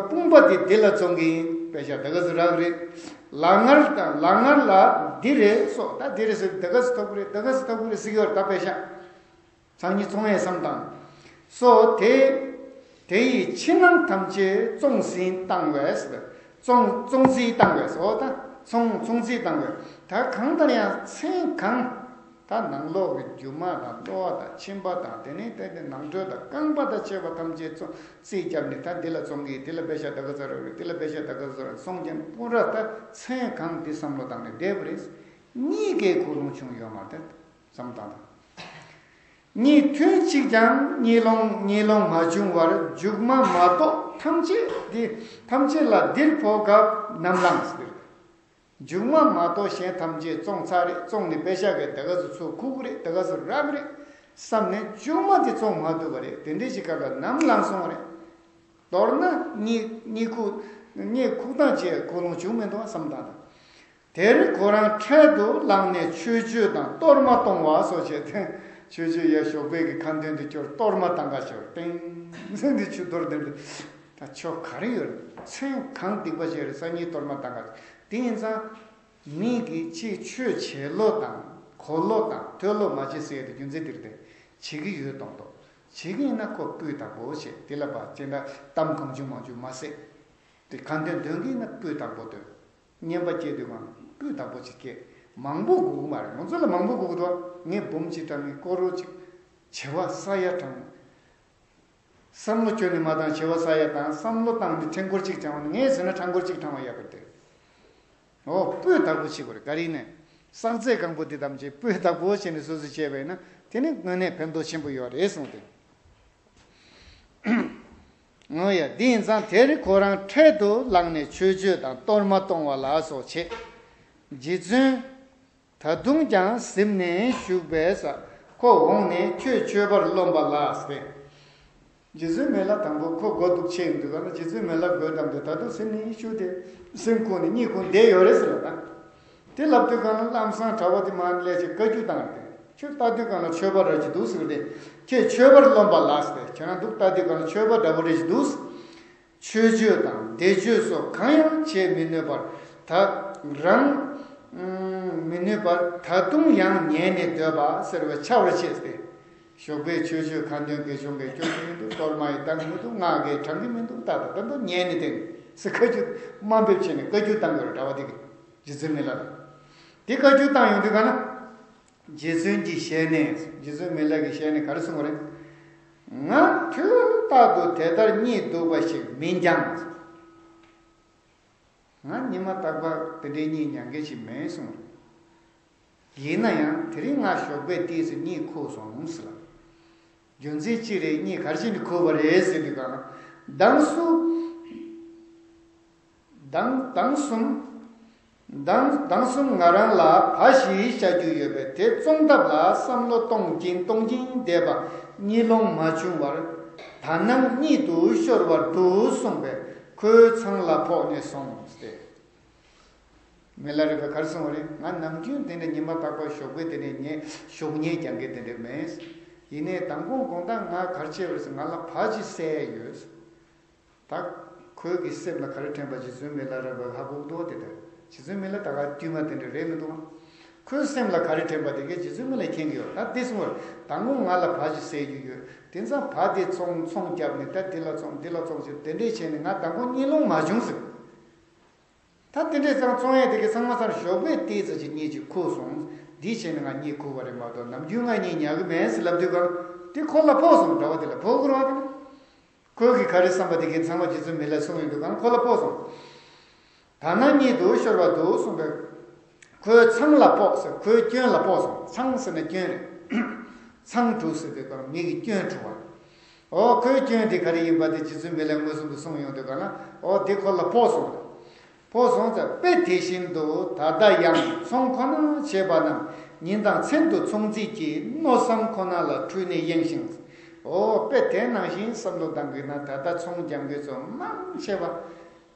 དཔུང་པ་དེ་འདི་ལ་བཙོང་གི་པེ་ཤ་ད་ག་ཚོད་རག་གི་རེད། ལག་ངར་དང་ལག་ངར་ལ་འདི་རེད་སོགས་ད་འདི་རེད་ཟེར་ད་ག་ཚོད་ཐོབ་གི་རེད། ད་ག་ཚོད་ཐོབ་གི་རེད་ཟེར་གི་ཡོད་རེད། ད་པེ་ཤ། སང་ཉིན་བཙོང་ཡས་བསམ་དང་། སོ་དེ། དེ་ཡི་ཕྱི་ནང་ཐམས་ཅད་བཙོང་ཟིན་བཏང་བས། བཙོང་བཙོང་རྩིས་བཏང་བས་སོ་ད། བཙོང་བཙོང་རྩིས་བཏང་བས། ད་གང་ལྟར་ཡང་མཚན་གང་། ད་ནང་ལོགས་ཀྱི་རྒྱུ་མ་དང་གློ་བ་དང་མཆིན་པ་དང་དེ་ནས་དེ་ནས་ནང་ཁྲོལ་དང་རྐང་པ་དང་བཅས་པ་ཐམས་ཅད་བཙོང་རྩིས་བརྒྱབ་ནས་ད་འདི་ལ་བཙོང་གི་འདི་ལ་པེ་ཤ་ད་ག་ཚོད་རག་རེད། འདི་ལ་པེ་ཤ་ད་ག་ཚོད་རག་སོང་ཀྱང་སྤུན་ར་ད་མཚན་གང་འདི་བསམ་བློ་བཏང་ནས་བསྡད་པ་རེད། གཉིས་ཀའི་ཁོ་ལོང་བྱུང་ཡོད་མ་རེད་བསམ་བཏང་དང་། གཉིད་ཐུན་གཅིག་ཀྱང་གཉིད་སློང་གཉིད་སློང་མ་བྱུང་བར་མཇུག་མ་མ་གཏོགས་ཐམས་ཅད་འདི་ཐམས་ཅད་ལ་འདིར་འཕོ་སྐབས་ནམ་ལངས་ཟེར། མཇུག་མ་མ་གཏོགས་གཞན་ཐམས་ཅད་བཙོང་ཚར་རེད། བཙོང་ནས་པེ་ཤ་གས་ད་ག་ཚོད་ཚུར་ཁུག་གི་རེད། ད་ག་ཚོད་རག་གི་རེད་བསམ་ནས་མཇུག་མ་དེ་བཙོང་མ་ཐུབ་པ་རེད། དེ་འདྲའི་ཞིག་སྐབས་ལ་ནམ་ལངས་སོང་བ་རེད། མདོར་ན་གཉིད་གཉིད་ཁུག་གཉིད་ཁུག་སྟངས་ཅིག་ཁོ་ལོང་བྱུང་མི་འདུག་བསམ་བཏང་དང་། དེར་ཁོ་རང་འཕྲལ་དུ་ལངས་ནས་ཆོས་སྤྱོད་དང་གཏོར་མ་གཏོང་བ་སོགས་བྱས་ཏེ། ཆོས་སྤྱོད་ཡ་ཞོགས་པའི་གི་ཁ་འདོན་དུ་སྐྱོར། གཏོར་མ་བཏང་ག་ཤོར་ཏེང་ཟེར་འདི་ཆུ་གཏོར་འདི་འདི་ད་ཆོ་ག་རེ་ཡོད་རེད། མཚན་གང་སྡིག་པ་བྱས་རེད། སང་ཉིན་གཏོར་མ་བཏང་ག་དེ་ཡིན་ཙང་། མི་གིས་ཅིག་ཆོས་བྱེད་ལོ་དང་གོ་ལོ་དང་ཐོས་ལོ་མ་བྱེད་ཟེར་ཡ་དེ་རྒྱུ་མཚན་འདིར་བརྟེན་བྱེད་ཀྱི་ཡོད་མདོག་མདོག་བྱེད་ཀྱི་ཡིན་ན་ཁོ་སྤུས་དག་པོ་བྱེད། དེ་ལ་བ་ཅན་ད་གཏམ་གང་བྱུང་མང་བྱུང་མ་ཟེར། དེ་ཁ་འདོན་འདོན་གྱི་ཡིན་ན་སྤུས་དག་པོ་འདོན། རྔན་པ་སྐྱེལ་དུས་གང་སྤུས་དག་པོ་ཅིག་སྐྱེལ། མང་པོ་དགོས་ཀྱི་མ་རེད། ང་ཚོ་ལ་མང་པོ་དགོས་ཀྱི་འདུག་ངས་འབུམ་གཅིག་དྲངས་ངས་སྐོར་རོ་གཅིག་བྱེ་བ་ས་ཡ་དྲངས། བསམ་བློ་བཅོས་ནས་མ་བཏང་། བྱེ་བ་ས་ཡ་དང་བསམ་བློ་བཏང་ནས་ཕྲེང་སྐོར་གཅིག་དྲངས་པ་ནི་ངས་ཟེར་ན་ཕྲེང་སྐོར་གཅིག་དྲངས་པ་ཡག་པོ་རེད། འོ་སྤུས་དག་པོ་བྱེད་དགོས་རེད། ག་རེ་ཡིན་ནའི་བསགས་ཚད་གང་པོ་འདི་ཐམས་ཅད་སྤུས་དག་པོ་བྱས་ནས་སོ་སོས་བྱས་པ་ཡིན་ན་དེ་ནི་དངོས་གནས་ཕན་ཐོགས་ཆེན་པོ་ཡོད་རེད་གསུངས་ཏེ། འོ་ཡ། འདི་ཡིན་ཙང་དེར་ཁོ་རང་འཕྲལ་དུ་ལངས་ནས་ཆོས་སྤྱོད་དང་གཏོར་མ་གཏོང་བ་ལ་སོགས་བྱེད། རྗེ་བཙུན་ད་དུང་ཀྱང་གཟིམས་ནས་བཞུགས་པས། ཁོ་འོངས་ནས་ཁྱོད་མཆོད་པར་རློམ་པ་ལགས་ཏེ། རྗེ་བཙུན་མི་ལ་དང་པོ་ཁོ་སྒོ་འདུག་ཆེ་ཡིན་འདུག་ག་ན་རྗེ་བཙུན་མི་ལ་སྒོ་བསྡམས་ཏེ་ད་དུང་གཟིམས་ནས་བཞུགས་ཏེ་གཟིམས་ཁུག་ནས་གཉིད་ཁུག་བསྡད་ཡོད་རེད་ཟེར་ལ་ད། དེ་ལབ་དུས་གང་ལ་ལམ་སང་གྲྭ་པ་དེ་མར་སླེབས་བྱས་བཀའ་བཀྱོན་བཏང་སྟེ། ཁྱོད་ལྟ་དུས་གང་ལ་མཆོད་པ་རག་གི་འདུག་ཟེར་ཏེ། ཁྱེད་མཆོད་པར་རློམ་པ་ལགས་ཏེ། ཁྱེད་རང་འདུག་ལྟ་དུས་གང་ལ་མཆོད་པ་འདྲ་པོ་རེད་ཀྱི་འདུག་ཆོས་སྤྱོད་དང་བཟླས་བརྗོད་སོགས་གང་ཡང་བྱེད་མི་ནུས་པར་ད་རང་མི་ནུས་པར་ད་དུང་ཡང་ཉལ་ནས་སྡོད་པ་ཟེར་བའི་ཆ་བར་བྱས་ཏེ། ཞོགས་པའི་ཆོས་སྤྱོད་ཁ་འདོན་དགེ་སྦྱོང་གིས་སྐྱོན་གྱི་མི་འདུག་གཏོར་མ་ཡི་བཏང་གི་མི་འདུག་སྔགས་ཀྱི་བགྲང་གི་མི་འདུག་ད་ད་ད་ད་ཉལ་ནས་བསྟན་ཟེར་བཀའ་བཀྱོན་དམའ་འབེབས་བྱས་ནས་བཀའ་བཀྱོན་བཏང་གི་རེད་གྲྭ་པ་དེ་གིས་རྗེ་བཙུན་མི་ལ་ལ། དེ་བཀའ་བཀྱོན་བཏང་ཡོང་དུས་ག་ན། རྗེ་བཙུན་གྱི་ཞལ་ནས་རྗེ་བཙུན་མི་ལ་གི་ཞལ་ནས་ག་རེ་གསུངས་པ་རེད། ང་དུས་རྟག་ཏུ་དེ་ལྟར་གཉིད་སྡུག་པ་ཞིག་མིན་ཀྱང་། ང་ཉི་མ་རྟག་པར་དེ་འདྲའི་གཉིད་མྱང་མཁན་ཞིག་མིན་གསུངས། ཡིན་ན་ཡང་དེ་རིང་ང་ཞོགས་པའི་ཏིས་སུ་གཉིད་ཁུག་སོང་ཟེར་ལ། རྒྱུ་མཚན་ཅི་རེད། གཉིད་ག་རེ་བྱས་ནས་ཁུག་པ་རེད་ཟེར་དུས་གང་ལ། མདང་སུ། མདང་མདང་གསུམ། མདང་མདང་གསུམ་ང་རང་ལ་བ་ཞིག་བཤའ་རྒྱུ་ཡོད་པས་དེ་བཙོང་ཐབས་ལ་བསམ་བློ་གཏོང་གིན་གཏོང་གིན་བསྡད་པ་གཉིད་ལོང་མ་བྱུང་བར་ད་ནངས་གཉིད་དུ་ཤོར་བར་འདུག་གསུངས་པས་ཁོའི་ཚང་ལ་ཕོག་ནས་སོང་སྟེ། མི་ལ་རས་པས་ག་རེ་གསུངས་པ་རེད། ང་ནམ་རྒྱུན་དེ་འདྲ་ཉི་མ་རྟག་པར་ཞོགས་པའི་དེ་འདྲ་ཉལ་ཞོགས་ཉལ་རྒྱག་མཁན་དེ་འདྲ་མེད། ཡིན་ནའི་མདང་དགོང་དགོང་དག་ང་ག་རེ་བྱས་པ་རེད་ཟེར། ང་ལ་བ་ཅིག་བསད་ཡོད། ད་ཁོའི་གི་སེམས་ལ་ག་རེ་དྲན་པ། རྗེ་བཙུན་མི་ལ་རས་པ་ཧ་གོ་གི་འདུག་དེ་ལྟར་རྗེ་བཙུན་མི་ལ་ད་ག་དཀྱུས་མ་དེ་འདྲ་རེད་མི་འདུག་ཁོའི་སེམས་ལ་ག་རེ་དྲན་པ་དེ་གས་རྗེ་བཙུན་མི་ལ་མཁྱེན་གྱི་ཡོད། ད་དེ་གསུངས་པར་མདང་དགོང་ང་ལ་བ་ཅིག་བསད་རྒྱུ་ཡོད། དེང་སང་བ་དེ་ཚོང་ཚོང་བརྒྱབ་ནས་ད་འདི་ལ་བཙོང་འདི་ལ་བཙོང་ཟེར་དེ་འདྲས་བྱས་ནས་ང་མདང་དགོང་གཉིད་ལོང་མ་བྱུང་ཟེར། ད་དེ་འདྲས་ཙང་བཙོང་ཡས་དེ་གས་ཚང་མ་ཚར། ཞོགས་པའི་ཏོག་ཙམ་ཅིག་གཉིད་ཅིག་ཁུག་སོང་། འདི་བྱས་ནས་ང་གཉིད་ཁུག་པ་རེད་མ་གཏོགས་ནམ་རྒྱུན་ང་གཉིད་ཉལ་གི་མེད་ཟེར་ལབ་དུས་གང་དེ་ཁོ་ལ་ཕོག་སོང་། འདྲ་བ་དེ་ལ་ཕོག་གི་རེད་བ། དེ་ནི་ཁོས་གི་ག་རེ་བསམ་པ་དེ་གས་ཚང་མ་རྗེ་བཙུན་མི་ལ་གསུངས་ཡོང་དུས་གང་ཁོ་ལ་ཕོག་སོང་། ད་ནི་གཉིད་དུ་ཤོར་བ་འདུག་གསུངས་པས། ཁོའི་མཚང་ལ་ཕོག་ཟེར། ཁོའི་སྐྱོན་ལ་ཕོག་སོང་། མཚང་ཟེར་ན་སྐྱོན་རེད། མཚང་བྲུས་ཟེར་དུས་གང་མི་གི་སྐྱོན་བྲུས་པ། འོ་ཁོའི་སྐྱོན་དེ་ག་རེ་ཡིན་པ་དེ་རྗེ་བཙུན་མི་ལས་མངོན་སུམ་དུ་གསུངས་ཡོང་དུས་གང་ན་འོ་དེ་ཁོ་ལ་ཕོག་སོང་། ཕོག་སོང་ཙང་དཔེ་དེ་བཞིན་དུ་ད་ལྟ་ཡང་ཚོང་ཁོ་ན་བྱེད་པ་རྣམས་ཉིན་དང་མཚན་དུ་ཚོང་རྫས་ཀྱི་མནོ་བསམ་ཁོ་ན་ལ་འཁྲུལ་ནས་གཡེང་ཞིང་། འོ་དཔེ་དེ་ནང་བཞིན་བསམ་བློ་བཏང་གི་ན་ད་ལྟ་ཚོང་རྒྱག་མཁན་ཚོ་མང་ཆེ་བ།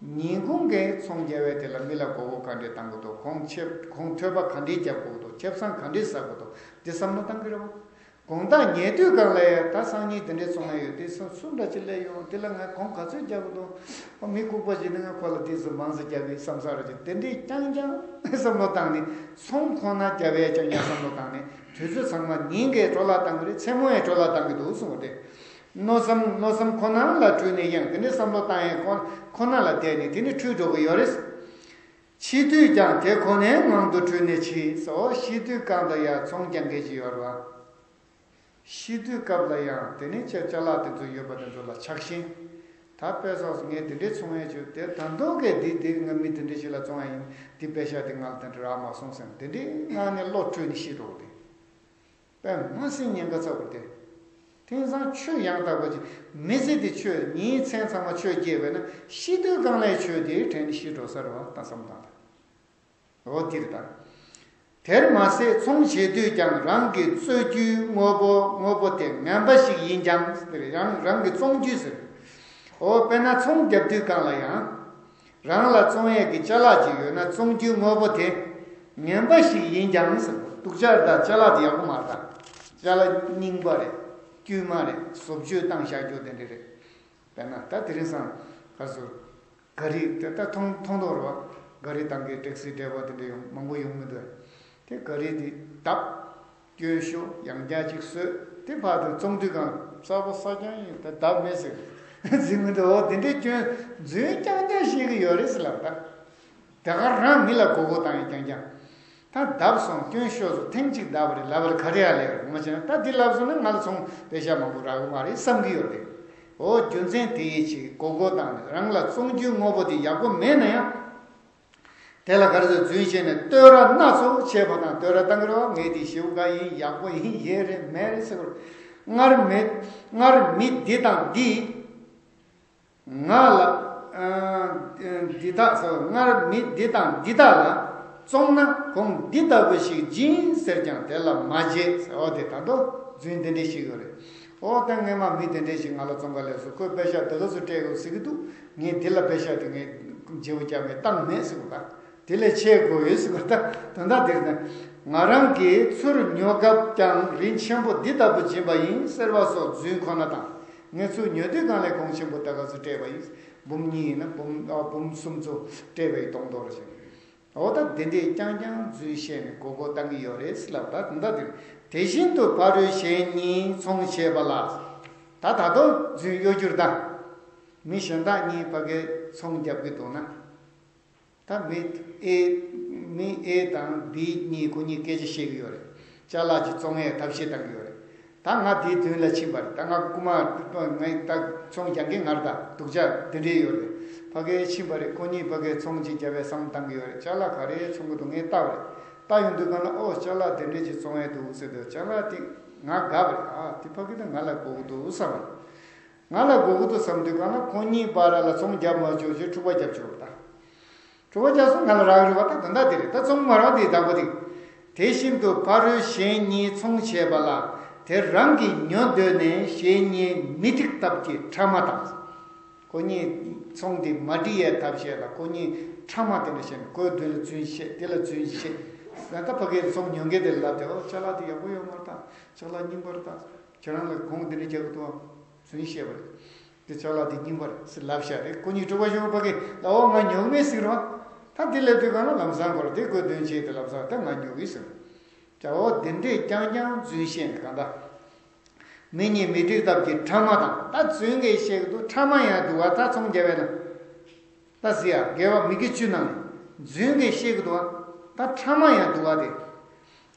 ཉིན་གུང་གི་ཚོང་རྒྱག་པའི་དེ་ལ་མི་ལ་མགོ་སྐོར་ག་འདྲས་གཏང་དགོས་འདུག་ཁོང་ཆེ་ཁོང་ཐོས་པ་ག་འདྲས་རྒྱབ་དགོས་འདུག་ཆབ་གསང་ག་འདྲས་ཟ་དགོས་འདུག་འདི་བསམ་བློ་གཏང་གི་རེད་བ། དགོང་དག་ཉལ་དུས་སྒང་ལ་ཡ་ད་སང་ཉིན་དེ་འདྲས་ཚོང་ཡ་ཡོད། དེ་སུ་སུ་འདྲ་ཅིག་སླེབས་ཡོང་། དེ་ལ་ང་གོང་ག་ཚོད་རྒྱག་དགོས་འདུག་ཨ་མི་ལྐུགས་པ་ཞིག་ནི་ང་ཁོ་ལ་དེ་ཚོ་མང་ཙམ་རྒྱག་གི་བསམ་ས་ར་ཅིག་དེ་འདྲས་རྐྱང་རྐྱང་བསམ་བློ་བཏང་ནས་ཚོང་ཁོ་ན་རྒྱབ་ཡ་རྐྱང་རྐྱང་བསམ་བློ་བཏང་ནས་དུས་ཚོད་ཚང་མ་ཉིན་གྱིས་འཕྲོ་བརླག་བཏང་གི་རེད། མཚན་མོ་ཡང་འཕྲོ་བརླག་བཏང་གི་འདུག་གསུངས་པ་དེ། མནོ་བསམ་མནོ་བསམ་ཁོ་ན་ལ་འཁྲུལ་ནས་གཡེང་། དེ་ནས་བསམ་བློ་བཏང་ཡས་ཁོ་ཁོ་ན་ལ་བསྡད་ནས་དེ་ནས་འཁྲུལ་འགྲོ་གི་ཡོད་རེད། འཆི་དུས་ཀྱང་དེ་ཁོ་ནའི་ངང་དུ་འཁྲུལ་ནས་འཆི་སོ། ཤི་དུས་གང་དུ་ཡང་ཚོང་རྒྱག་མཁན་ཞིག་ཡོད་རེད་བ། ཤི་དུས་སྐབས་ལ་ཡང་དེ་ནས་ཅ་ཅ་ལག་དེ་ཚོ་ཡོད་པ་དེ་ཚོ་ལ་ཆགས་ཤིང་། ད་དཔེ་སོགས་ངས་དེ་འདྲའི་ཚོང་ཡས་བྱོས་དེ་ད་མདོ་གས་འདི་འདི་ང་མི་དེ་འདྲའི་ཞིག་ལ་བཙོང་ཡ་ཡིན། འདི་པེ་ཤ་དེ་ང་ལ་དེ་འདྲ་རག་མ་སོང་སེམས་དེ་འདྲའི་ངང་ནས་བློ་འཁྲུལ་ནས་ཤི་འགྲོ་གི་དེ། དཔེ་མ་སྲིད་ཉེན་ཁ་ཚ་བོ་དེ། དེང་སང་ཆོས་ཡང་དག་པ་ཅིག་མི་ཚེ་འདི་ཆོས་ཉིན་མཚན་ཚང་མ་ཆོས་སྐྱེས་པས་ན་ཤི་དུས་གང་ལས་ཆོས་དེའི་དྲན་ནས་ཤི་འགྲོ་ས་རེད་བ། ད་བསམ་བཏང་དང་། འོ་དེ་རེད་ད། དེར་མ་ཟད་ཚོང་བྱེད་དུས་ཀྱང་རང་གི་རྩོད་རྒྱུའི་དངོས་པོ་དངོས་པོ་དེ་ངན་པ་ཞིག་ཡིན་ཀྱང་ཟེར། རང་རང་གི་བཙོང་རྒྱུ་ཟེར། འོ་དཔེར་ན་ཚོང་རྒྱབ་དུས་གང་ལ་ཡང་། རང་ལ་བཙོང་ཡས་ཀྱི་ཅ་ལག་ཅིག་ཡོད་ན་བཙོང་རྒྱུའི་དངོས་པོ་དེ་ངན་པ་ཞིག་ཡིན་ཀྱང་ཟེར། སྡུག་ཅག་དང་ཅ་ལག་དེ་ཡག་པོ་མ་རེད་ད། ཅ་ལག་རྙིང་པ་རེད། དཀྱུས་མ་རེད། བཟོ་བཅོས་བཏང་བཞག་རྒྱུ་དེ་འདྲ་རེད། དཔེར་ན་ད་དེ་རིང་སང་ག་ཚོད། ག་རི་དེ་ད་མཐོང་མཐོང་མཐོང་རེད་བ། ག་རི་བཏང་གི་ཊེག་སི་ཌ་རའི་བར་དེ་འདྲ་ཡོང་མང་པོ་ཡོང་མི་འདུག་དེ་ག་རི་དེ་བརྡབ། སྐྱོན་ཤོར། ཡང་བསྐྱར་ཅིག་བཟོས། དེ་ཕར་དུ་བཙོང་དུས་གང་གསར་པ་གསར་རྐྱང་ཡིན་ད་བརྡབ་མེད་ཟེར། འཛིན་མི་འདུག་འོ་དེ་འདྲའི་སྐྱོན་རྫུན་རྐྱང་རྐྱང་བཤད་གི་ཡོད་རེད་ཟེར་ལབ་ད། དེ་ག་རང་མི་ལ་མགོ་སྐོར་བཏང་ཡིན་རྐྱང་རྐྱང་། ད་བརྡབ་སོང་སྐྱོན་ཤོར་སོང་ཐེངས་གཅིག་བརྡབ་པ་རེད་ལབ་པ་རེད། ག་རེ་ཡ་ལས་རེད་ངོ་མ་བྱས་ན་ད་འདི་ལབ་སོང་ན་ང་ལ་ཚོང་པེ་ཤ་མང་པོ་རག་གི་མ་རེད་བསམ་གི་ཡོད་རེད། འོ་རྒྱུ་མཚན་དེ་ཡིན་ཕྱིར་མགོ་སྐོར་བཏང་ནས་རང་ལ་བཙོང་རྒྱུའི་དངོས་པོ་དེ་ཡག་པོ་མེད་ན་ཡང་། དེ་ལ་ག་རེ་ཟེར་རྫུན་བཤད་ནས་བསྟོད་ར་སྣ་ཚོགས་བྱས་པ་དང་བསྟོད་ར་བཏང་གི་རེད་བ། ངས་དེ་ཞེ་པོ་དགའ་ཡིན། ཡག་པོ་ཡིན། ཡས་རེད་མས་རེད་ཟེར་གི་རེད། སྔར་མི་སྔར་མི་འདི་དང་འདི། ང་ལ། ཨ། འདི་དག་སོ་སྔར་མི་འདི་དང་འདི་དག་ལ་བཙོང་ན་གོང་འདི་ལྟ་བུ་ཞིག་སྦྱིན་ཟེར་ཀྱང་དེ་ལ་མ་བརྗེད་ཟེར། འོ་དེ་ད་དུང་རྫུན་དེ་འདྲས་ཞིག་ཡོད་རེད། འོ་ད་སྔས་མ་མི་དེ་འདྲས་ཞིག་ང་ལ་བཙོང་ག་སླེབས་སོང་། ཁོས་པེ་ཤ་དེ་ག་ཚོད་སྤྲད་དགོས་ཟེར་གི་འདུག་ངས་འདི་ལ་པེ་ཤ་དེ་ངས་བརྗེ་པོ་རྒྱག་མེད་བཏང་མེད་ཟེར་གི་འདུག་དེ་ལས་ཆེ་དགོས་ཡོད་ཟེར་གི་འདུག་ད་ད་ལྟ་འདིར་ནི་ང་རང་གིས་ཚུར་ཉོ་སྐབས་ཀྱང་རིན་ཆེན་པོ་འདི་ལྟ་བུ་སྦྱིན་པ་ཡིན་ཟེར་བ་སོགས་རྫུན་ཁོ་ན་དང་། ངས་ཚུར་ཉོ་དུས་གང་ལས་གོང་ཆེན་པོ་ད་ག་ཚོད་སྤྲད་པ་ཡིན། འབུམ་གཉིས་ཡིན་ན་འབུམ་ཨ་འབུམ་གསུམ་ཚོ་སྤྲད་པ་ཡིན་སྟོང་སྟོང་རེ་བཞིན། འོ་ད་དེ་འདྲས་རྐྱང་རྐྱང་རྫུན་བཤད་ནས་མགོ་སྐོར་བཏང་གི་ཡོད་རེད་ཟེར་ལབ། ད་དེ་འདྲ་དེ་དེ་བཞིན་དུ་ཕ་རོལ་གཞན་གཉིས་ཚོང་བྱེད་པ་ལ། ད་ད་དུང་རྫུན་གཡོ་སྒྱུར་ད། མི་གཞན་དག་གཉིས་ཕ་གིར་ཚོང་རྒྱབ་ཀྱི་འདུག་ན། ད་མི་ཨེ། མི་ཨེ་དང་བི་གཉིས་ཁོ་གཉིས་སྐད་ཆ་བཤད་ཀྱི་ཡོད་རེད། ཅ་ལག་ཅིག་བཙོང་ཡས་ཐབས་ཤེས་བཏང་གི་ཡོད་རེད། ད་ང་དེའི་མདུན་ལ་ཕྱིན་པ་རེད། ད་ང་རྐུ་མ་ངས་ད་ཚོང་རྒྱག་མཁན་ང་རེད། ད་སྡུག་ཅག་དེ་འདྲས་ཡོད་རེད། ཕ་གིར་ཕྱིན་པ་རེད། ཁོ་གཉིས་ཕ་གིར་ཚོང་ཅིག་རྒྱབ་པའི་བསམ་བཏང་གི་ཡོད་རེད། ཅ་ལག་ག་རེ་བཙོང་གི་འདུག་ངས་བལྟ་བ་རེད། བལྟ་ཡོང་དུས་གང་ལ་ཨོ་ཅ་ལག་དེ་འདྲས་ཅིག་བཙོང་ཡས་འདུག་ཟེར་དུས་ཅ་ལག་དེ་ང་དགའ་བ་རེད། ཨ་དེ་ཕ་གིར་ད་ང་ལ་དགོས་ཀྱི་འདུག་བསམ་པ་རེད། ང་ལ་དགོས་ཀྱི་འདུག་བསམ་དུས་གང་ལ་ཁོ་གཉིས་བར་ལ་ཚོང་རྒྱབ་མ་ཆོག་ཅེས་འཁྲུག་པ་རྒྱབ་ཆོག་ད། འཁྲུག་པ་རྒྱབ་སོང་ང་ལ་རག་རེད་བ། ད་ད་ལྟ་དེ་རེད། ད་བཙོང་མ་རག་དེ་བདག་པོ་དེ། དེ་བཞིན་དུ་ཕ་རོལ་གཞན་གཉིས་ཚོང་བྱེད་པ་ལ་དེ་རང་གིས་ཉོ་འདོད་ནས་གཞན་གཉིས་མི་འགྲིག་སྟབས་ཀྱིས་ཕྲ་མ་དང་། ཁོ་གཉིས་ཚོང་དེ་མ་འགྲིག་ཡའི་ཐབས་ཤེས་ལ་ཁོ་གཉིས་ཕྲ་མ་དེ་འདྲ་བཤད་ནས་ཁོའི་མདུན་ལ་རྫུན་བཤད་དེ་ལ་རྫུན་བཤད། ད་ཕ་གིར་ཚོང་ཉོ་མཁན་དེ་ལ་ལབ་དེ་ཨོ་ཅ་ལག་དེ་ཡག་པོ་ཡོད་མ་རེད། ད་ཅ་ལག་རྙིང་པ་རེད། ད་ཁྱེད་རང་ལ་གོང་དེ་འདྲ་རྒྱག་གི་འདུག་ཨ། རྫུན་བཤད་པ་རེད། དེ་ཅ་ལག་དེ་རྙིང་པ་རེད་ཟེར་ལབ་བཞག་རེད། ཁོ་གཉིས་དཀྲུག་པ་ཤོར་བ་ཕ་གི་ལ་ཨོ་ང་ཉོ་གི་མེད་ཟེར་རོ། ད་དེ་ལབ་དུས་གང་ལ་ལམ་སང་ཁོ་ར་དེ་ཁོའི་མདུན་བྱས་ཏེ་ལམ་སང་ད་ང་ཉོ་གི་ཟེར། ད་ཨོ་དེ་འདྲས་རྐྱང་རྐྱང་རྫུན་བཤད་ནས་གང་ལྟར། མི་གཉིས་མི་འགྲིག་སྟབས་ཀྱིས་ཕྲ་མ་དང་ད་རྫུན་གྱིས་བཤད་ཀྱི་འདུག་ཕྲ་མ་ཡང་འདུག་བ། ད་ཚོང་རྒྱབ་པས་ན། ད་ཟེར་ཡ་དགེ་བ་མི་དགེ་བཅུ་ནང་ནས་རྫུན་གྱིས་བཤད་ཀྱི་འདུག་བ། ད་ཕྲ་མ་ཡང་འདུག་བ་དེ།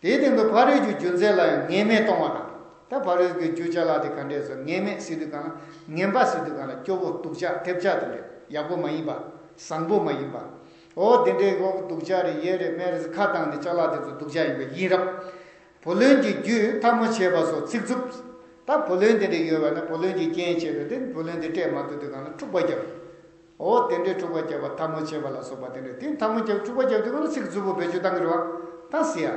དེའི་སྟེང་དུ་ཕ་རོལ་གྱི་རྒྱུ་མཚན་ལ་ཡང་ངེས་མེད་གཏོང་བ་དང་། ད་ཕ་རོལ་གྱི་རྒྱུ་ཅ་ལག་དེ་ག་འདྲས་སོ་ངེས་མེད་ཟེར་དུས་གང་ལ་ངན་པ་ཟེར་དུས་གང་ལ་སྐྱོ་པོ་སྡུག་ཅག་ཐེབས་ཅག་དེ་འདྲས་ཡག་པོ་མ་ཡིན་པ། བཟང་པོ་མ་ཡིན་པ། ཨོ་དེ་འདྲས་ཀོ་སྡུག་ཅག་རེད་ཡས་རེད་མས་རེད་ཟེར་ཁ་བཏང་ནས་ཅ་ལག་དེ་ཚོ་སྡུག་ཅག་ཡིན་པ་ཡིན་རབས། བུ་ལོན་གྱི་རྒྱུས་འཐབ་མོ་བྱས་པ་སོགས་ཚིག་རྩུབ། ད་བུ་ལོན་དེ་འདྲས་ཡོད་པ་ན་བུ་ལོན་གྱི་རྐྱེན་བྱས་པས་དེ་བུ་ལོན་དེ་སྤྲད་མ་ཐུབ་དུས་གང་ལ་འཁྲུག་པ་བརྒྱབ། ཨོ་དེ་འདྲའི་འཁྲུག་པ་བརྒྱབ་པ་འཐབ་མོ་བྱེད་པ་ལ་སོགས་པ་དེ་འདྲ་དེ་འཐབ་མོ་བརྒྱབ་འཁྲུག་པ་བརྒྱབ་དུས་གང་ལ་ཚིག་རྩུབ་པོ་བེད་སྤྱོད་བཏང་གི་རེད་བ། ད་ཟེར་ཡ།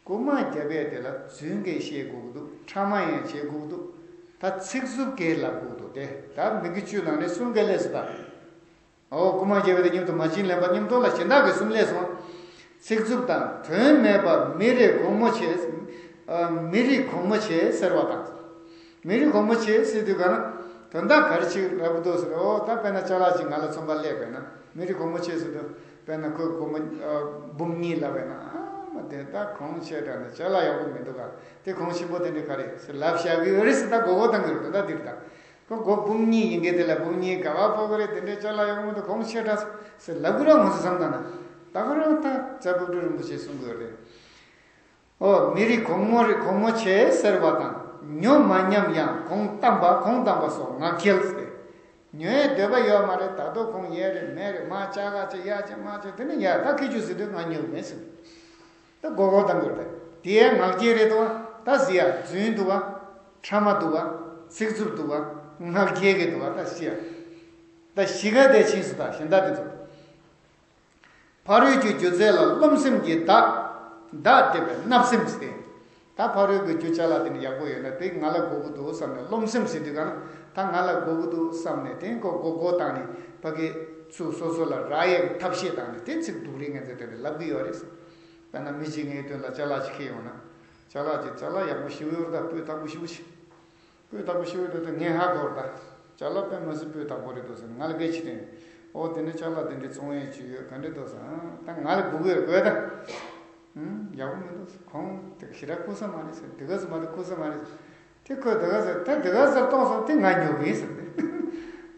རྐུ་མ་བརྒྱབ་པས་དེ་ལ་རྫུན་གྱིས་བཤད་དགོས་ཀྱི་འདུག་ཕྲ་མ་ཡང་བྱེད་དགོས་ཀྱི་འདུག་ད་ཚིག་རྩུབ་གྱིས་ལབ་དགོས་ཀྱི་འདུག་དེ་ད་མི་དགེ་བཅུ་ནང་ནས་གསུམ་ག་ལས་སུ་དང་། ཨོ་རྐུ་མ་བརྒྱབ་པས་དེ་མཉམ་དུ་མ་བྱིན་ལེན་པ་མཉམ་དུ་ལ་གཞན་དག་གིས་གསུམ་ལས་སོང་། ཚིག་རྩུབ་དང་དོན་མེད་པར་མི་རེ་དགོང་མོ་བྱེད། ཨ། མི་རེ་དགོང་མོ་བྱེད་ཟེར་བ་དང་། མི་རེ་དགོང་མོ་བྱེད་ཟེར་དུས་ག་ན། དོན་དག་ག་རེ་ཅིག་ལབ་ཀྱི་འདུག་ཟེར། ཨོ་ད་དཔེར་ན་ཅ་ལག་ཅིག་ང་ལ་ཚོང་པ་སླེབས་པས་ན་མི་རེ་དགོང་མོ་བྱེད་ཟེར་དུས་དཔེར་ན་ཁོས་སྒོར་མོ་ཨ། འབུམ་གཉིས་ལབ་པས་ན་ཨ་མ་དེ་ད་གོང་ཆེ་དྲགས་ནས་ཅ་ལག་ཡག་པོ་མི་འདུག་ག་དེ་གོང་ཆེན་པོ་དེ་འདྲ་ག་རེ་ཟེར་ལབ་བཞག་གི་ཡོད་རེད་ཟེར། ད་མགོ་སྐོར་བཏང་གི་རེད། ད་ད་འདིར་ད་ཁོ་སྒོར་འབུམ་གཉིས་ཡིན་གྱི་དེ་ལ་འབུམ་གཉིས་ག་བ་ཕོག་གི་རེད། དེ་འདྲའི་ཅ་ལག་ཡག་པོ་མི་འདུག་གོང་ཆེ་དྲགས་ཟེར་ལབ་གི་རེད། ངོ་ཚ་བསམ་བཏང་ན་ད་ག་རང་ད་རྩ་བུ་ཀྲུ་རིན་པོ་ཆེས་གསུང་གི་ཡོད་རེད། ཨོ་མི་རིགས་གོང་མོ་རེད་གོང་མོ་ཆེ་ཟེར་བ་དང་ཉོ་མ་མཉམ་ཡང་གོང་གཏམ་པ་གོང་གཏམ་པ་སོགས་ངག་འཁྱལ་ཟེར། ཉོ་ཡའི་འདོད་པ་ཡོད་མ་རེད། ད་དུང་ཁོང་ཡས་རེད་མས་རེད་མ་ཅ་ག་ཅེ་ཡ་ཅེ་མ་ཅེ་དེ་ནི་ཡ་ད་ཁི་ཆུ་ཟེར་དུས་ང་ཉོ་མེད་ཟེར། ད་མགོ་སྐོར་བཏང་དགོས་རེད། དེ་ཡས་ངག་འཁྱལ་རེད་དོ། ད་ཟེར་ཡ་རྫུན་འདུག་བ། ཕྲ་མ་འདུག་བ། ཚིག་རྩུབ་འདུག་བ། ངག་འཁྱལ་གི་འདུག་བ། ད་ཟེར་ཡ། ད་གཞི་ག་དེ་ཕྱིན་སོང་། ད་གཞན་དག་དེ་ཚོ། ཕ་རོལ་གྱི་རྒྱུ་རྫས་ལ་རློམ་སེམས་ཀྱིས་བདག་བདག་བསྒྲིབས་པའི་བརྣབ་སེམས་ཏེ། ད་ཕ་རོལ་གྱི་རྒྱུ་ཅ་ལག་དེ་ནི་ཡག་པོ་ཡོད་ན་དེ་ང་ལ་དགོས་ཀྱི་འདུག་བསམ་ནས་རློམ་སེམས་ཟེར་དུས་ག་ན་ད་ང་ལ་དགོས་ཀྱི་འདུག་བསམ་ནས་དེ་མགོ་མགོ་མགོ་བཏང་ནས་ཕ་གི་ཚུར་སོ་སོ་ལ་རག་ཡས་ཀྱི་ཐབས་ཤེས་བཏང་ནས་དེ་ཚིག་སྡུག་རུས་ངན་ཚད་དེ་ནས་ལབ་ཀྱི་ཡོད་རེད། དཔེར་ན་མི་གཅིག་ངའི་མདུན་ལ་ཅ་ལག་ཅིག་ཁྱེར་ཡོང་ན་ཅ་ལག་ཅིག་ཅ་ལག་ཡག་པོ་ཞེ་པོ་ཡོད་རེད། ད་སྤུས་དག་པོ་ཞེ་པོ་ཅིག་སྤུས་དག་པོ་ཞིག་ཡོད་དུས་ངས་ཧ་གོ་ར། ད་ཅ་ལག་དཔེ་མི་སྲིད་སྤུས་དག་པོ་རེད་འདུག་ཟེར་ང་ལ་སྐད་ཆ་དྲིས། ཨོ་དེ་འདྲ་ཅ་ལག་དེ་འདྲ་བཙོང་ཡས་ཅིག་ཡོད་ག་འདྲ་འདུག་ཟེར། ད་ང་ལ་སྒུག་གི་ཡོད་དགོས་ད། ཡག་པོ་མི་འདུག་ཟེར། གོང་དེ་ཞེ་དྲག་ཁུག་ས་མ་རེད་ཟེར། དེ་ག་ཟེར་མ་དེ་ཁུག་ས་མ་རེད་ཟེར། དེ་ཁོས་དེ་ག་ཟེར་ད་དེ་ག་ཟེར་གཏོང་སོང་དེ་ང་ཉོ་གི་ཡིན་ཟེར།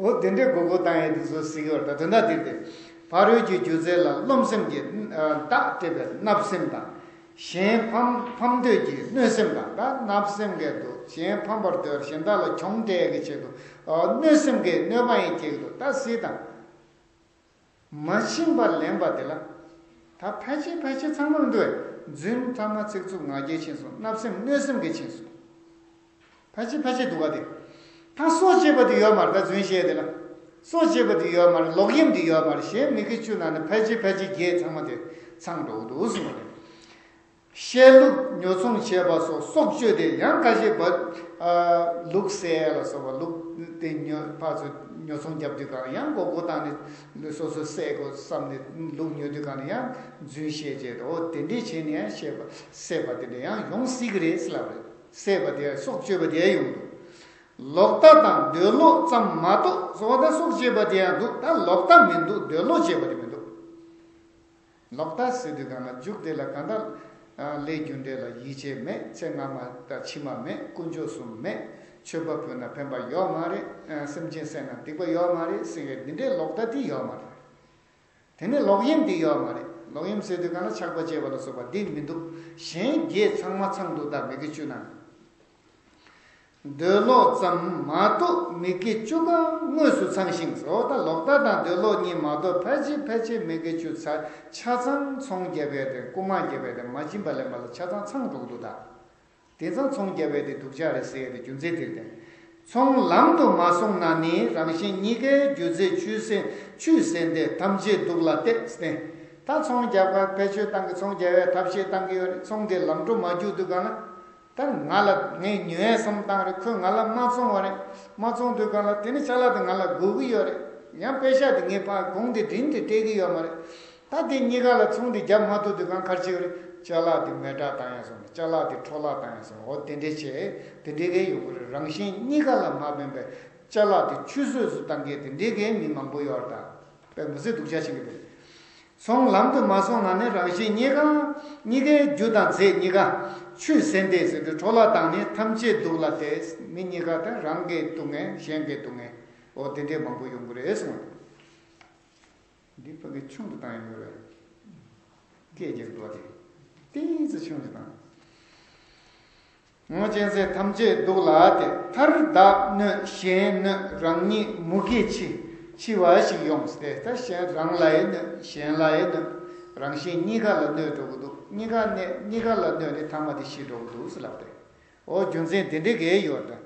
ཨོ་དེ་འདྲའི་མགོ་སྐོར་བཏང་ཡས་དེ་ཚོ་ཟེར་གི་ཡོད་རེད། ད་དོན་དག་དེ་རེད། ཕ་རོལ་གྱི་རྒྱུ་རྫས་ལ་རློམ་སེམས་ཀྱིས་བདག་བསྒྲིབས་པའི་བརྣབ་སེམས་དང་། གཞན་ཕམ་ཕམ་འདོད་ཀྱི་གནོད་སེམས་དང་། ད་བརྣབ་སེམས་ཀྱི་འདུག་གཞན་ཕམ་པར་འདོད་གཞན་དག་ལ་གྱོང་སྤྲད་ཀྱི་ཆེད་དུ་གནོད་སེམས་ཀྱི་གནོད་པ་ཡང་སྐྱེ་གི་འདུག་ད་སྲིད་དང་། མ་བྱིན་པ་ལེན་པ་དེ་ལ་ད་ཕལ་ཆེར་ཕལ་ཆེར་ཚང་མ་མི་འདུག་རྫུན་ཕྲ་མ་ཚིག་རྩུབ་ངག་འཁྱལ་ཕྱིན་སོང་། བརྣབ་སེམས་གནོད་སེམས་ཀྱིས་ཕྱིན་སོང་། ཕལ་ཆེར་ཕལ་ཆེར་འདུག་ག་དེ། ད་སྲོག་བཅད་པ་དེ་ཡོད་མ་རེད། ད་རྫུན་བཤད་དེ་ལ། སྲོག་བཅད་པ་དེ་ཡོད་མ་རེད། ལོག་གཡེམ་དེ་ཡོད་མ་རེད། གཞན་མི་དགེ་བཅུ་ནང་ནས་ཕལ་ཆེར་ཕལ་ཆེར་བརྒྱད་ཚང་མ་དེ་ཚང་འགྲོ་གི་འདུག་གསུངས་པ་རེད། བཤད་ལུགས་ཉོ་ཚོང་བྱས་པ་སོགས་སྲོག་གཅོད་དེ་ཡང་ཁ་ཤས་པ། ལུག་བསད་ལ་སོགས་པ་ལུག་དེ་ཉོ་ཕར་ཚུར་ཉོ་ཚོང་རྒྱབ་དུས་གང་ཡང་མགོ་སྐོར་བཏང་ནས་སོ་སོ་བསད་དགོས་བསམ་ནས་ལུག་ཉོ་དུས་གང་ཡང་རྫུན་བཤད་བྱས་ཏེ་ཨོ་དེ་འདྲས་བྱས་ནས་ཡང་བཤད་པ་བསད་པ་དེ་འདྲས་ཡང་ཡོང་སྲིད་ཀྱི་རེད་ཟེར་ལབ་རེད། བསད་པ་དེ་སྲོག་གཅོད་པ་དེ་ཡང་ཡོང་འདུག་ལོག་ལྟ་དང་འདོད་ལོག་ཙམ་མ་གཏོགས་སོ་ད་སྲོག་བཅད་པ་དེ་ཡང་འདུག་ད་ལོག་ལྟ་མི་འདུག་འདོད་ལོག་བཅད་པ་དེ་མི་འདུག་ལོག་ལྟ་ཟེར་དུས་གང་ལ་མཇུག་དེ་ལ་གང་ལྟར་ལས་རྒྱུ་འབྲས་ལ་ཡིད་ཆེས་མེད། ཚེ་སྔ་མ་དང་ཕྱི་མ་མེད། དཀོན་མཆོག་གསུམ་མེད། མཆོད་པ་ཕུལ་ན་ཕན་པ་ཡོད་མ་རེད། སེམས་ཅན་བསད་ན་སྡིག་པ་ཡོད་མ་རེད་ཟེར་བའི་འདི་འདྲའི་ལོག་ལྟ་དེ་ཡོད་མ་རེད། དེ་ནས་ལོག་གཡེམ་དེ་ཡོད་མ་རེད། ལོག་གཡེམ་ཟེར་དུས་གང་ལ་ཆགས་པ་སྐྱེས་པ་ལ་སོགས་པ་འདི་མི་འདུག་གཞན་བརྒྱད་ཚང་མ་ཚང་འདུག་ད་མི་དགེ་བཅུ་ན། འདོད་ལོག་ཙམ་མ་གཏོགས་མི་དགེ་བཅུ་གང་དངོས་སུ་ཚང་ཞིང་། འོ་ད་ལོག་ལྟ་དང་འདོད་ལོག་གཉིས་མ་གཏོགས་ཕལ་ཆེར་ཕལ་ཆེར་མི་དགེ་བཅུ་ཚ་ཆ་ཚང་ཚོང་རྒྱབ་པའི་དེ་རྐུ་མ་རྒྱབ་པའི་དེ་མ་བྱིན་པ་ལེན་པ་ལ་ཆ་ཚང་ཚང་འགྲོ་གི་འདུག་ད། དེ་ཚང་ཚོང་རྒྱབ་པའི་དེ་སྡུག་ཅག་རེད་ཟེར་ཡས་དེ་རྒྱུ་མཚན་དེ་རེད་དེ། ཚོང་ལམ་དུ་མ་སོང་ན་ནི་རང་གཞན་གཉིས་ཀའི་རྒྱུ་རྫས་ཆུད་ཟོས་ཆུད་ཟོས་ཏེ་ཐམས་ཅད་སྡུག་ལ་གཏད་ཟེར། ད་ཚོང་རྒྱབ་ཁར་བེད་སྤྱོད་བཏང་གི་ཚོང་རྒྱབ་པའི་ཐབས་ཤེས་བཏང་གི་ཡོད་རེད། ཚོང་དེ་ལམ་འགྲོ་མ་རྒྱུག་དུས་གང་ན། ད་ང་ལ་ངས་ཉོ་ཡས་བསམ་བཏང་རེད། ཁོས་ང་ལ་མ་བཙོང་བ་རེད། མ་བཙོང་དུས་གང་ལ་དེ་ནི་ཅ་ལག་དེ་ང་ལ་དགོས་ཀྱི་ཡོད་རེད། ཡང་པེ་ཤག་དེ་ངས་ཕར་གོང་དེ་འདྲེན་དེ་སྤྲད་ཀྱི་ཡོད་མ་རེད། ད་དེ་གཉིས་ཀ་ལ་ཚོང་དེ་རྒྱབ་མ་ཐུབ་དུས་གང་ག་རེ་བྱེད་ཀྱི་རེད། ཅ་ལག་དེ་མེ་སྲེག་བཏང་ཡས་སོང་། ཅ་ལག་དེ་འཕྲོ་བརླག་བཏང་ཡས་སོང་། འོ་དེ་འདྲས་བྱས་དེ་འདྲས་གས་ཡོང་གི་རེད། རང་གཞན་གཉིས་ཀ་ལ་མ་ཕན་པའི་ཅ་ལག་དེ་ཆུད་ཟོས་སུ་བཏང་མཁན་དེ་འདྲས་གས་མི་མང་པོ་ཡོད་རེད། ད་དཔེ་མི་སྲིད་སྡུག་ཅག་བྱེད་ཀྱི་འདུག། ཚོང་ལམ་དུ་མ་སོང་ན་ནི་རང་གཞན་གཉིས་ཀ་གཉིས་ཀའི་རྒྱུ་དང་རྫས་གཉིས་ཀ་ཆུད་ཟོས་ཏེ་ཟེར་དུས་འཕྲོ་བརླག་བཏང་ནས་ཐམས་ཅད་སྡུག་ལ་དེ་མི་གཉིས་ཀ་དེ་རང་གིས་སྡུག་བསྔལ་གཞན་གྱིས་སྡུག་བསྔལ་འོ་དེ་འདྲས་མང་པོ་ཡོང་གི་རེད་གསུངས། འདི་ཕ་གི་ཆུང་དུ་བཏང་ཡོད་རེད། སྐད་རྒྱག་འདུག་སྟེ། ཏིང་ཙི་ཆུང་དུ་བཏང་། ངོ་ཅན་ཟས་ཐམས་ཅད་སྡུག་ལ་དེ། མཐར་བདག་གནོད་གཞན་གནོད་རང་ཉིད་མུ་གེས་འཆི། འཆི་བ་ཞིག་ཡོང་སྟེ། ད་གཞན་རང་ལ་ཡང་གནོད་གཞན་ལ་ཡང་གནོད། རང་གཞན་གཉིས་ཀ་ལ་གནོད་འགྲོ་གི་འདུག། གཉིས་ཀ་གནོད་གཉིས་ཀ་ལ་གནོད་ནས་ཐ་མ་དེ་ཤི་འགྲོ་གི་འདུག་ཟེར་ལབ་སྟེ། འོ་རྒྱུ་མཚན་དེ་འདྲའི་གས་ཡོད་དོ།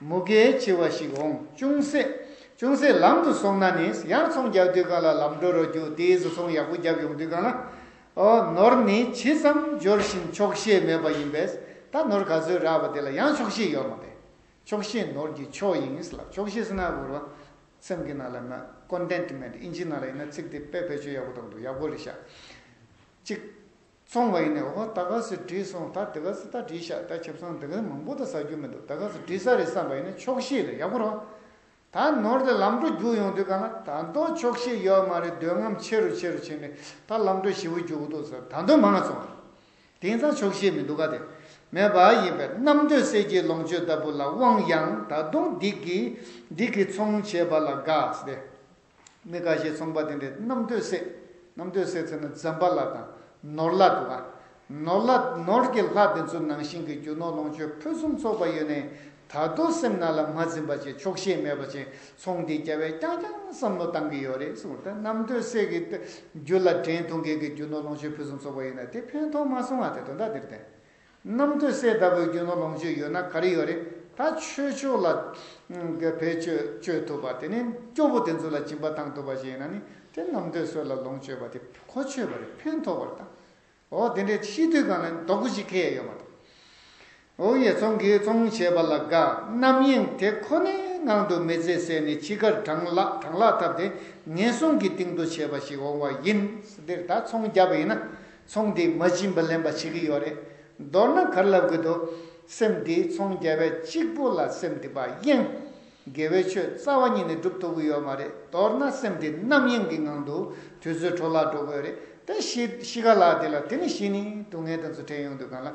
མུ་གེས་འཆི་བ་ཞིག་འོང་། ཅུང་ཟད། ཅུང་ཟད་ལམ་དུ་སོང་ན་ནི་ཡང་ཚོང་རྒྱག་དུས་གང་ལ་ལམ་འགྲོ་རུ་རྒྱུག། དེའི་ཚོ་ཚོང་ཡག་པོ་རྒྱབ་ཡོང་དུས་གང་ལ། འོ་ནོར་ནི་ཇི་ཙམ་འབྱོར་བཞིན་ཆོག་ཤེས་མེད་པ་ཡིན་པས། ད་ནོར་ག་ཚོད་རག་པ་དེ་ལ་ཡང་ཆོག་ཤེས་ཡོད་མ་རེད། ཆོག་ཤེས་ནོར་གྱི་མཆོག་ཡིན་ལབ། ཆོག་ཤེས་ཟེར་ན་གོ་ར། སེམས་ཀྱི་ནང་ལ་ན་ཀོན་ཊེན་ཊི་མེན་ཊི། ཨིན་ཇི་ནང་ལ་ཡིན་ན་ཚིག་དེ་དཔེ་བེད་སྤྱོད་ཡག་པོ་གཏོང་འདུག། ཡག་པོ་རེད་ཤག། གཅིག། བཙོང་བ་ཡིན་ནའི་འོ་ད་ག་ཚོད་བྲིས་སོང་། ད་དེ་ག་ཚོད་ད་བྲིས་ཤག། ད་ཁྱབ་ཚང་དེ་ག་མང་པོ་ད་ཟ་རྒྱུ་མི་འདུག། ད་ག་ཚོད་བྲིས་ས་རེད་བསམ་པ་ཡིན་ན་ཆོག་ཤེས་རེད། ཡག་པོ་རེད་བ། ད་ནོར་དེ་ལམ་འགྲོ་རྒྱུག་ཡོང་དུས་གང་ལ་ད་མདོ་ཆོག་ཤེས་ཡོད་མ་རེད། འདོད་རྔམ་ཆེ་རུ་ཆེ་རུ་ཕྱིན་ནས་ད་ལམ་འགྲོ་ཞེ་པོ་རྒྱུག་གི་འདུག་ཟེར། ད་དུང་མང་ང་བཙོང་བ། དེང་སང་ཆོག་ཤེས་མི་འདུག་ག། དེ་མེད་པ་ཡིན་པས་རྣམ་ཐོས་སྲས་ཀྱི་ལོངས་སྤྱོད་ལྟ་བུ་ལ་དབང་ཡང་ད་དུང་སྡིག་གིས་སྡིག་གིས་ཚོང་བྱེད་པ་ལ་དགའ་སྟེ། མི་ཁ་ཤས་ཚོང་པ་དེ་འདྲའི་རྣམ་ཐོས་སྲས། རྣམ་ཐོས་སྲས་ཟེར་ན་ཛམ་བྷ་ལ་དང་ནོར་ལྷ་འདུག་ག། ནོར་ལྷ་ནོར་གྱི་ལྷ་དེ་ཚོ་ནང་བཞིན་གྱི་རྒྱུ་ནོར་ལོངས་སྤྱོད་ཕུན་སུམ་ཚོགས་པ་ཡོད་ནའི་ད་དུང་སེམས་ནང་ལ་མ་འཛིན་པ་བྱས། ཆོག་ཤེས་མེད་པ་བྱས། ཚོང་འདི་རྒྱབ་པས་རྐྱང་རྐྱང་བསམ་བློ་བཏང་གི་ཡོད་རེད་གསུངས། ད་རྣམ་ཐོས་སྲས་ཀྱི་རྒྱུ་ལ་འགྲན་ཐུང་མཁན་གྱི་རྒྱུ་ནོར་ལོངས་སྤྱོད་ཕུན་སུམ་ཚོགས་པ་ཡོད་ན་དེ་ཕན་ཐོགས་མ་སོང་བ་དེ་དོན་དག་འདིར་བསྟན། རྣམ་ཐོས་སྲས་ལྟ་བུའི་རྒྱུ་ནོར་ལོངས་སྤྱོད་ཡོད་ན་ག་རེ་ཡོད་རེད། ད་ཆོས་ཕྱོགས་ལ་གི་བེད་སྤྱོད་སྤྱོད་ཐུབ་པ། དེ་ནས་སྐྱོ་པོ་དེ་ཚོ་ལ་སྦྱིན་པ་བཏང་ཐུབ་པ་ཞིག་ཡིན་ན་ནི་དེ་རྣམ་ཐོས་སྲས་ལ་ལོངས་སྤྱོད་པ་དེ་གོ་ཆོད་པ་རེད། ཕན་ཐོགས་པ་རེད། ད་འོ་དེ་འདྲའི་ཤི་དུས་གང་ལ་རྡོག་པོ་ཞིག་ཁེལ་ཡ་ཡོད་མ་རེད། འོ་ཡ། ཚོང་གིས་ཚོང་བྱེད་པ་ལ་དགའ། རྣམ་གཡེང་དེ་ཁོ་ནའི་ངང་དུ་མི་བྱེད་ཟེར་ནས་འཆི་ཁར་གྲང་ལྷགས་གྲང་ལྷགས་བཏབ་སྟེ་ངན་སོང་གི་གཏིང་དུ་བྱེད་པ་ཞིག་འོང་བ་ཡིན། འདིར་ད་ཚོང་བརྒྱབ་པ་ཡིན་ན་ཚོང་འདི་མ་བྱིན་པ་ལེན་པ་བྱེད་ཀྱི་ཡོད་རེད། མདོར་ན་ག་རེ་ལབ་ཀྱི་འདུག། སེམས་འདི་ཚོང་བརྒྱབ་པའི་གཅིག་པོ་ལ་སེམས་འདི་ཕར་གཡེང་། དགེ་བའི་ཆོས་རྩ་བ་ཉིད་ནས་སྒྲུབ་ཐུབ་ཀྱི་ཡོད་མ་རེད། མདོར་ན་སེམས་འདི་རྣམ་གཡེང་གི་ངང་དུ་དུས་ཚོད་འཕྲོ་བརླག་འགྲོ་གི་ཡོད་རེད། དེ་ཤི་ཤི་ཁ་ལ་དེ་ལ་དེ་ནི་ཤི་ནས་སྡུག་བསྔལ་དེ་ཚོ་འཕྲད་ཡོང་དུས་གང་ལ་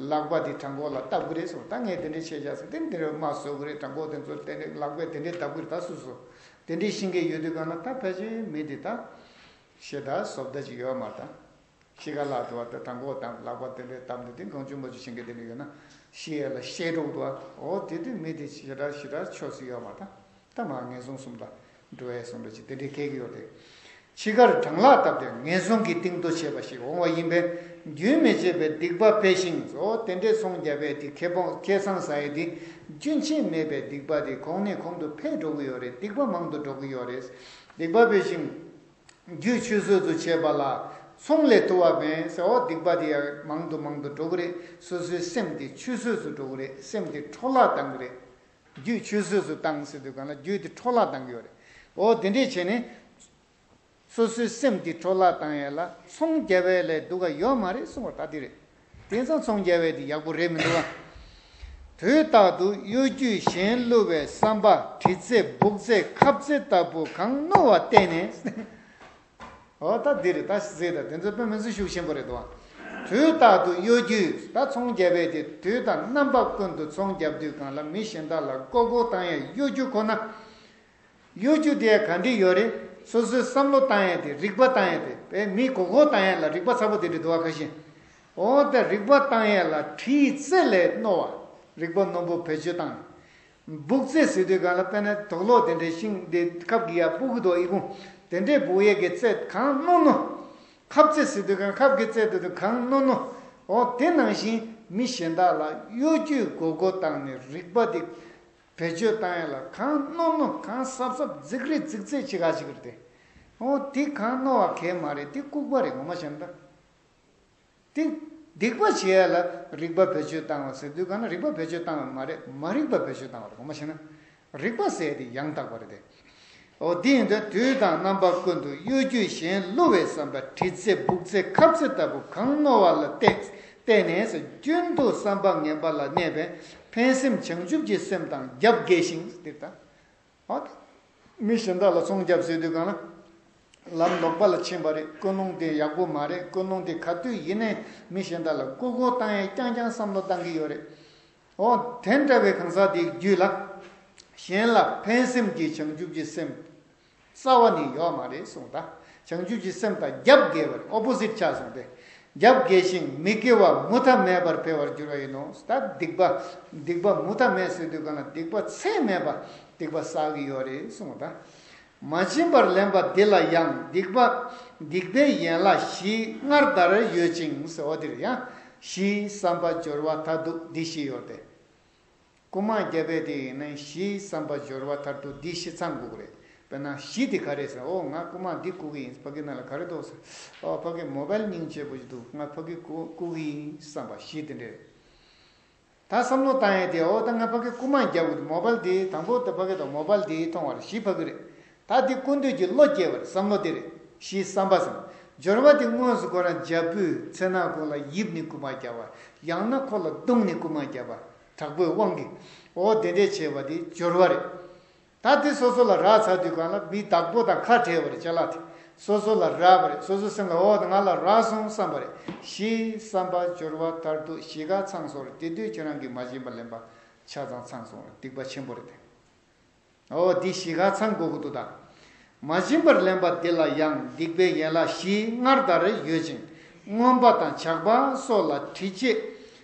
ལག་པ་དེ་བྲང་ཁོག་ལ་བཏབ་གི་རེད་གསུངས། ད་ངས་དེ་འདྲས་བྱས་བཞག་ཟེར་དེ་འདི་རུ་མ་བཟོ་གི་རེད། བྲང་ཁོག་དེ་ཚོ་དེ་འདྲས་ལག་པས་དེ་འདྲས་བརྡབ་གི་རེད། ད་སུ་སུ་དེ་འདྲས་ཤི་མཁན་ཡོད་དུས་གང་ལ་ད་ཕལ་ཆེར་མི་དེ་ད་ཞེ་དྲག་བཟོ་ལྟ་ཅིག་ཡོད་མ་རེད། ད་ཤི་ཁ་ལ་དུ་བ་དེ་བྲང་ཁོག་དང་ལག་པ་དེ་འདྲས་བརྡབ་ནས་དེ་གང་བྱུང་མ་བྱུང་ཤི་མཁན་དེ་འདྲས་ཡོད་ན་ཤི་ཡས་ལ་ཤེས་འགྲོ་གི་འདུག་ཨ། འོ་དེ་དུས་མི་དེ་ཞེ་དྲག་ཞེ་དྲག་ཆོག་སྲིད་ཡོད་མ་རེད། ད་མ་ངན་སོང་གསུམ་ལ་འགྲོ་ཡས་གསུངས་འདྲ་ཅིག་དེ་འདྲའི་སྐད་ཀྱི་ཡོད་རེད། འཆི་ཁར་གྲང་ལྷགས་བཏབ་སྟེ་ངན་སོང་གི་གཏིང་དུ་བྱེད་པ་ཞིག་འོང་བ་ཡིན་པས་རྒྱུན་མི་ཆད་པའི་སྡིག་པ་འཕེལ་ཞིང་། འོ་དེ་འདྲའི་ཚོང་རྒྱབ་པའི་དེ་ཁེ་སྤོང་ཁེ་བཟང་ཟ་ཡས་དེ་རྒྱུན་ཆད་མེད་པའི་སྡིག་པ་དེ་གོང་ནས་གོང་དུ་འཕེལ་འགྲོ་གི་ཡོད་རེད། སྡིག་པ་མང་དུ་འགྲོ་གི་ཡོད་རེད། སྡིག་པ་འཕེལ་ཞིང་། རྒྱུད་ཆུད་ཟོས་སུ་བྱེད་པ་ལ་ཚོང་ལས་ཐུ་བ་མེད་ཟེར། འོ་སྡིག་པ་དེ་ཡང་མང་དུ་མང་དུ་འགྲོ་གི་རེད། སོ་སོའི་སེམས་དེ་ཆུད་ཟོས་སུ་འགྲོ་གི་རེད། སེམས་དེ་འཕྲོ་བརླག་བཏང་གི་རེད། རྒྱུད་ཆུད་ཟོས་སུ་བཏང་ཟེར་དུས་གང་ལ་རྒྱུད་དེ་འཕྲོ་བརླག་བཏང་གི་ཡོད་རེད། འོ་དེ་འདྲས་བྱས་ནས་སོ་སོའི་སེམས་དེ་འཕྲོ་བརླག་བཏང་ཡས་ལ་ཚོང་རྒྱབ་པ་ལས་སྡུག་ག་ཡོད་མ་རེད་གསུངས་པ་ད་དེ་རེད། དེང་སང་ཚོང་རྒྱབ་པ་དེ་ཡག་པོ་རེད་མི་འདུག་ཨ། དུས་རྟག་ཏུ་གཡོ་སྒྱུས་གཞན་བསླུ་བའི་བསམ་པ། གྲི་རྩེ་འབུག་རྩེ་ཁབ་རྩེ་ལྟ་བུ་གང་རྣོ་བ་བརྟེན་ནས། འོ་ད་འདི་རེད། ད་ཟེར་ད་དེ་ཚོ་དཔེ་མི་སྲིད་ཤུགས་ཆེན་པོ་རེད་དོ། དུས་རྟག་ཏུ་གཡོ་སྒྱུས། ད་ཚོང་རྒྱབ་པས་དེ་དུས་དང་རྣམ་པ་ཀུན་ཏུ་ཚོང་རྒྱབ་དུས་གང་ལ་མི་གཞན་དག་ལ་མགོ་སྐོར་བཏང་ཡས་གཡོ་སྒྱུ་ཁོ་ན། གཡོ་སྒྱུ་དེ་ག་འདྲ་ཡོད་རེད། སོ་སོའི་བསམ་བློ་བཏང་ཡས་དེ་རིག་པ་བཏང་ཡས་དེ་བས་མི་མགོ་སྐོར་བཏང་ཡས་ལ་རིག་པ་ཚ་པོ་དེ་འདྲ་འདུག་བ་ཁ་ཤས། འོ་ད་རིག་པ་བཏང་ཡས་ལ་གྲི་རྩེ་ལས་རྣོ་བ། རིག་པ་རྣོན་པོ་བེད་སྤྱོད་བཏང་། འབུག་རྩེ་ཟེར་དུས་གང་ལ་དཔེར་ན་དུག་ལོག་དེ་འདྲའི་ཤིང་དེ་ཁབ་ཀྱི་ཡ་སྤུ་གུ་དོ་ཨི་ཁུང་དེ་འདྲའི་འབུག་ཡས་ཀྱི་རྩེ་གང་རྣོ་རྣོ། ཁབ་རྩེ་ཟེར་དུས་གང་ཁབ་ཀྱི་རྩེ་དེ་དུ་གང་རྣོ་རྣོ། འོ་དེ་ནང་བཞིན་མི་གཞན་དག་ལ་གཡོ་སྒྱུས་མགོ་སྐོར་བཏང་ནས་རིག་པ་དེ་བེད་སྤྱོད་བཏང་ཡས་ལ་གང་རྣོ་རྣོ་གང་སྲབ་སྲབ་རྫིག་རེ་རྫིག་རྩེ་ཆེ་ག་ཞིག་རེད་དེ། འོ་དེ་གང་རྣོ་བ་གས་མ་རེད། དེ་ལྐུགས་པ་རེད་ངོ་མ་བཤད་ན་ད། དེ་ སྡིག་པ་བྱེད་ཡ་ལ་རིག་པ་བེད་སྤྱོད་བཏང་བ་ཟེར་དུས་གང་ན་རིག་པ་བེད་སྤྱོད་བཏང་བ་མ་རེད། མ་རིག་པ་བེད་སྤྱོད་བཏང་བ་རེད། ངོ་མ་བྱས་ན། རིག་པ་ཟེར་ཡ་དེ་ཡང་དག་པ་རེད་དེ། འོ་དེ་ཡིན་དུས་དུས་དང་རྣམ་པ་ཀུན་ཏུ་གཡོ་སྒྱུས་གཞན་བསླུ་བའི་བསམ་པ་དྲི་ཚེ་སྦུག་ཚེ་ཁབ་ཚེ་ལྟ་བུ་གང་རྣོ་བ་ལ་བལྟས་བལྟས་ནས་རྒྱུན་དུ་བསམ་པ་ངན་པ་ལ་གནས་པའི་ཕན་སེམས་བྱང་ཆུབ་ཀྱི་སེམས་དང་རྒྱབ་འགལ་ཞིང་ཟེར་ད། འོ་དེ། མི་གཞན་དག་ལ་ཚོང་རྒྱབ་ཟེར་དུས་གང་ན། ལམ་ལོག་པ་ལ་ཕྱིན་པ་རེད། ཀུན་སློང་དེ་ཡག་པོ་མ་རེད། ཀུན་སློང་དེ་ག་དུས་ཡིན་ནའི་མི་གཞན་དག་ལ་ལྐུགས་ལྐུགས་བཏང་ཡས་རྐྱང་རྐྱང་བསམ་བློ་བཏང་གི་ཡོད་རེད། འོ་དེ་འདྲ་བའི་གང་ཟག་དེའི་རྒྱུད་ལ། གཞན་ལ་ཕན་སེམས་ཀྱི་བྱང་ཆུབ་ཀྱི་སེམས། རྩ་བ་ནས་ཡོད་མ་རེད་གསུངས་ད། བྱང་ཆུབ་ཀྱི་སེམས་དང་རྒྱབ་འགལ་བར་ཨོ་པོ་ཟིཊ་ཆགས་སོང་སྟེ། རྒྱབ་འགལ་ཞིང་མི་དགེ་བ་མུ་མཐའ་མེད་པར་འཕེལ་བར་འགྱུར་བ་ཡིན་ནོ། ད་སྡིག་པ། སྡིག་པ་མུ་མཐའ་མེད་ཟེར་དུས་གང་ལ་སྡིག་པ་ཚད་མེད་པ་སྡིག་པ་བསགས་ཀྱི་ཡོད་རེད་གསུངས་ད། མ་བྱིན་པར་ལེན་པ་འདི་ལ་ཡང་སྡིག་པ། སྡིག་པའི་ཡན་ལག་བཞི་སྔར་ལྟར་ཡོད་ཅིང་ཟེར་བ་འདིར་ཡང་བཞིའི་བསམ་པ་སྦྱོར་བ་མཐར་ཐུག་འདི་བཞི་ཡོད་དེ། རྐུ་མ་བརྒྱབ་པའི་དེ་ཡིན་ན་བཞིའི་བསམ་པ་སྦྱོར་བ་མཐར་ཐུག་འདི་བཞི་ཚང་དགོས་ཀྱི་རེད། དཔེར་ན་བཞི་དེ་ག་རེ་ཟེར། འོ་ང་རྐུ་མ་འདི་རྐུ་གི་ཡིན། ཕ་གི་ནང་ལ་ག་རེ་འདུག་ཟེར། འོ་ཕ་གི་མོ་བལ་སྙིང་རྗེ་པོ་ཞིག་འདུག་ང་ཕ་གི་རྐུ་རྐུ་གི་ཡིན་བསམ་པ་བཞི་དེ་འདྲས། ད་བསམ་བློ་བཏང་ཡས་དེ་འོ་ད་ང་ཕ་གི་རྐུ་མ་བརྒྱབ་གི་འདུག་མོ་བལ་དེ་དང་པོ་དེ་ཕ་གི་དང་མོ་བལ་དེ་མཐོང་བ་རེད། བཞི་ཕ་གི་རེད། ད་དེ་རྐུ་འདོད་ཀྱི་བློ་སྐྱེ་བར་བསམ་བློ་དེ་རེད། བཞི་བསམ་པ་ཟེར། སྦྱོར་བ་དེ་དངོས་སུ་ཁོ་རང་འཇབ་བུས་ཚེ་ནག་ཁོང་ལ་ཡིབ་ནས་རྐུ་མ་བརྒྱབ་པ། ཡང་ན་ཁོ་ལ་བརྡུངས་ནས་རྐུ་མ་བརྒྱབ་པ། དྲག་པོའི་དབང་གིས། འོ་དེ་འདྲས་བྱས་པ་དེ་སྦྱོར་བ་རེད། ད་དེ་སོ་སོ་ལ་རག་ཚར་དུས་གང་ལ་མི་བདག་པོ་དང་ཁ་བྲལ་བ་རེད་ཅ་ལག་དེ། སོ་སོ་ལ་རག་པ་རེད། སོ་སོའི་སེམས་ལ་འོ་ང་ལ་རག་སོང་བསམ་པ་རེད། བཞི་བསམ་པ་སྦྱོར་བ་མཐར་ཐུག་བཞི་ཀ་ཚང་སོང་རེད། དེ་དུས་ཁྱེད་རང་གིས་མ་བྱིན་པ་ལེན་པ་ཆ་ཚང་ཚང་སོང་རེད། སྡིག་པ་ཆེན་པོ་རེད་དེ། འོ་འདི་བཞི་ཀ་ཚང་དགོས་ཀྱི་འདུག་ད། མ་བྱིན་པར་ལེན་པ་འདི་ལ་ཡང་སྡིག་པའི་ཡན་ལག་བཞི་སྔར་ལྟར་ཡོད་ཅིང་། རྔོན་པ་དང་ཇག་པ་སོགས་ལ་དྲི་བཅས།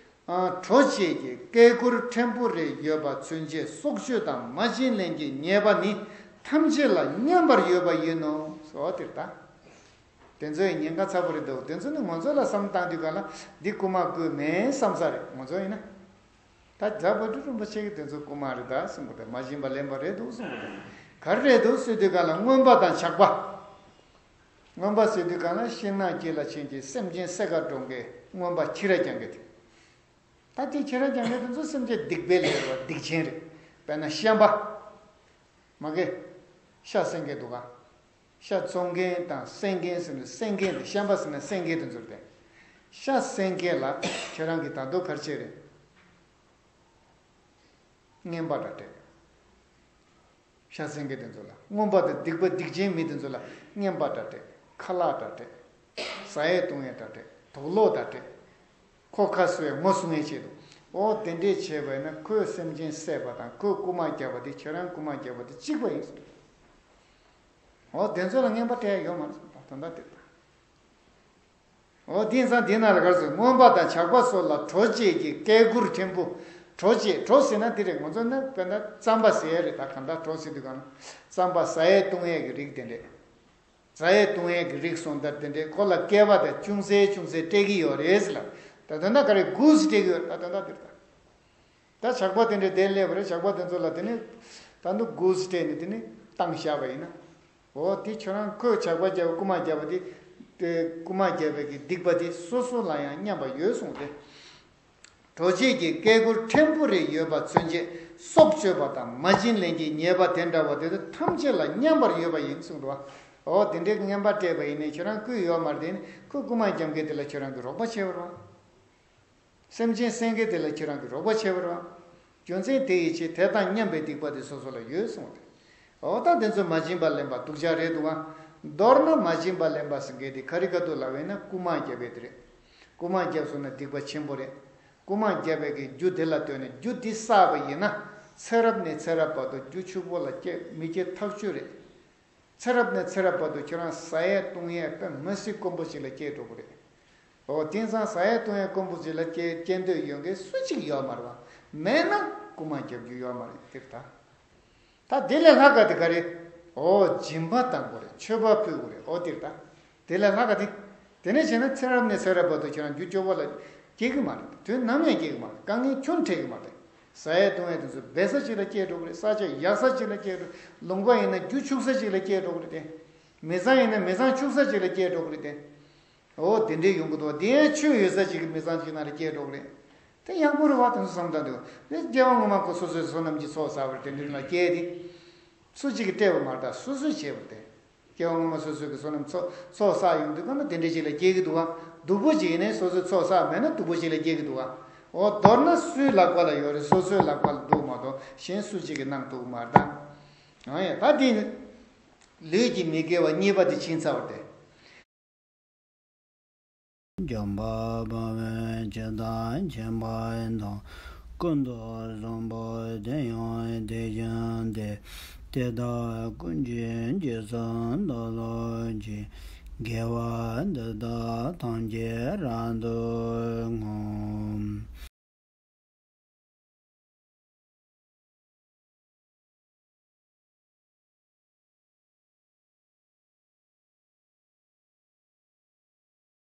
ཨ་གྲོ་བཅས་ཀྱི་སྐལ་ཀུར་ཕྲན་བུ་རེ་ཡོད་པ་ཚུན་ཆད་སྲོག་གཅོད་དང་མ་བྱིན་ལེན་གྱི་ཉེས་པ་ནི་ཐམས་ཅད་ལ་བསྙེན་པར་ཡོད་པ་ཡིན་ནོ། འོ་དེ་ལྟ། དེ་ཚོའི་ཉེན་ཁ་ཚ་པོ་རེད་འདུག་དེ་ཚོ་ནི་ང་ཚོ་ལ་བསམ་བཏང་དུས་ག་ལ་འདི་རྐུ་མ་རྐུས་མིན་བསམ་ས་རེད། ང་ཚོ་ཡིན་ན། ད་རྒྱལ་བ་རི་རིན་པོ་ཆེ་གི་དེ་ཚོ་རྐུ་མ་རེད་ད་གསུང་གི་འདུག་མ་བྱིན་པ་ལེན་པ་རེད་འདུག་གསུང་གི་འདུག་ག་རེ་རེད་འདུག་ཟེར་དུས་ག་ལ་རྔོན་པ་དང་ཇག་པ། རྔོན་པ་ཟེར་དུས་ག་ལ་ཤིང་ནགས་དཀྱིལ་ལ་ཕྱིན་གྱི་སེམས་ཅན་སེར་ཀ་སྒྲོན་གྱི་རྔོན་པ་ཁྱི་ར་རྐྱང་གི་དེ། ད་དེ་ཁྱི་ར་རྐྱང་གི་དེ་ཚོ་སེམས་ཅན་སྡིག་པའི་ལས་རེད་བ། སྡིག་ཅན་རེད། དཔེར་ན་ཤན་པ། མ་གི། ཤ་ཟན་གྱི་འདུག་ག་ཤ་བཙོང་མཁན་དང་ཟན་མཁན་ཟེར་ནས་ཟན་མཁན་དེ་ཤན་པ་ཟེར་ན་ཟན་མཁན་དེ་ཚོ་རེད། ཤ་ཟན་མཁན་ལ་ཁྱེད་རང་གིས་ད་དུང་ག་རེ་བྱས་རེད། རྔན་པ་འདྲ་སྤྲད། ཤ་ཟན་མཁན་དེ་ཚོ་ལ་རྔོན་པ་དང་སྡིག་པ་སྡིག་ཅན་མི་དེ་ཚོ་ལ་རྔན་པ་འདྲ་སྤྲད། ཁ་ལག་འདྲ་སྤྲད། ཟ་ཡས་བཏུང་ཡས་འདྲ་སྤྲད། དུག་ལོག་འདྲ་སྤྲད། ཁོ་ཁ་གསོས་ངོ་སྲུང་ཡས་ཆེད་དུ། འོ་དེ་འདྲས་བྱས་པ་ཡིན་ན་ཁོས་སེམས་ཅན་བསད་པ་དང་ཁོས་རྐུ་མ་བརྒྱབ་པ་དེ་ཁྱེད་རང་རྐུ་མ་བརྒྱབ་པ་དེ་གཅིག་པ་ཡིན་ཟེར། འོ་དེ་ཚོ་ལ་རྔན་པ་སྤྲད་ཡ་ཡོད་མ་རེད་ཟེར་ད་ད་ལྟ་དེ་ལྟ། འོ་དེང་སང་དེ་ན་ལ་གར་ཟེར་རྔོན་པ་དང་ཇག་པ་སོགས་ལ་གྲོ་བཅས་ཀྱི་སྐལ་ཀུར་ཕྲན་བུ། གྲོ་བཅས་གྲོ་ཟེར་ན་དེ་རེད། ང་ཚོ་ནི་དཔེར་ན་རྩམ་པ་ཟེར་ཡ་རེད། ད་གང་ལྟར་གྲོ་ཟེར་དུས་གང་ན་རྩམ་པ་ཟ་ཡས་བཏུང་ཡས་ཀྱི་རིགས་དེ་འདྲས། ཟ་ཡས་བཏུང་ཡས་ཀྱི་རིགས་སོང་ད་དེ་འདྲས་ཁོ་ལ་སྐལ་པ་དང་ཅུང་ཟད་ཅུང་ཟད་སྤྲད་ཀྱི་ཡོད་རེད་ཟེར་ལ། ད་དོན་དག་ག་རེ་གུས་སྤྲད་ཀྱི་ཡོད་རེད། ད་དོན་དག་དེ་རེད་ད། ད་ཇག་པ་དེ་འདྲས་བསྡད་སླེབས་པ་རེད། ཇག་པ་དེ་ཚོ་ལ་དེ་ནི་ད་དུང་གུས་སྤྲད་ནས་དེ་ནི་བཏང་བཞག་པ་ཡིན་ན། འོ་དེ་ཁྱོད་རང་ཁོས་ཇག་པ་བརྒྱབ་རྐུ་མ་བརྒྱབ་པ་དེ། དེ་རྐུ་མ་བརྒྱབ་པའི་གི་སྡིག་པ་དེ་སོ་སོ་ལ་ཡང་མཉམ་པ་ཡོད་གསུངས་ཏེ། གྲོ་བཅས་ཀྱི་སྐལ་ཀུར་ཕྲན་བུ་རེ་ཡོད་པ་ཚུན་ཆད་སྲོག་གཅོད་པ་དང་མ་བྱིན་ལེན་གྱི་ཉེས་པ་དེ་འདྲ་བ་དེ་ཚོ་ཐམས་ཅད་ལ་མཉམ་པར་ཡོད་པ་ཡིན་གསུངས་འདུག་བ། འོ་དེ་འདྲའི་རྔན་པ་སྤྲད་པ་ཡིན་ནའི་ཁྱོད་རང་རྐུས་ཡོད་མ་རེད་དེ་ནི་ཁོས་རྐུ་མ་བརྒྱབ་མཁན་དེ་ལ་ཁྱོད་རང་གིས་རོགས་པ་བྱས་པ་རེད་བ། སེམས་ཅན་ཟ་མཁན་དེ་ལ་ཁྱེད་རང་གིས་རོགས་པ་བྱས་པ་རེད་བ། རྒྱུ་མཚན་དེ་ཡི་ཕྱིར་དེ་དང་མཉམ་པའི་སྡིག་པ་དེ་སོ་སོ་ལ་ཡོད་གསུངས་ཏེ། འོ་ད་དེ་ཚོ་མ་བྱིན་པར་ལེན་པ་སྡུག་ཅག་རེད་འདུག་ཨ། མདོར་ན་མ་བྱིན་པར་ལེན་པ་ཟེར་མཁན་དེ་ག་རེ་ག་དུས་ལབ་པ་ཡིན་ན་རྐུ་མ་བརྒྱབ་པ་དེ་རེད། རྐུ་མ་བརྒྱབ་སོང་ན་སྡིག་པ་ཆེན་པོ་རེད། རྐུ་མ་བརྒྱབ་པའི་གི་རྒྱུ་དེ་ལ་ལྟོས་ནས་རྒྱུ་དེ་བསགས་པ་ཡིན་ན་ཚེ་རབས་ནས་ཚེ་རབས་བར་དུ་རྒྱུ་ཕྱུག་པོ་ལ་སྐྱེ་མི་སྐྱེ་ཐག་ཆོད་རེད། ཚེ་རབས་ནས་ཚེ་རབས་བར་དུ་ཁྱོད་རང་ཟ་ཡས་བཏུང་ཡས་དཔེ་མི་སྲིད་དཀོན་པོ་ཞིག་ལ་སྐྱེས་འགྲོ་གི་རེད། འོ་དེང་སང་ཟ་ཡས་བཏུང་ཡས་དཀོན་པོ་ཞིག་ལ་སྐྱེ་སྐྱེ་འདོད་ཡོད་མཁན་སུ་གཅིག་ཡོད་མ་རེད་བ། མེད་ན་རྐུ་མ་རྒྱབ་རྒྱུ་ཡོད་མ་རེད་དེ་ད། ད་དེ་ལས་ལྷག་ག་དེ་ག་རེད། འོ་སྦྱིན་པ་བཏང་དགོས་རེད། མཆོད་པ་ཕུལ་དགོས་རེད། འོ་དེ་ད། དེ་ལས་ལྷག་ག་དེ། དེ་ནས་བྱས་ན་ཚེ་རབས་ནས་ཚེ་རབས་བར་དུ་ཁྱོད་རང་རྒྱུ་སྐྱོ་བོ་ལ་སྐྱེ་གི་མ་རེད། དུས་ནམ་ཡང་སྐྱེ་གི་མ་རེད། དཀའ་ངལ་ཁྱོན་འཕྲད་གི་མ་རེད། ཟ་ཡས་བཏུང་ཡས་དེ་ཚོ་སྦས་ས་ཅིག་ལ་སྐྱེས་འགྲོ་གི་རེད། ས་ཆ་ཡག་ས་ཅིག་ལ་སྐྱེས་འགྲོ། ལུང་པ་ཡིན་ན་རྒྱུ་ཕྱུག་ས་ཅིག་ལ་སྐྱེས་འགྲོ་གི་རེད་དེ། མི་ཚང་ཡིན་ན་མི་ཚང་ཕྱུག་ས་ཅིག་ལ་སྐྱེས་འགྲོ་གི་རེད་དེ། འོ་དེ་འདྲའི་ཡོང་གི་འདུག་དེ་ཡང་ཆོས་ཡོད་ས་ཅིག་གི་མི་ཚང་ཅིག་ནང་ལ་སྐྱེས་འགྲོ་གི་རེད། དེ་ཡག་པོ་རེད་བ། དེ་ཚོ་བསམ་བཏང་འདུག་དེ་སྐྱེ་བ་སྔོན་མ་ཁོ་སོ་སོའི་བསོད་ནམས་ཀྱི་ཚོགས་བསགས་པར་དེ་འདྲའི་ནང་སྐྱེས་ཏེ། སུ་གཅིག་གིས་སྤྲད་པ་མ་རེད་ད། སོ་སོས་བྱས་པ་རེད་དེ། སྐྱེ་བ་སྔོན་མ་སོ་སོའི་གི་བསོད་ནམས་ཚོགས་ཚོགས་བསགས་ཡོང་དུས་གང་ན་དེ་འདྲའི་ཅིག་ལ་སྐྱེ་གི་འདུག་བ། སྡུག་པོ་ཅིག་ཡིན་ནའི་སོ་སོའི་ཚོགས་བསགས་མེད་ན་སྡུག་པོ་ཅིག་ལ་སྐྱེ་གི་འདུག་བ། འོ་མདོར་ན་སུའི་ལག་པ་ལ་ཡོད་རེད། སོ་སོའི་ལག་པ་ལ་འདུག་མ་གཏོགས་གཞན་སུ་གཅིག་གིས་གནང་ཐུབ་ཀྱི་མ་རེད་ད། ཨང་ཡ། ད་དེ་ལུས་ཀྱི་མི་དགེ་བ་གཉིས་པ་དེ་ཕྱིན་ཚར་བ་རེད་དེ། འཇམ་དཔལ་དཔའ་བོས་ཇི་ལྟར་མཁྱེན་པ་དང་། ཀུན་ཏུ་བཟང་པོ་དེ་ཡང་དེ་བཞིན་ཏེ། དེ་དག་ཀུན་གྱི་རྗེས་སུ་བདག་སློབ་ཅིང་། དགེ་བ་འདི་དག་ཐམས་ཅད་རབ་ཏུ་བསྔོ།